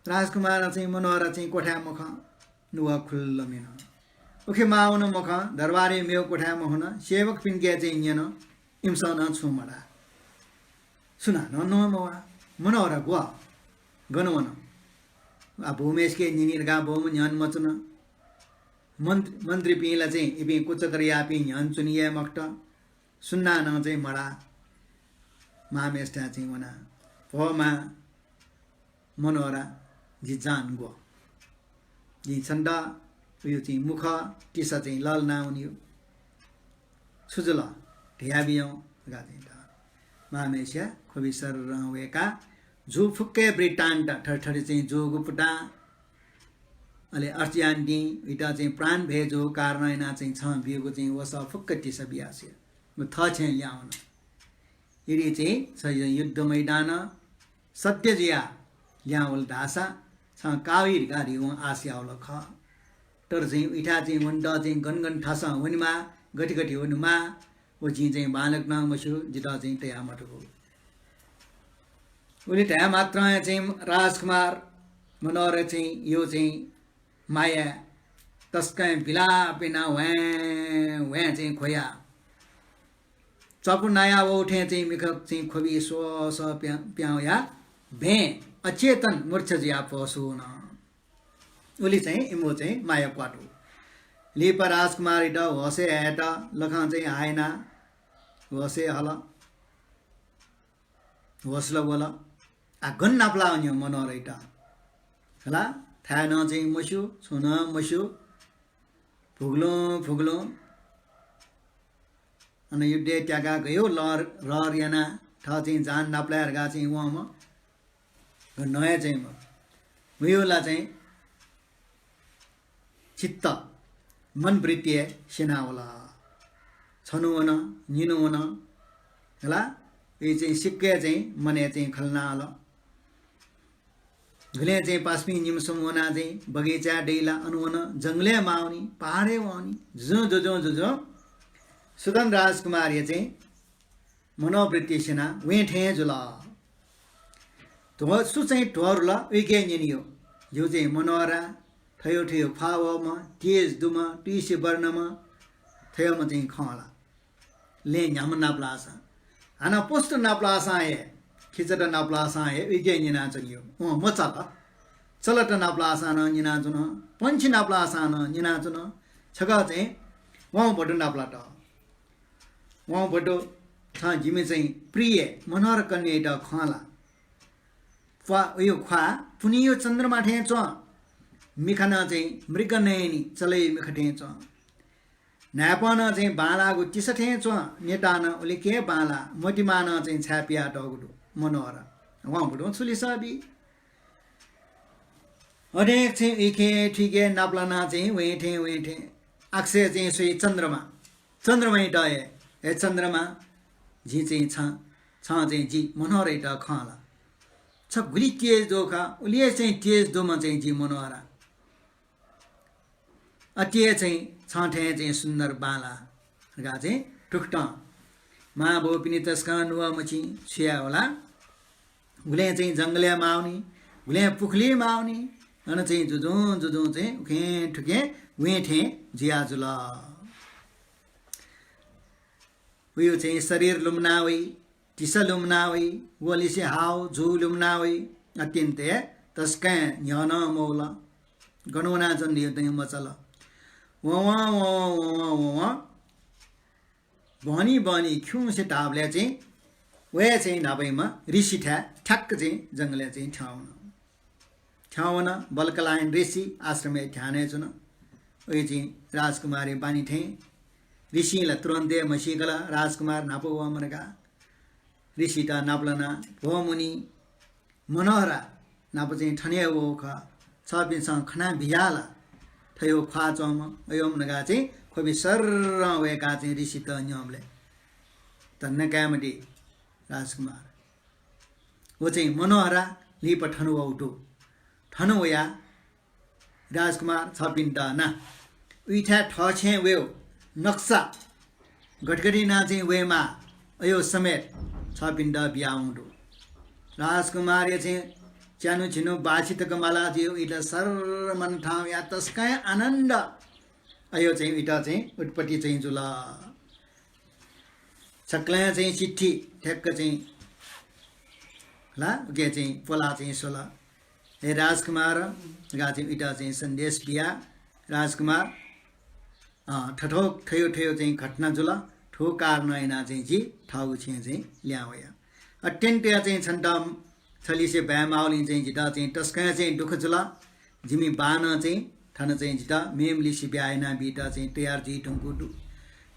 राजकुमारं चाहिँ मनोहर चाहिँ क्वथाय् मखं, नुगः खुल्ल मिन। उखे मां वन मखं, दरबारय् मेव क्वथाय् मखन, सेवकपिन्के चाहिँ न्यन, इमिसं नं छुं मधाः। सुनानं नं मवाः। मनोहर ग्व? Gun one? आ, बौम्हय्सिके न्यनी धकाः बौम्ह न्ह्यःने मच्वन। मन्त्र-, मन्त्रीपिं ला चाहिँ इपिं कुचक्र याःपिं न्ह्यःने च्वनी हे मखुत। सुनानं चाहिँ मधाः। मांम्हय्सिथाय् चाहिँ वनाः, भो मां, मनोहरा, जि जान ग्व। जिं छन्त उयो चाहिँ मुख तिसा चाहिँ लःल्हाना वनीगु। छु जुल? धयाबियौं धकाः चाहिँ धाल। मांम्हय्सिया ख्वबि सररं वय्काः जूगु फुक्क वृत्तान्त थथे थथे चाहिँ जूगु पुटां, अले अथे यानादिं, उइत चाहिँ प्राण भय जूगु कारणं यानाः चाहिँ छं ब्यूगु चाहिँ वसः फुक्क तिसा बियाः स्वया। व थः छेँय् ल्याहां वन। यदि चाहिँ छ युद्ध मैदानं सत्य जुयाः ल्याहां वल धाःसा छं काः वइ धकाः धइगु वं आश याः वल खः। तर चाहिँ उइथाय् चाहिँ वनेत चाहिँ गन गन थासं वनेमाः, गथे गथे वनेमाः, व जिं चाहिँ बांलाक नं मस्यू, जितः चाहिँ तया मथूगु। उलि धाये मात्रं हे चाहिँ राजकुमार मनोहर चाहिँ यो चाहिँ माया तसकं बिलाप यानाः ह्वाँय् ह्वाँय् चाहिँ ख्वया। चपु नाया वःगु थें चाहिँ मिखा चाहिँ ख्वबि स्वः स्वः प्यां, प्यां वयाः भ्वय् अचेतन मूर्छा जुयाः पशु वन। उलि चाहिँ इमिगु चाहिँ माया क्वातु। लिपा राजकुमारयात होशय् हयेत लखं चाहिँ हाय् यानाः होशय् हल। होश ला वल। आ, गन नापलाः वनीगु मनोहरयात? हला, थाय् नं चाहिँ मस्यू, छुं नं मस्यू। भुगलुं भुगलुं अन युद्धय् त्याकाः गय् रहर, रहर यानाः थः चाहिँ जान नापलाये धकाः चाहिँ वंम्ह गनं हे चाहिँ मदु। वय् ला चाहिँ चित्त, मनवृत्ति हे स्यना वल। छन्हु वन, निन्हु वन, हला, वय् चाहिँ सिक्क हे चाहिँ मनय् चाहिँ खँ ल्हाना हल। गुलिं चाहिँ पासापिं निम्हसिनं वनाः चाहिँ बगैँचाय् दइ ला, अन वन, जंगलय् माः वनी, पहाडय् वनी, जुजुं जुजुं जुजुं सुदन राजकुमारया चाहिँ मनोवृत्ति स्यनाः वय् थें हे जुल। ध्व-, सु चाहिँ ध्वरु ला उइके न्यनीगु। जिगु चाहिँ मनोहरा, थय् थय् ख्वाः वःम्ह, तेज दुम्ह, तुइसे वर्णम्ह, थय्म्ह चाहिँ खं ला। लँय् न्ह्याम्ह नापलाःसां, हानं पशुत नापलाःसां हे, खिचात नापलाःसां हे उइके न्यनाच्वनीगु। वं मचाल। चलत नापलाःसां नं न्यनाच्वन, पंक्षी नापलाःसां नं न्यनाच्वन। छकः चाहिँ वाउँभ्वतु नापलात। वाउँभ्वतु, छं जिमि चाहिँ प्रिय मनोहर कन्यायात खंला। प्वा उयो ख्वाः पुन्हियो चन्द्रमा थें च्वं। मिखा नं चाहिँ मृगनयनी चलय् मिखा थें च्वं। न्हाय्पं नं चाहिँ बांलाःगु तिसा थें च्वं। नेतां नं उलिके बांलाः। मोतिमां नं चाहिँ छाय् पियातःगु दु। मनोहरा, वाउँभ्वतुं छु लिसः बी? अनेक चाहिँ उइके थुइके नापलानाः चाहिँ वयेथें वयेथें आकाशय् चाहिँ स्वइ चन्द्रमा। चन्द्रमायात हे, हे चन्द्रमा, जिं चाहिँ छ, छं चाहिँ जि मनोहरायात खंला। छ गुलि तेज दु खः, उलि हे चाहिँ तेज दुम्ह चाहिँ जि मनोहरा। अति हे चाहिँ छं थें चाहिँ सुन्दर बांलाः धकाः चाहिँ थुकथं। मांबौपिनि तसकं नुगः मछिं, छु याये होला? गुलें चाहिँ जंगलय् माःवनी, गुलें पुखुलिइ माःवनी, अन चाहिँ जुजुं जुजुं चाहिँ उखें थुखें वयेथें जुया जुल। उयो चाहिँ शरीर लुमना वइ, तिसा लुमना वइ, वलिसे हाव, जू लुमना वइ, अत्यन्त हे तसकं न्ह्यः नं मवल। गन वनाच्वन धइगु मचाल। वं वं वं वं वं वं वं बहनी बहनी खिउँसे धाःबलय् चाहिँ वया चाहिँ न्हापायाम्ह ऋषिथाय् ठ्याक्क चाहिँ जंगलय् चाहिँ थ्यंवन। थ्यंवन, बल्कलायन ऋषि आश्रमय् ध्यानय् च्वन। उइ चाहिँ राजकुमारया बानी थें ऋषिं ला तुरन्त हे म्हसीकल राजकुमार न्हापा वःम्ह धकाः। ऋषित नापलानाः, भो मुनि, मनोहरा नाप चाहिँ थन हे वःगु खः, छपिन्सं खना बिज्याः ला? थयो ख्वाः च्वंम्ह अयोम्ह धकाः चाहिँ ख्वबि सर्रं वय्काः चाहिँ ऋषित न्यंबलय्, धन्दा काये मते राजकुमार। व चाहिँ मनोहरा लिपा थन वःगु दु। थन वयाः राजकुमार, छपिन्त ना उइथाय् थःछेँय् वयेगु नक्सा गथे गथे यानाः चाहिँ वयेमाः, अयो समेत छपिन्त बियावं दु। राजकुमारया चाहिँ च्यान्हु झिन्हु बाछि तक माला जुइ, उइत सर्र मनथां वयाः तसकं आनन्द अयो चाहिँ उइत चाहिँ उत्पत्ति चाहिँ जुल। सकलें चाहिँ चिट्ठी ठ्याक्क चाहिँ ला उके चाहिँ पोला चाहिँ स्वल। हे राजकुमार, धकाः चाहिँ उइत चाहिँ सन्देश बिया। राजकुमार, अँ, थथौ थयो थयो चाहिँ घटना जुल, थ्व कारणं यानाः चाहिँ जि थःगु छेँय् चाहिँ ल्याहां वया। अत्यन्त हे चाहिँ छन्त छलिसे बाय् माःगुलिं चाहिँ जितः चाहिँ तसकं चाहिँ दुःख जुल। जिमि बानं चाहिँ थन चाहिँ जितः मेम्ह लिसे ब्याहा यानाबीत चाहिँ तयार जुइ धुंकूगु दु।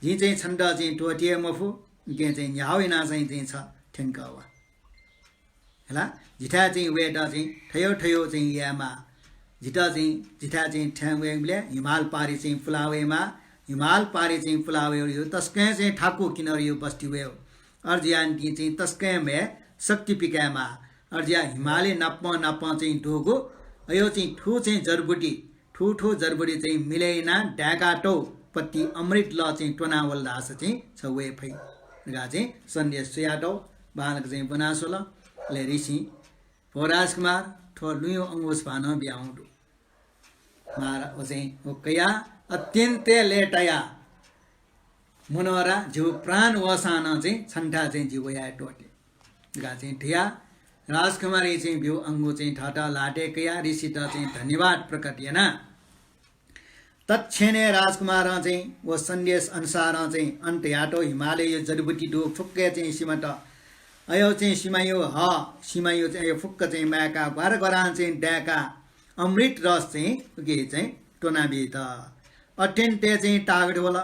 जिं चाहिँ छन्त चाहिँ त्वःते हे मफु, उकिं चाहिँ न्ह्याः यानाः चाहिँ, चाहिँ छ थ्यंकः वा। हला, जिथाय् चाहिँ वयेत चाहिँ थयो थयो चाहिँ यायेमाः। जितः चाहिँ, जिथाय् चाहिँ थ्यंक वयेबलय् हिमाल पारि चाहिँ पुला वयेमाः। हिमाल पारि चाहिँ पुला वयेगु तसकं चाहिँ थाकु किनरया बस्ती वयेगु। अय् जुयाः निंतिं चाहिँ तसकं म्ये शक्ति पिकायेमाः। अय् जुयाः हिमालय् नापं नापं चाहिँ दुगु अयो चाहिँ थ्व चाहिँ जडीबुटी, थ्व थ्व जडीबुटी चाहिँ मिलय् यानाः दाय्कातःगु पत्ति अमृत लः चाहिँ त्वना वल धाःसा चाहिँ छ वये फइ धकाः चाहिँ सन्देश स्वयातःगु बांलाक चाहिँ ब्वना स्वल। अले ऋषिं, भो राजकुमार, थ्व लुँया अंगुस भानं बियावं दु। महारा-, व चाहिँ व कयाः अत्यन्त लय्तायाः, मनोहरा, जिगु प्राण वःसां नं चाहिँ छन्थाय् चाहिँ जि वयाः त्वःते धकाः चाहिँ धयाः राजकुमारया चाहिँ ब्यूगु अंगु चाहिँ थःत ल्हातय् कयाः ऋषित चाहिँ धन्यवाद प्रकट याना। तत्क्षणय् राजकुमारं चाहिँ व सन्देश अनुसारं चाहिँ अन धयातःगु हिमालय् जडीबुटी दुगु फुक्कया चाहिँ सिमात, अयो चाहिँ सिमाया ह, सिमाया चाहिँ अयो फुक्क चाहिँ माय्काः ग्वारा ग्वारां चाहिँ दाय्काः अमृत रस चाहिँ उके चाहिँ त्वनाबीत। अत्यन्त हे चाहिँ तागत वल,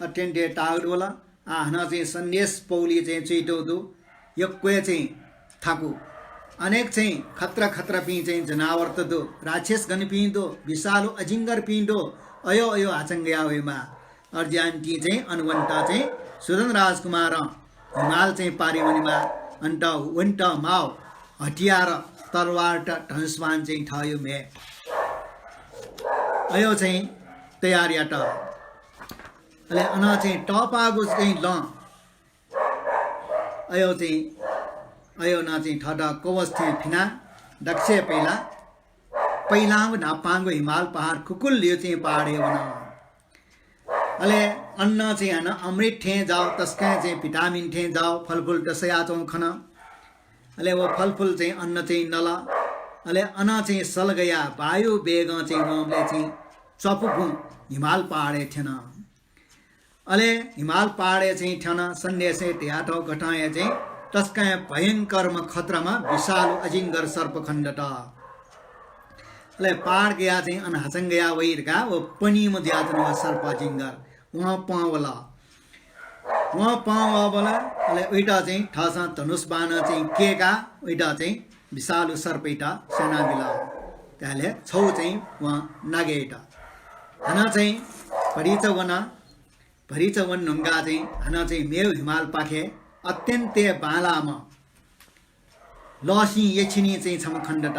अत्यन्त हे तागत वल। आः हानं चाहिँ सन्देश पौलि चाहिँ च्वइतःगु दु। यक्व हे चाहिँ थाकु, अनेक चाहिँ खतरा खतरापिं चाहिँ जनावरत दु, राक्षसगणपिं दु, विषालु अजिङ्गरपिं दु। अयो अयो हाचंगया वयेमाः। अय् जुयाः निंतिं चाहिँ अन वनेत चाहिँ सुधन राजकुमारं हिमाल चाहिँ पारि वनेमाः। अन वनेत माःगु हतियार, तरवारत धनुष्यबाण चाहिँ थःयो म्ये अयो चाहिँ तयार यात। अले अन चाहिँ तःपाःगु चाहिँ लँ अयो चाहिँ, अयो नं चाहिँ थःत कवच थें फिनाः दकलय् पहिला, पहिलांगु न्हापांगु हिमाल पहाड खुकुल ल्यू चाहिँ पहाडय् वन। अले अन्न चाहिँ हानं अमृत थें जाव, तसकं चाहिँ भिटामिन थें जाव, फलफुल त सयाच्वं खन। अले व फलफुल चाहिँ अन्न चाहिँ नल। अले अन चाहिँ सलगया वायु वेगं चाहिँ वंबलय् चाहिँ च्वापुगुं हिमाल पहाडय् थ्यन। अले हिमाल पहाडय् चाहिँ थ्यन। सन्देशय् धयातःगु कथं हे चाहिँ तसकं भयंकरम्ह खतराम्ह विषालु अजिङ्गर सर्प खनेदत। अले पहाड गया चाहिँ अन हाचं गया वइ धकाः व पनीम्ह जुयाच्वन व सर्प अजिङ्गर। वं पं वल। वं पं वःबलय् अले उइत चाहिँ थःसं धनुष बाणं चाहिँ कय्काः उइत चाहिँ विषालु सर्पइत स्यानाबिल। त्याले छौ चाहिँ वं नागय्त। हानं चाहिँ भतिचा वन, भतिचा वन नुंगा चाहिँ हानं चाहिँ मेव हिमालपाखे अत्यन्तय् बांलाःम्ह लःसिं यक्षिणी चाहिँ छम्ह खनेदत।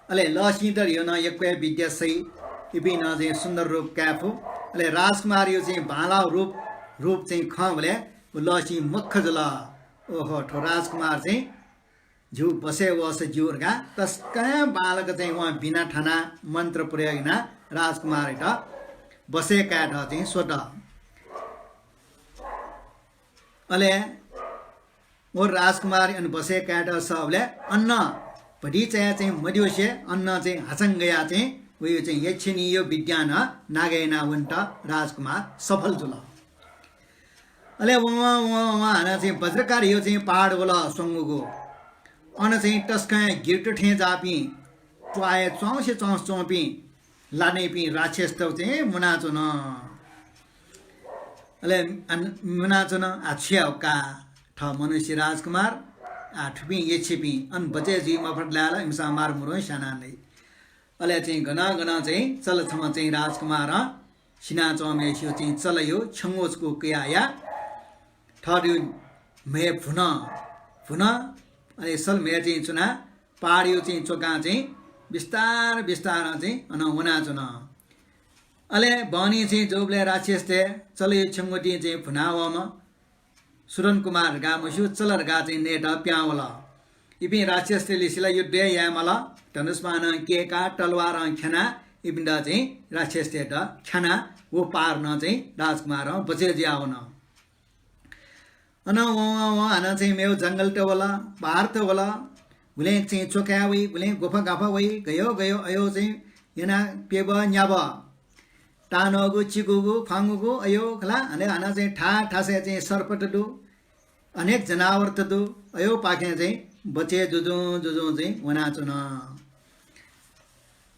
अले लःसिं त ह्यः नं यक्व हे विद्या सइ, इपिं नं चाहिँ सुन्दर रूप काये फु। अले राजकुमारयो चाहिँ बांलाः रूप, रूप चाहिँ खंबलय् व लःसिं मख्ख जुल। ओहो, थ्व राजकुमार चाहिँ झी बसय् वःसा ज्यू धकाः तसकं बांलाक चाहिँ वं बिना थानाः मन्त्र प्रयोग यानाः राजकुमारयात बसय् कायेत चाहिँ स्वत। अले व राजकुमार अन बसय् कायेत सःबलय् अन भतिचाया चाहिँ मद्यंसे अन चाहिँ हाचं गया चाहिँ वयो चाहिँ यक्षिणीयो विद्या नं नागय् यानाः वनेत राजकुमार सफल जुल। अले वं, वं, वं, वं हानं चाहिँ वज्रकारयो चाहिँ पहाड वल स्वंगूगु। अन चाहिँ तसकं गिर्त थें जाःपिं, त्वाःया च्वाउँसे च्वाउँसे च्वंपिं लानय्पिं राक्षसत चाहिँ मुनाच्वन। अले अन मुनाच्वन, आ, छु याउ का, थः मनुष्य राजकुमार, आ, थुपिं यक्षपिं अन बचय् जुइ मफत लाय् ला, इमिसं मारमुरं स्याना नइ। अले चाहिँ गनं गनं चाहिँ चल छम्ह चाहिँ राजकुमारं सिनाच्वंम्हय्सियो चाहिँ चलयो छ्यंगु छकू कयाः या, थःयो म्हय् भुन, भुन, अले सल म्हय् चाहिँ च्वनाः पहाडयो चाहिँ च्वकां चाहिँ बिस्तार बिस्तारं चाहिँ अनं वनाच्वन। अले बहनी चाहिँ जूबलय् राक्षसतय् चलयो छ्यंगुतिं चाहिँ भुना वःम्ह सुदन कुमार धकाः मस्यू, चल धकाः चाहिँ नयेत पिहां वल। इपिं राक्षसतय् लिसे ला युद्ध हे याये माल। धनुष बाणं कय्काः तलवारं ख्यानाः इपिन्त चाहिँ राक्षसतय्त ख्यानाः व पार नं चाहिँ राजकुमारं बचय् जुयाः वन। अनं वं, वं, वं हानं चाहिँ मेव जंगलत वल, पहाडत वल। गुलें चाहिँ च्वकाय् वइ, गुलें गुफा गाफा वइ, गयो गयो अयो चाहिँ यानाः प्यब न्याब। तांनःगु, चिकूगु, ख्वांगूगु अयो खला, अले हानं चाहिँ थाः थासय् चाहिँ सर्पत दु, अनेक जनावरत दु, अयोपाखें चाहिँ बचय् जुजुं जुजुं चाहिँ वनाच्वन।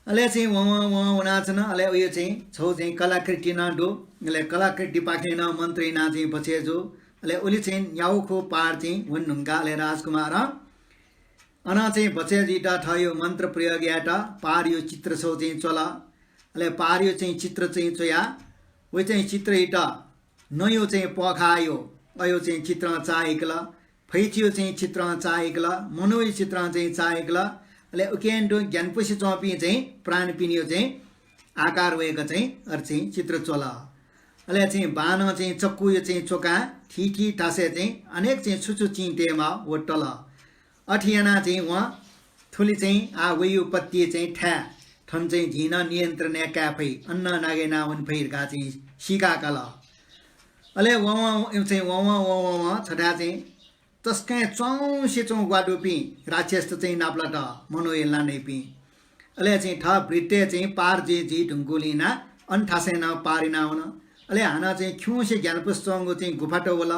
अले चाहिँ वं, वं, वं वनाच्वन। अले उयो चाहिँ छौ चाहिँ कलाकृति नं दु। अले कलाकृतिपाखें नं मन्त्र यानाः चाहिँ बचय् जू। अले उलि चाहिँ न्यागू खु पहाड चाहिँ वने धुंकाः अले राजकुमारं अनं चाहिँ बचय् जुइत थःयो मन्त्र प्रयोग यायेत पहाडयो चित्र छौ चाहिँ च्वल। अले पहाडयो चाहिँ चित्र चाहिँ च्वयाः वइ चाहिँ चित्रइत नँयो चाहिँ पःखाःयो, अयो चाहिँ चित्रं चाःहिकल, फैचीयो चाहिँ चित्रं चाःहिकल, मनूयो चित्रं चाहिँ चाःहिकल। अले उकेन्टु ग्यानापुसे च्वंपिं चाहिँ प्राणीपिनियो चाहिँ आकार वय्क चाहिँ अथे चाहिँ चित्र च्वल। अले चाहिँ बाणं चाहिँ चक्कुयो चाहिँ च्वकां थीथी थासय् चाहिँ अनेक चाहिँ छु छु चिं तयेमाः व तल। अथे यानाः चाहिँ वं थुलि चाहिँ आः वइयो पत्ति चाहिँ थाय्, थन चाहिँ झी नं नियन्त्रणय् काये फइ, अन नं नागय् यानाः वने फइ धकाः चाहिँ सीका काल। अले वं वं वं चाहिँ वं वं वं वं वं छथाय् चाहिँ तसकं च्वाउँसे च्वं ग्वाः दुपिं राक्षसत चाहिँ नापलात, मनूया लानय्पिं। अले चाहिँ थः वृत्तय् चाहिँ पार जुइ जुइ धुंकूलिं नं अन थासय् नं पार यानाः वन। अले हानं चाहिँ खिउँसे ग्यानापुसे च्वंगु चाहिँ गुफात वल।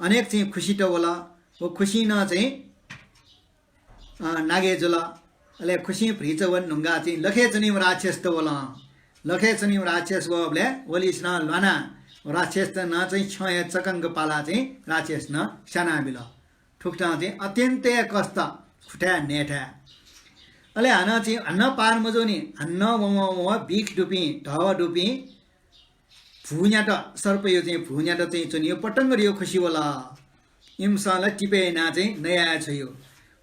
अनेक चाहिँ खुसित वल। व खुसिं नं चाहिँ अ, नागय् जुल। अले खुसिं भतिचा वने धुंकाः चाहिँ लखय् च्वनीम्ह राक्षसत वल। लखय् च्वनीम्ह राक्षस वःबलय् वलिसे नं ल्वानाः राक्षसत नं चाहिँ छ्यं हे चकंक पालाः चाहिँ राक्षस नं स्यानाबिल। थुकथं चाहिँ अत्यन्तय् कष्ट खुथाय् नयेथाय्। अले हानं चाहिँ हानं पार मजूनि, हानं वं वं वं बिख दुपिं, धवा दुपिं, भून्यात, सर्पयो चाहिँ भून्यात चाहिँ च्वनीयो पतंगतयो खुसि वल। इमिसं ला तिपय् यानाः चाहिँ नयाः छ्वयो।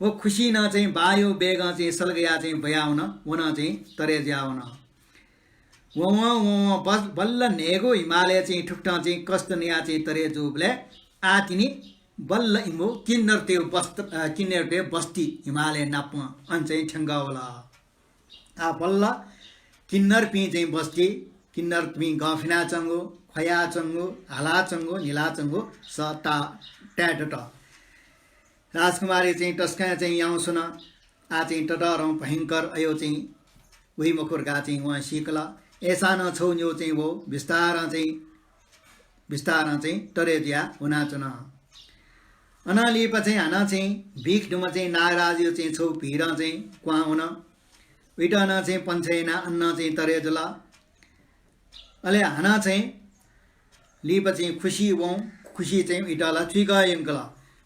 व खुसिं नं चाहिँ वायो वेगं चाहिँ सलगयाः चाहिँ ब्वयावन, वनं चाहिँ तरे जुयावन। वं वं वं वं बस-, बल्ल न्हय्गू हिमालय् चाहिँ थुकथं चाहिँ कष्ट नयाः चाहिँ तरे जूबलय् आः तिनि बल्ल इमु किन्नरतयो बस्त-, अ, किन्नरतयो बस्ती हिमालय नापं अन चाहिँ थ्यंकः वल। आः बल्ल किन्नरपिं चाहिँ बस्ती, किन्नरपिं गफिनाच्वंगु, ख्वयाच्वंगु, हालाच्वंगु, न्हिलाच्वंगु स ता-, ताये दत। राजकुमारया चाहिँ तसकं चाहिँ याउँछुन। आः चाहिँ ततःधं भयंकर अयो चाहिँ वइ मखु धकाः चाहिँ वं सीकल। अय्सां नं छगू निगू चाहिँ व बिस्तारं चाहिँ, बिस्तारं चाहिँ तरे जुयाः वनाच्वन। अनं लिपा चाहिँ हानं चाहिँ बिख दुम्ह चाहिँ नागराजया चाहिँ छगू भीरं चाहिँ क्वहां वन। उइत नं चाहिँ पन्छ्या यानाः अन नं चाहिँ तरे जुल। अले हानं चाहिँ लिपा चाहिँ खुसि वं, खुसि चाहिँ उइत ला चुइकः यंकल।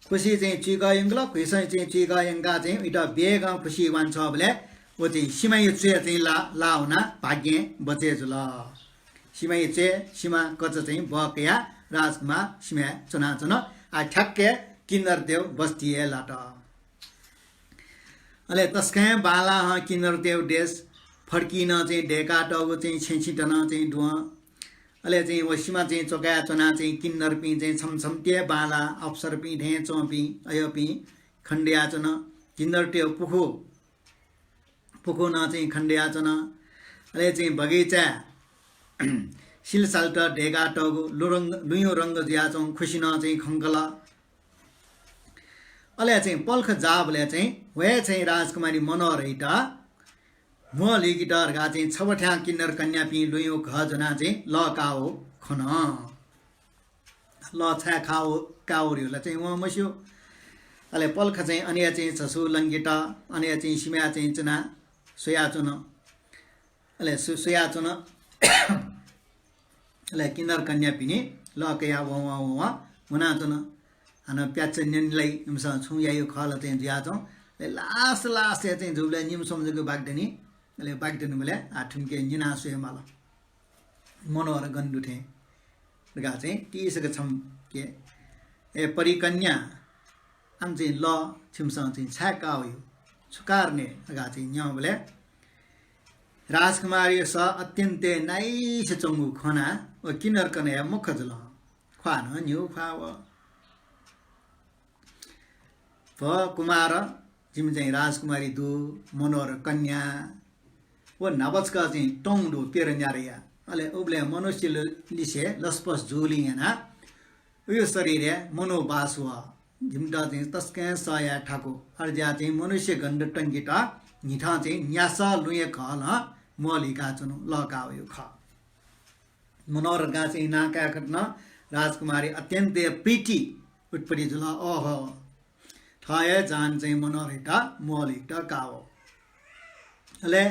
खुसि चाहिँ चुइकः यंकल, खुसि चाहिँ चुइकः यंकाः चाहिँ उइत वेगं खुसि वांछ्वःबलय् व चाहिँ सिमाया च्वय् चाहिँ ला, लाः वनाः भाग्यं बचय् जुल। सिमाया च्वय्, सिमा कचा चाहिँ बः कयाः राजकुमार सिमाय् च्वनाच्वन। आः ठ्याक्क किन्नरतय् बस्ती हे लात। अले तसकं बांलाः हं किन्नरतय् देश फड्की नं चाहिँ दय्कातःगु चाहिँ छेँछिँत नं चाहिँ दुं। अले चाहिँ व सिमा चाहिँ च्वकाय् च्वनाः चाहिँ किन्नरपिं चाहिँ छम्ह छम्हतय् बांलाः अप्सरपिं थें च्वंपिं अय्पिं खनेदयाच्वन। किन्नरतय् पुखू, पुखू नं चाहिँ खनेदयाच्वन। अले चाहिँ बगैँचाय् सिलसालत दय्कातःगु लुरंग, लुँयु रंग जुयाच्वंगु खुसि नं चाहिँ खंकल। अले चाहिँ पलख जाःबलय् चाहिँ व हे चाहिँ राजकुमारी मनोहरयात म्वःल्हुइकेत धकाः चाहिँ छबथ्यां किन्नर कन्यापिं लुँयु घः ज्वनाः चाहिँ लः काः वःगु खन। लः छाय् काः वः, काः वःगु ला चाहिँ वं मस्यू। अले पलख चाहिँ अन हे चाहिँ झसु लंकेत, अन हे चाहिँ सिमाय् चाहिँ च्वनाः स्वयाच्वन। अले सु-, स्वयाच्वन। अले किन्नर कन्यापिनि लः कयाः वं, वं, वं, वं वनाच्वन। हानं प्याच्च न्यनेलाइ, इमिसं छुं याइगु खः ला चाहिँ जुयाच्वन। अले last, last-य् चाहिँ जूबलय् निम्ह स्वम्ह जक बाकि दनि। अले बाकि दनिबलय् आः थुमिके न्यनाः स्वये माल। मनोहर गन दु थें धकाः चाहिँ तीसक छम्हके, ए परिकन्या, आम चाहिँ लः छिमिसं चाहिँ छाय् काः वःगु? छु कारणय् धकाः चाहिँ न्यंबलय् राजकुमारया सः अत्यन्तय् नाइसे च्वंगु खनाः व किन्नर कन्या मखा जुल। ख्वाः नं न्ह्यू ख्वाः वः। भ कुमार, जिमि चाहिँ राजकुमारी दु, मनोहर कन्या। व न्हापाछका चाहिँ तं दु, प्यदँ न्यादँया। अले उबलय् मनुष्य ल-, लिसे लसपस जूलिं यानाः उयो शरीरय् मनोबास वः। जिमित चाहिँ तसकं सह याये थाकु। अय्जुयाः चाहिँ मनुष्य गन्ध तंकेत न्हिथं चाहिँ न्यासः लुँया घलं म्वःल्हुइकाच्वनु, लः काः वःगु खः। मनोहर धकाः चाहिँ नां कायेकथं राजकुमारी अत्यन्तय् प्रीति उत्पत्ति जुल। ओहो, थः हे जान चाहिँ मनोहरयात म्वःल्हुइकेत काः वः। अले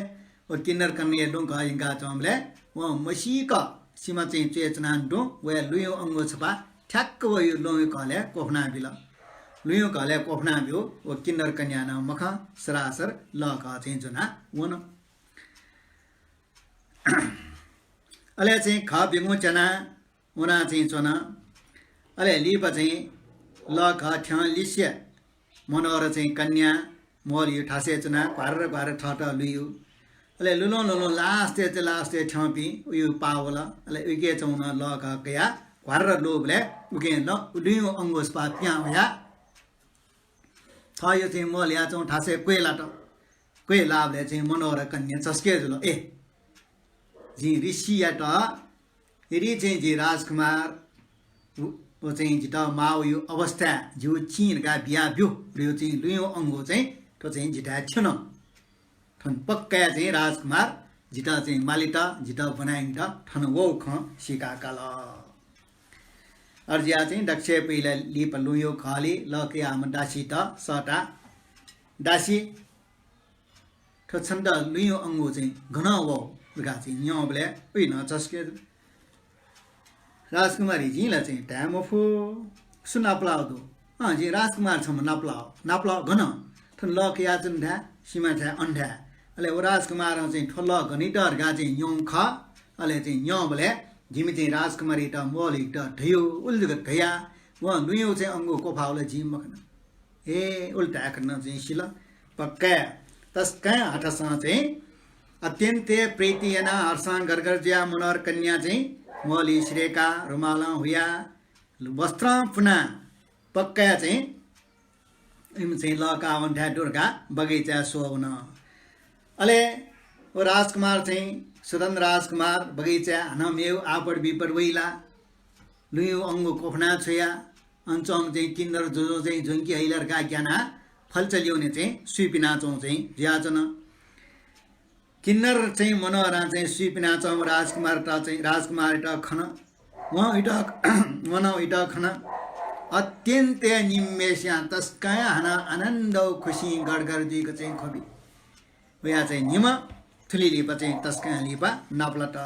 व किन्नर कन्याया लुँ घः यंकाच्वंबलय् वं मसीक सिमा चाहिँ च्वय् च्वनाः दुं, वया लुँयु अंगू छपा ठ्याक्क वया लुँयु घलय् क्वफुना बिल। लुँयु घलय् क्वफुना ब्यूगु व किन्नर कन्या नं मखं, सरासर लः घः चाहिँ ज्वना वन। अले चाहिँ घः बिगुं च्याना वना चाहिँ च्वन। अले लिपा चाहिँ लः घः थ्यं लिसे मनोहर चाहिँ कन्या म्वःल्हुइगु थासय् च्वनाः घ्वार्र घ्वार्र थःत लुइगु। अले लुलुं लुलुं last-य् चाहिँ last-य् थ्यंपिं उइगु पाः वल। अले उइके च्वंगु नं लः घः कयाः घ्वार्र लूबलय् उकें ल-, लुँयु अंगू छपा पिहां वयाः थःगु चाहिँ म्वःल्हुयाच्वंगु थासय् क्वय् लात। क्वय् लाःबलय् चाहिँ मनोहर कन्या झसके जुल। ए, जिं ऋषियात यदि चाहिँ जि राजकुमार व, व चाहिँ जितः माःगु अवस्थाय् जिगु चिं धकाः बियाब्यु, थ्व चाहिँ लुँयु अंगू चाहिँ थ्व चाहिँ जिथाय् थ्यन। थन पक्का चाहिँ राजकुमार जितः चाहिँ मालेत, जितः ब्वनायेकेत थन वःगु खँ सीका काल। अय्जुयाः चाहिँ दकलय् पहिला लिपा लुँयु घलय् लः कयाम्ह दासीत सःताः, दासी, थ्व छन्त लुँयु अंगू चाहिँ गनं वःगु धकाः चाहिँ न्यंबलय् उइ नं झसके जुल। राजकुमारी, जिं ला चाहिँ धाये मफु, सु नापलाः दु? अँ, जिं राजकुमार छम्ह नापलाः। नापलाः गन? थन लः कयाच्वनेथाय्, सिमाथाय्, अनथाय्। अले व राजकुमारं चाहिँ थ्व लः गन धकाः चाहिँ न्यंगु खः। अले चाहिँ न्यंबलय् जिमि चाहिँ राजकुमारीत म्वःल्हुइकेत धयागु, उलि जक धयाः वं लुँयु चाहिँ अंगू क्वफाः वल, जिं मखना। ए, उलि धायेकथं चाहिँ सिल। पक्का। तसकं हठसं चाहिँ अत्यन्तय् प्रीति यानाः हर्षं गदगद जुयाः मनोहर कन्या चाहिँ म्वःल्हुइ सिधय्काः रुमालं हुयाः वस्त्रं पुनाः पक्का चाहिँ इमि चाहिँ लः काः वनेथाय् दुर्गा बगैँचाय् स्वः वन। अले व राजकुमार चाहिँ सुदन राजकुमार बगैँचाय् हानं मेगु आपत विपत वइ ला, लुँयु अंगु क्वफुना छ्वया, अन च्वंम्ह चाहिँ किन्नर जुजुं चाहिँ ज्वंके हइ ला धकाः ग्यानाः फल्चा ल्यूने चाहिँ सुइपिनाच्वंगु चाहिँ जुयाच्वन। किन्नर चाहिँ मनोहरां चाहिँ सुइपिनाच्वंम्ह राजकुमारत चाहिँ, राजकुमारयात खन। वं उइत, वं उइत खन। अत्यन्त निम्हय्‌सियां तसकं हानं आनन्द व खुसिं गदगद जुइक चाहिँ ख्वबि। वया चाहिँ निम्ह थुलि लिपा चाहिँ तसकं लिपा नापलात।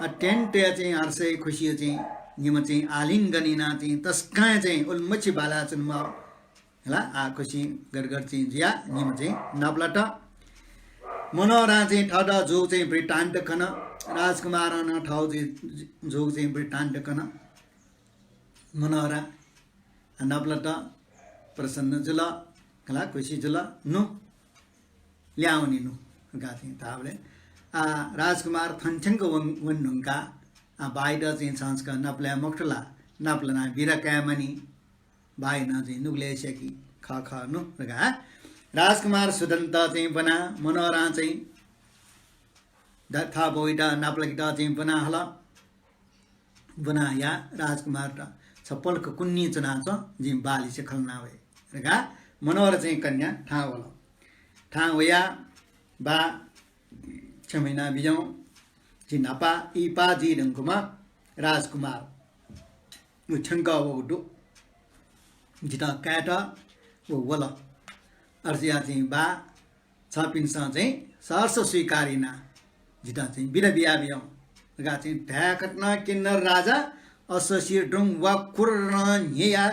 अत्यन्त चाहिँ हर्षय् खुसियो चाहिँ निम्ह चाहिँ आलिङ्गन यानाः चाहिँ तसकं चाहिँ उलिमछि बालाच्वनेमाः। हला, आ खुसिं गदगद चाहिँ जुयाः निम्ह चाहिँ नापलात। मनोहरां चाहिँ थःत जूगु चाहिँ वृत्तान्त खन। राजकुमारं नं थःगु जु-, जूगु चाहिँ वृत्तान्त खन। मनोहरा नापलात, प्रसन्न जुल, हला, खुसी जुल। नु, ल्याहां वने नु धकाः चाहिँ धाःबलय्, आ, राजकुमार थन थ्यंक वन, वने धुंकाः, आ, बायात चाहिँ छं छकः नापलाये मखुत ला, नापलानाः बिदा काये मानि। बाय् नं चाहिँ नुगलय् स्याकी, खः खः नु धकाः राजकुमार सुदनत चाहिँ ब्वनाः मनोहरां चाहिँ द-, थः बौयात नापलाकेत चाहिँ ब्वना हल। ब्वना हयाः राजकुमारत छ पलख कुन्नी च्वनाच्वँ, जिं बालिसे खँ ल्हाना वये धकाः मनोहर चाहिँ कन्या थाहां वल। थाहां वयाः बा, क्षमा यानाबिज्याहुँ, जि न्हापा इहिपा जुइ धुंकूम्ह राजकुमार व थ्यंकः वःगु दु। जितः कायेत व वल। अथे जुयाः चाहिँ बा, छपिन्सं चाहिँ सहर्ष स्वीकार यानाः जितः चाहिँ बिदा बियाबिज्याहुँ धकाः चाहिँ धायेकथं किन्नर राजा अश्वसिर दुं वा कुर्रं न्ह्यया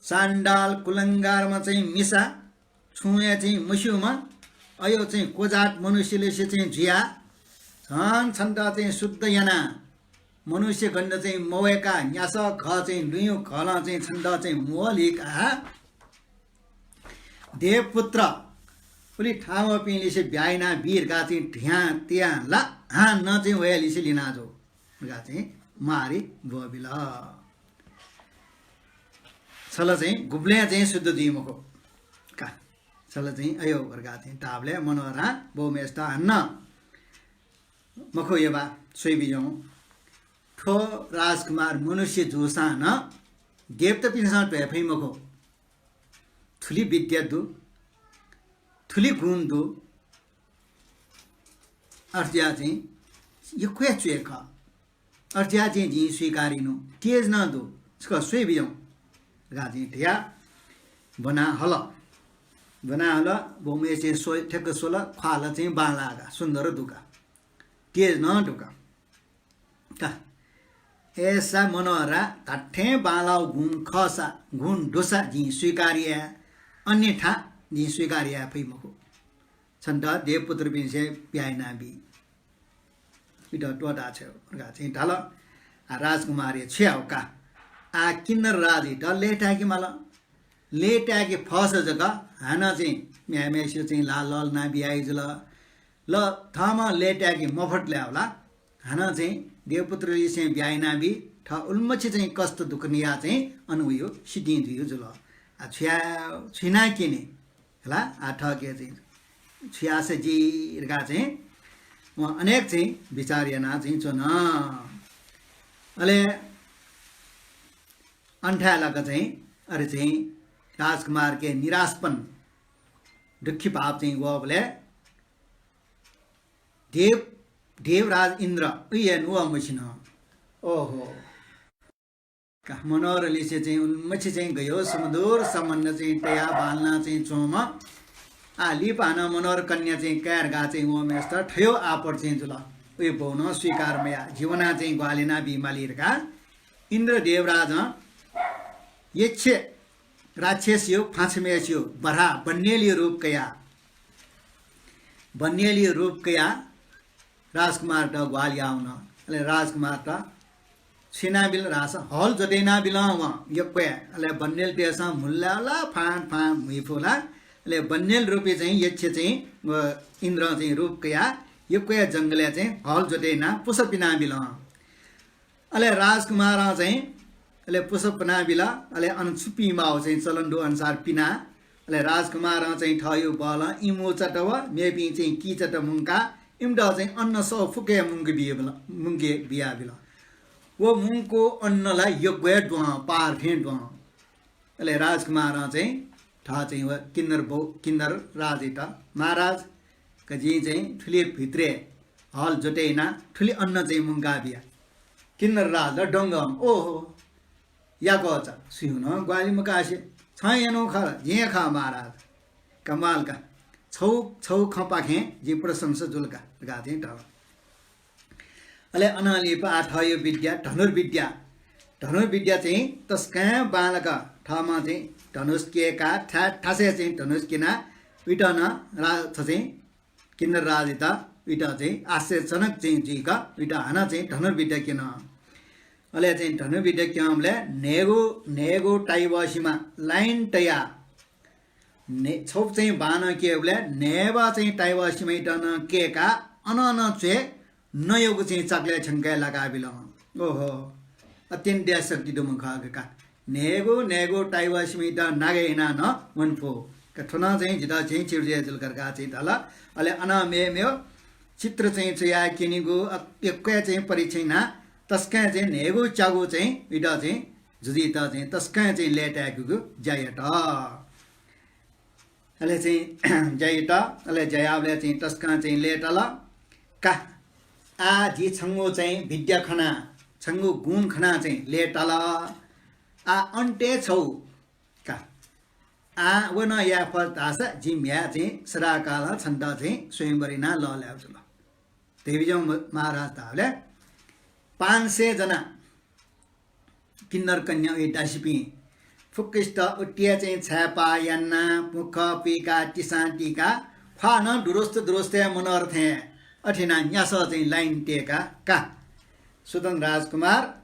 चाण्डाल कुलंगारम्ह चाहिँ मिसा छुं हे चाहिँ मस्यूम्ह, अय् चाहिँ क्वजात मनुष्यलिसे चाहिँ जुयाः झन छन्त चाहिँ शुद्ध यानाः मनुष्य गन्ध चाहिँ मवय्‌काः न्यासः घः चाहिँ लुँयु घलं चाहिँ छन्त चाहिँ म्वःलिकाः देवपुत्र उलि थाहां वःपिंलिसे ब्याहा यानाबी धकाः चाहिँ धियां तियां ला हानं चाहिँ वयालिसे लिना जु धकाः चाहिँ मारि ब्वःबिल। छला चाहिँ गुबलें चाहिँ शुद्ध जुइ मखु का। छला चाहिँ अयो धकाः चाहिँ धाःबलय् मनोहरां बौम्हेसित हानं मखु, ए बा, स्वयाबिज्याहुँ। थ्व राजकुमार मनुष्य जूसां नं देवतापिन्सं त्वये फइ मखु। थुलि विद्या दु, थुलि गुण दु। अथे जुयाः चाहिँ यक्व हे च्वय् खः। अथे जुयाः चाहिँ जिं स्वीकार यानु, तेज नं दु, छकः स्वयाबिज्याहुँ धकाः चाहिँ धयाः ब्वना हल। ब्वना हल, बौम्हेसिं स्व-, थ्यंक स्वल, ख्वाः ला चाहिँ बांलाः का, सुन्दर दु का, तेज नं दु का। का। अय्‌सा मनोहरा, धात्थें बांलाःगु गुण खःसा, गुण दुसा जिं स्वीकार याये, अन्यथा जिं स्वीकार याये फइ मखु। छन्त देवपुत्रपिन्सं ब्याहा यानाबी। इमित त्वःता छ्वये धकाः चाहिँ धाल। आ, राजकुमारया छु याये का? आ, किन्नर राजायात लय्‌ताय्‌के माल। लय्‌ताय्‌के फःसा जक हानं चाहिँ म्ह्याय्‌म्हय्‌सित चाहिँ ल्हाः लःल्हाना बियाइ जुल। ल, थःम्हं लय्‌ताय्‌के मफत लाय्‌वला। हानं चाहिँ देवपुत्रलिसें ब्याहा यानाबी, थः उलिमछि चाहिँ कष्ट दुःख नियाः चाहिँ अन वयो सितिं जुयो जुल। आ, छु याये, छु याना क्यने? हला, आ, थःके चाहिँ छु याःसा जी धकाः चाहिँ वं अनेक चाहिँ विचार याना चाहिँ च्वन। अले अन थाय् लाक चाहिँ अरे चाहिँ राजकुमारके निराशपन, दुःखी भाव चाहिँ वःबलय् देव, देवराज इन्द्र उइया नुगः मसिन। ओहो। का मनोहरलिसे चाहिँ उलिमछि चाहिँ गयो सुमधुर सम्बन्ध चाहिँ तयाः बांलाना चाहिँ च्वंम्ह, आ, लिपा हानं मनोहर कन्या चाहिँ काये धकाः चाहिँ वःम्हेसित थयो आपत चाहिँ जुल। उइ बौनं स्वीकार मयाः, जि वनाः चाहिँ ग्वाहालि यानाबी माली धकाः इन्द्र देवराजं यक्ष राक्षसयो फाँछम्हय्‌सियो बराह बन्नेलयो रूप कयाः, बन्नेलयो रूप कयाः राजकुमारत ग्वाहालि याः वन। अले राजकुमारत छु यानाबिल धाःसा हल ज्वतय् यानाबिल वं यक्व हे। अले बन्नेलतय्‌सं म्हुल्लाः ला फाँट फाँट म्हुइफु ला। अले बन्नेल रूपी चाहिँ यक्ष चाहिँ व इन्द्रं चाहिँ रूप कयाः यक्व हे जंगलय् चाहिँ हल ज्वतय् यानाः पुसा पिनाबिल। अले राजकुमारं चाहिँ अले पुसा पिनाबिल। अले अन छु पिमाः चाहिँ चलन दु अनुसार पिना। अले राजकुमारं चाहिँ थःयो बलं इमू चत व मेपिं चाहिँ की चत मुंकाः इमित चाहिँ अन्न सः फुक्क हे मुंके बियाबिल, मुंके बियाबिल। व मुंकूगु अन्न ला यक्व हे द्वहं, पहाड थें द्वहं। अले राजकुमारं चाहिँ थः चाहिँ व किन्नर बौ, किन्नर राजयात, "महाराज, का जिं चाहिँ थुलि भित्रय् हल ज्वतय् यानाः थुलि अन्न चाहिँ मुंका बिया।" किन्नर राज ला दंग, "ओहो, याकःचा, सुयां नं ग्वाहालि मकासे छं यानागु खः ला?" "जिं हे खः महाराज।" "कमाल का, छगू, छगू खँपाखें जिं प्रशंसा जुल का" धकाः चाहिँ धाल। अले अनं लिपा आः थःगु विद्या, धनुर्विद्या। धनुर्विद्या चाहिँ तसकं बांलाक, थःम्हं चाहिँ धनुष क्यय्काः था-, थासय् चाहिँ धनुष क्यनाः उइत नं रा-, थ्व चाहिँ किन्नर राजयात उइत चाहिँ आश्चर्यजनक चाहिँ जुइक उइत हानं चाहिँ धनुर्विद्या क्यन। अले चाहिँ धनुर्विद्या क्यंबलय् न्हय्गू, न्हय्गू ताइबः सिमा line तयाः न्हय्-, छगू चाहिँ बाणं क्ययेबलय् न्हय्बः चाहिँ ताइबः सिमायात नं क्यय्काः अनं नं च्वय् नँयागु चाहिँ चाकलय् थ्यंकाः लाकाबिल। ओहो, अत्यन्त शक्ति दुम्ह खः का। न्हय्गू न्हय्गू ताइबः सिमायात नागे यानाः नं वने फु का। थ्व नं चाहिँ जितः चाहिँ चिर्जय जुल का धकाः चाहिँ धाल। अले अनं मेमेगु चित्र चाहिँ च्वयाः क्यनीगु, अ, यक्व हे चाहिँ परीक्षण यानाः तसकं चाहिँ न्हय्गू च्यागू चाहिँ उइत चाहिँ जुजुयात चाहिँ तसकं चाहिँ लय्ताय्केगु ज्या यात। अले चाहिँ ज्या यात, अले ज्या याःबलय् चाहिँ तसकं चाहिँ लय्ताल। का, आः जि छंगु चाहिँ विद्या खनाः, छंगु गुण खनाः चाहिँ लय्ताल। आः अन्त्यय् छगू का। आः व नं याये फत धाःसा जि म्ह्याय् चाहिँ सदाकालं छन्त चाहिँ स्वयंवर यानाः लःल्हाये जुल। देवीजं महाराज धाःबलय् पाँच सय जना किन्नर कन्या उइ दासीपिं फुक्कसित उतिया चाहिँ छाय्पाः यानाः मुख पुइकाः तिसां तीकाः ख्वाः नं दुरुस्त दुरुस्त हे मनोहर थें अथे यानाः न्यासः चाहिँ line तय्काः का। सुदन राजकुमार,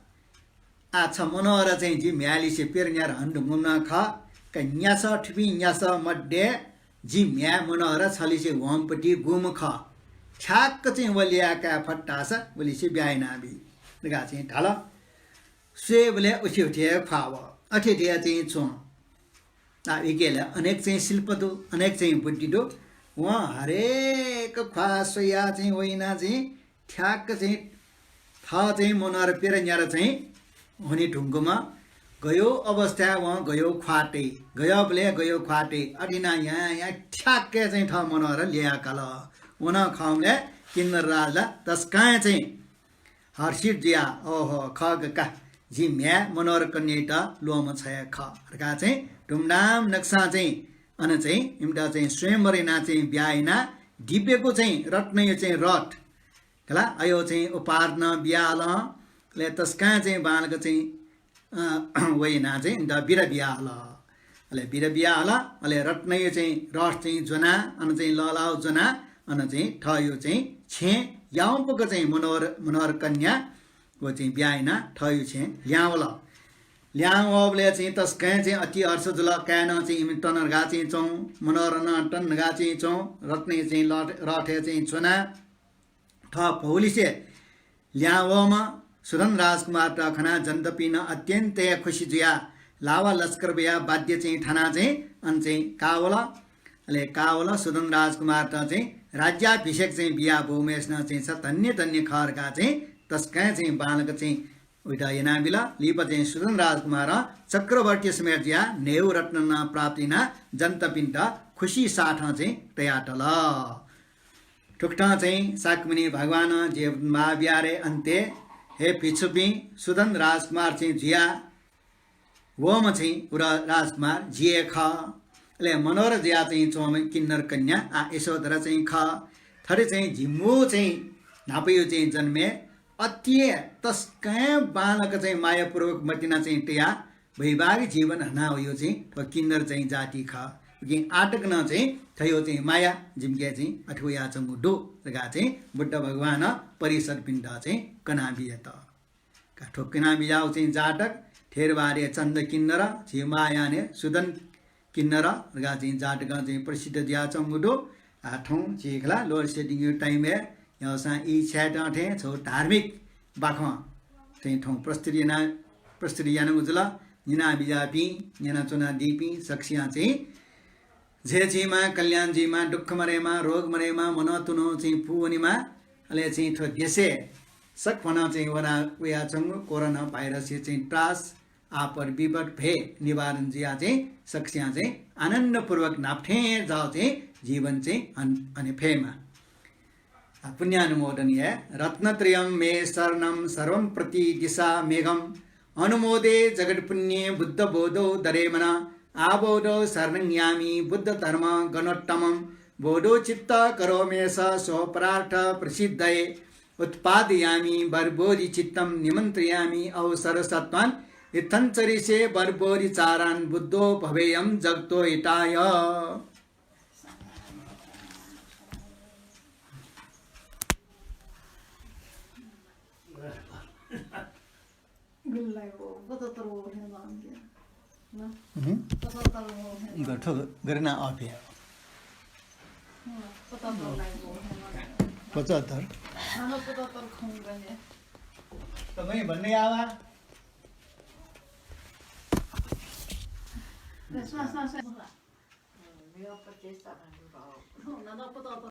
आः छ मनोहर चाहिँ जि म्ह्याय्लिसे प्यदँ न्यादँ हने धुंकूम्ह खः का। न्यासः, थुपिं न्यासः मध्ये जि म्ह्याय् मनोहर छलिसे वंपति गुम्ह खः। ठ्याक्क चाहिँ व ल्ययाकाये फत धाःसा वलिसे ब्याहा यानाबी धकाः चाहिँ धाल। स्वयेबलय् उथि उथि हे ख्वाः वः, अथे थें चाहिँ च्वं। आः उइके ला अनेक चाहिँ शिल्प दु, अनेक चाहिँ बुद्धि दु। वं हरेक ख्वाः स्वयाः चाहिँ वइनाः चाहिँ ठ्याक्क चाहिँ थः चाहिँ मनोहर प्यदँ न्यादँ चाहिँ हने धुंकूम्ह, गयो अवस्थाय् वं गयो ख्वाः तइ, गयोबलय् गयो ख्वाः तइ, अथे यानाः यां यां ठ्याक्क चाहिँ थः मनोहर ल्ययाकाल। व नं खंबलय् किन्नर राज ला तसकं चाहिँ हर्षित जुयाः, "ओहो, खः का, जि म्ह्याय् मनोहर कन्यायात ल्वःम्ह छ हे खः" धकाः चाहिँ धुमधाम नक्सां चाहिँ अन चाहिँ इमित चाहिँ स्वयंवर यानाः चाहिँ ब्याहा यानाः दिव्यगु चाहिँ रत्नया चाहिँ रथ का ला, अयो चाहिँ उपहार नं बियाहल। अले तसकं चाहिँ बांलाक चाहिँ, अ, वइनाः चाहिँ इमित बिदा बियाहल। अले बिदा बियाहल, अले रत्नया चाहिँ रथ चाहिँ ज्वनाः, अन चाहिँ लःल्हाः ज्वनाः, अन चाहिँ थःयो चाहिँ छेँ याउँपक चाहिँ मनोहर, मनोहर कन्या व चाहिँ ब्याहा यानाः थःयो छेँ ल्याहां वल। ल्याहां वःबलय् चाहिँ तसकं चाहिँ अति हर्ष जुल। काय् नं चाहिँ इमि तन धकाः चाहिँ च्वं, मनोहर नं तन धकाः चाहिँ च्वं, रत्नया चाहिँ लठ-, रथय् चाहिँ च्वनाः थः भौलिसे ल्याहां वःम्ह सुदन राजकुमारत खनाः जनतापिं नं अत्यन्त हे खुसी जुयाः लावा लस्कर वयाः वाद्य चाहिँ थानाः चाहिँ अन चाहिँ काः वल। अले काः वल सुदन राजकुमारत चाहिँ राज्याभिषेक चाहिँ बियाः ब्वःम्हय्सिनं चाहिँ छ धन्य धन्य खः धकाः चाहिँ तसकं चाहिँ बांलाक चाहिँ उइत यानाबिल। लिपा चाहिँ सुदन राजकुमारं चक्रवर्ती समेत जुयाः न्हय्गू रत्न नं प्राप्त यानाः जनतापिन्त खुसी साथं चाहिँ तयातल। थुकथं चाहिँ शाक्यमुनि भगवानं जयपुर महाविहारय् अन्त्यय्, हे भिक्षुपिं, सुदन राजकुमार चाहिँ जुया वःम्ह चाहिँ व राजकुमार जि हे खः। अले मनोहर जुया चाहिँ च्वंम्ह किन्नर कन्या आः यशोधरा चाहिँ खः। थथे चाहिँ झिंगु चाहिँ न्हापायो चाहिँ जन्मय् अति हे तसकं बांलाक चाहिँ मायापूर्वक मतिना चाहिँ तयाः वैवाहिक जीवन हना वयो चाहिँ थ्व किन्नर चाहिँ जाति खः। उकिं आःतक नं चाहिँ थयो चाहिँ माया जिमिके चाहिँ अथे वयाच्वंगु दु धकाः चाहिँ बुद्ध भगवानं परिषद्पिन्त चाहिँ कनाबियात। का थ्व कनाबियागु चाहिँ जातक थेरवादय् चण्ड किन्नर, झी महायानय् सुदन किन्नर धकाः चाहिँ जातकं चाहिँ प्रसिद्ध जुयाच्वंगु दु। आः थौं झी खला लोअर सेटिङया time हे यंसां ई छ्यायेत थें छगू धार्मिक बाखं चाहिँ थौं प्रस्तुत याना, प्रस्तुत यानागु जुल। न्यनाबिज्याःपिं, न्यनाच्वनादीपिं सकसियां चाहिँ झ्वय् जुइमा, कल्याण जुइमा, दुःख मदयेमा, रोग मदयेमा, मनंतुनं चाहिँ पूवनेमा। अले चाहिँ थ्व देशय् सकभनं चाहिँ वना वयाच्वंगु कोरोना भाइरसया चाहिँ त्रास, आपद विपद भय निवारण जुयाः चाहिँ सकसियां चाहिँ आनन्दपूर्वक न्हापा थें जाः चाहिँ जीवन चाहिँ हन-, हने फयेमा। पुण्यानुमोदन याये। रत्नत्रयं मे शरणं सर्वं प्रतिदिशाम्यघम्। अनुमोदे जगत्पुण्ये बुद्धबोधौ दधे मनः। आबोधौ शरणं यामि बुद्धधर्मगणोत्तमम्। बोधौ चित्तं करोम्यसः स्वपरार्थप्रसिद्धये। उत्पादयामि वरबोधिचित्तं निमन्त्रयामि अवसरसत्त्वान्। इत्थञ्चरिष्ये वरबोधिचारान् बुद्धो भवेयं जगतो हिताय। गुल्लाइ वो, पचहत्तर वो हे जान के। ना? हम्म। पचहत्तर वो हे। ग-, ठो-, गरेना अफिया। हम्म, पचहत्तर लाइ वो हे जान। पचहत्तर। ना, ना, पचहत्तर खुं गने। त मैं भन्ने आवा। श्वास, श्वास, श्वास। हम्म, मैं पच्चीस साल हो। ना, ना, पचहत्तर।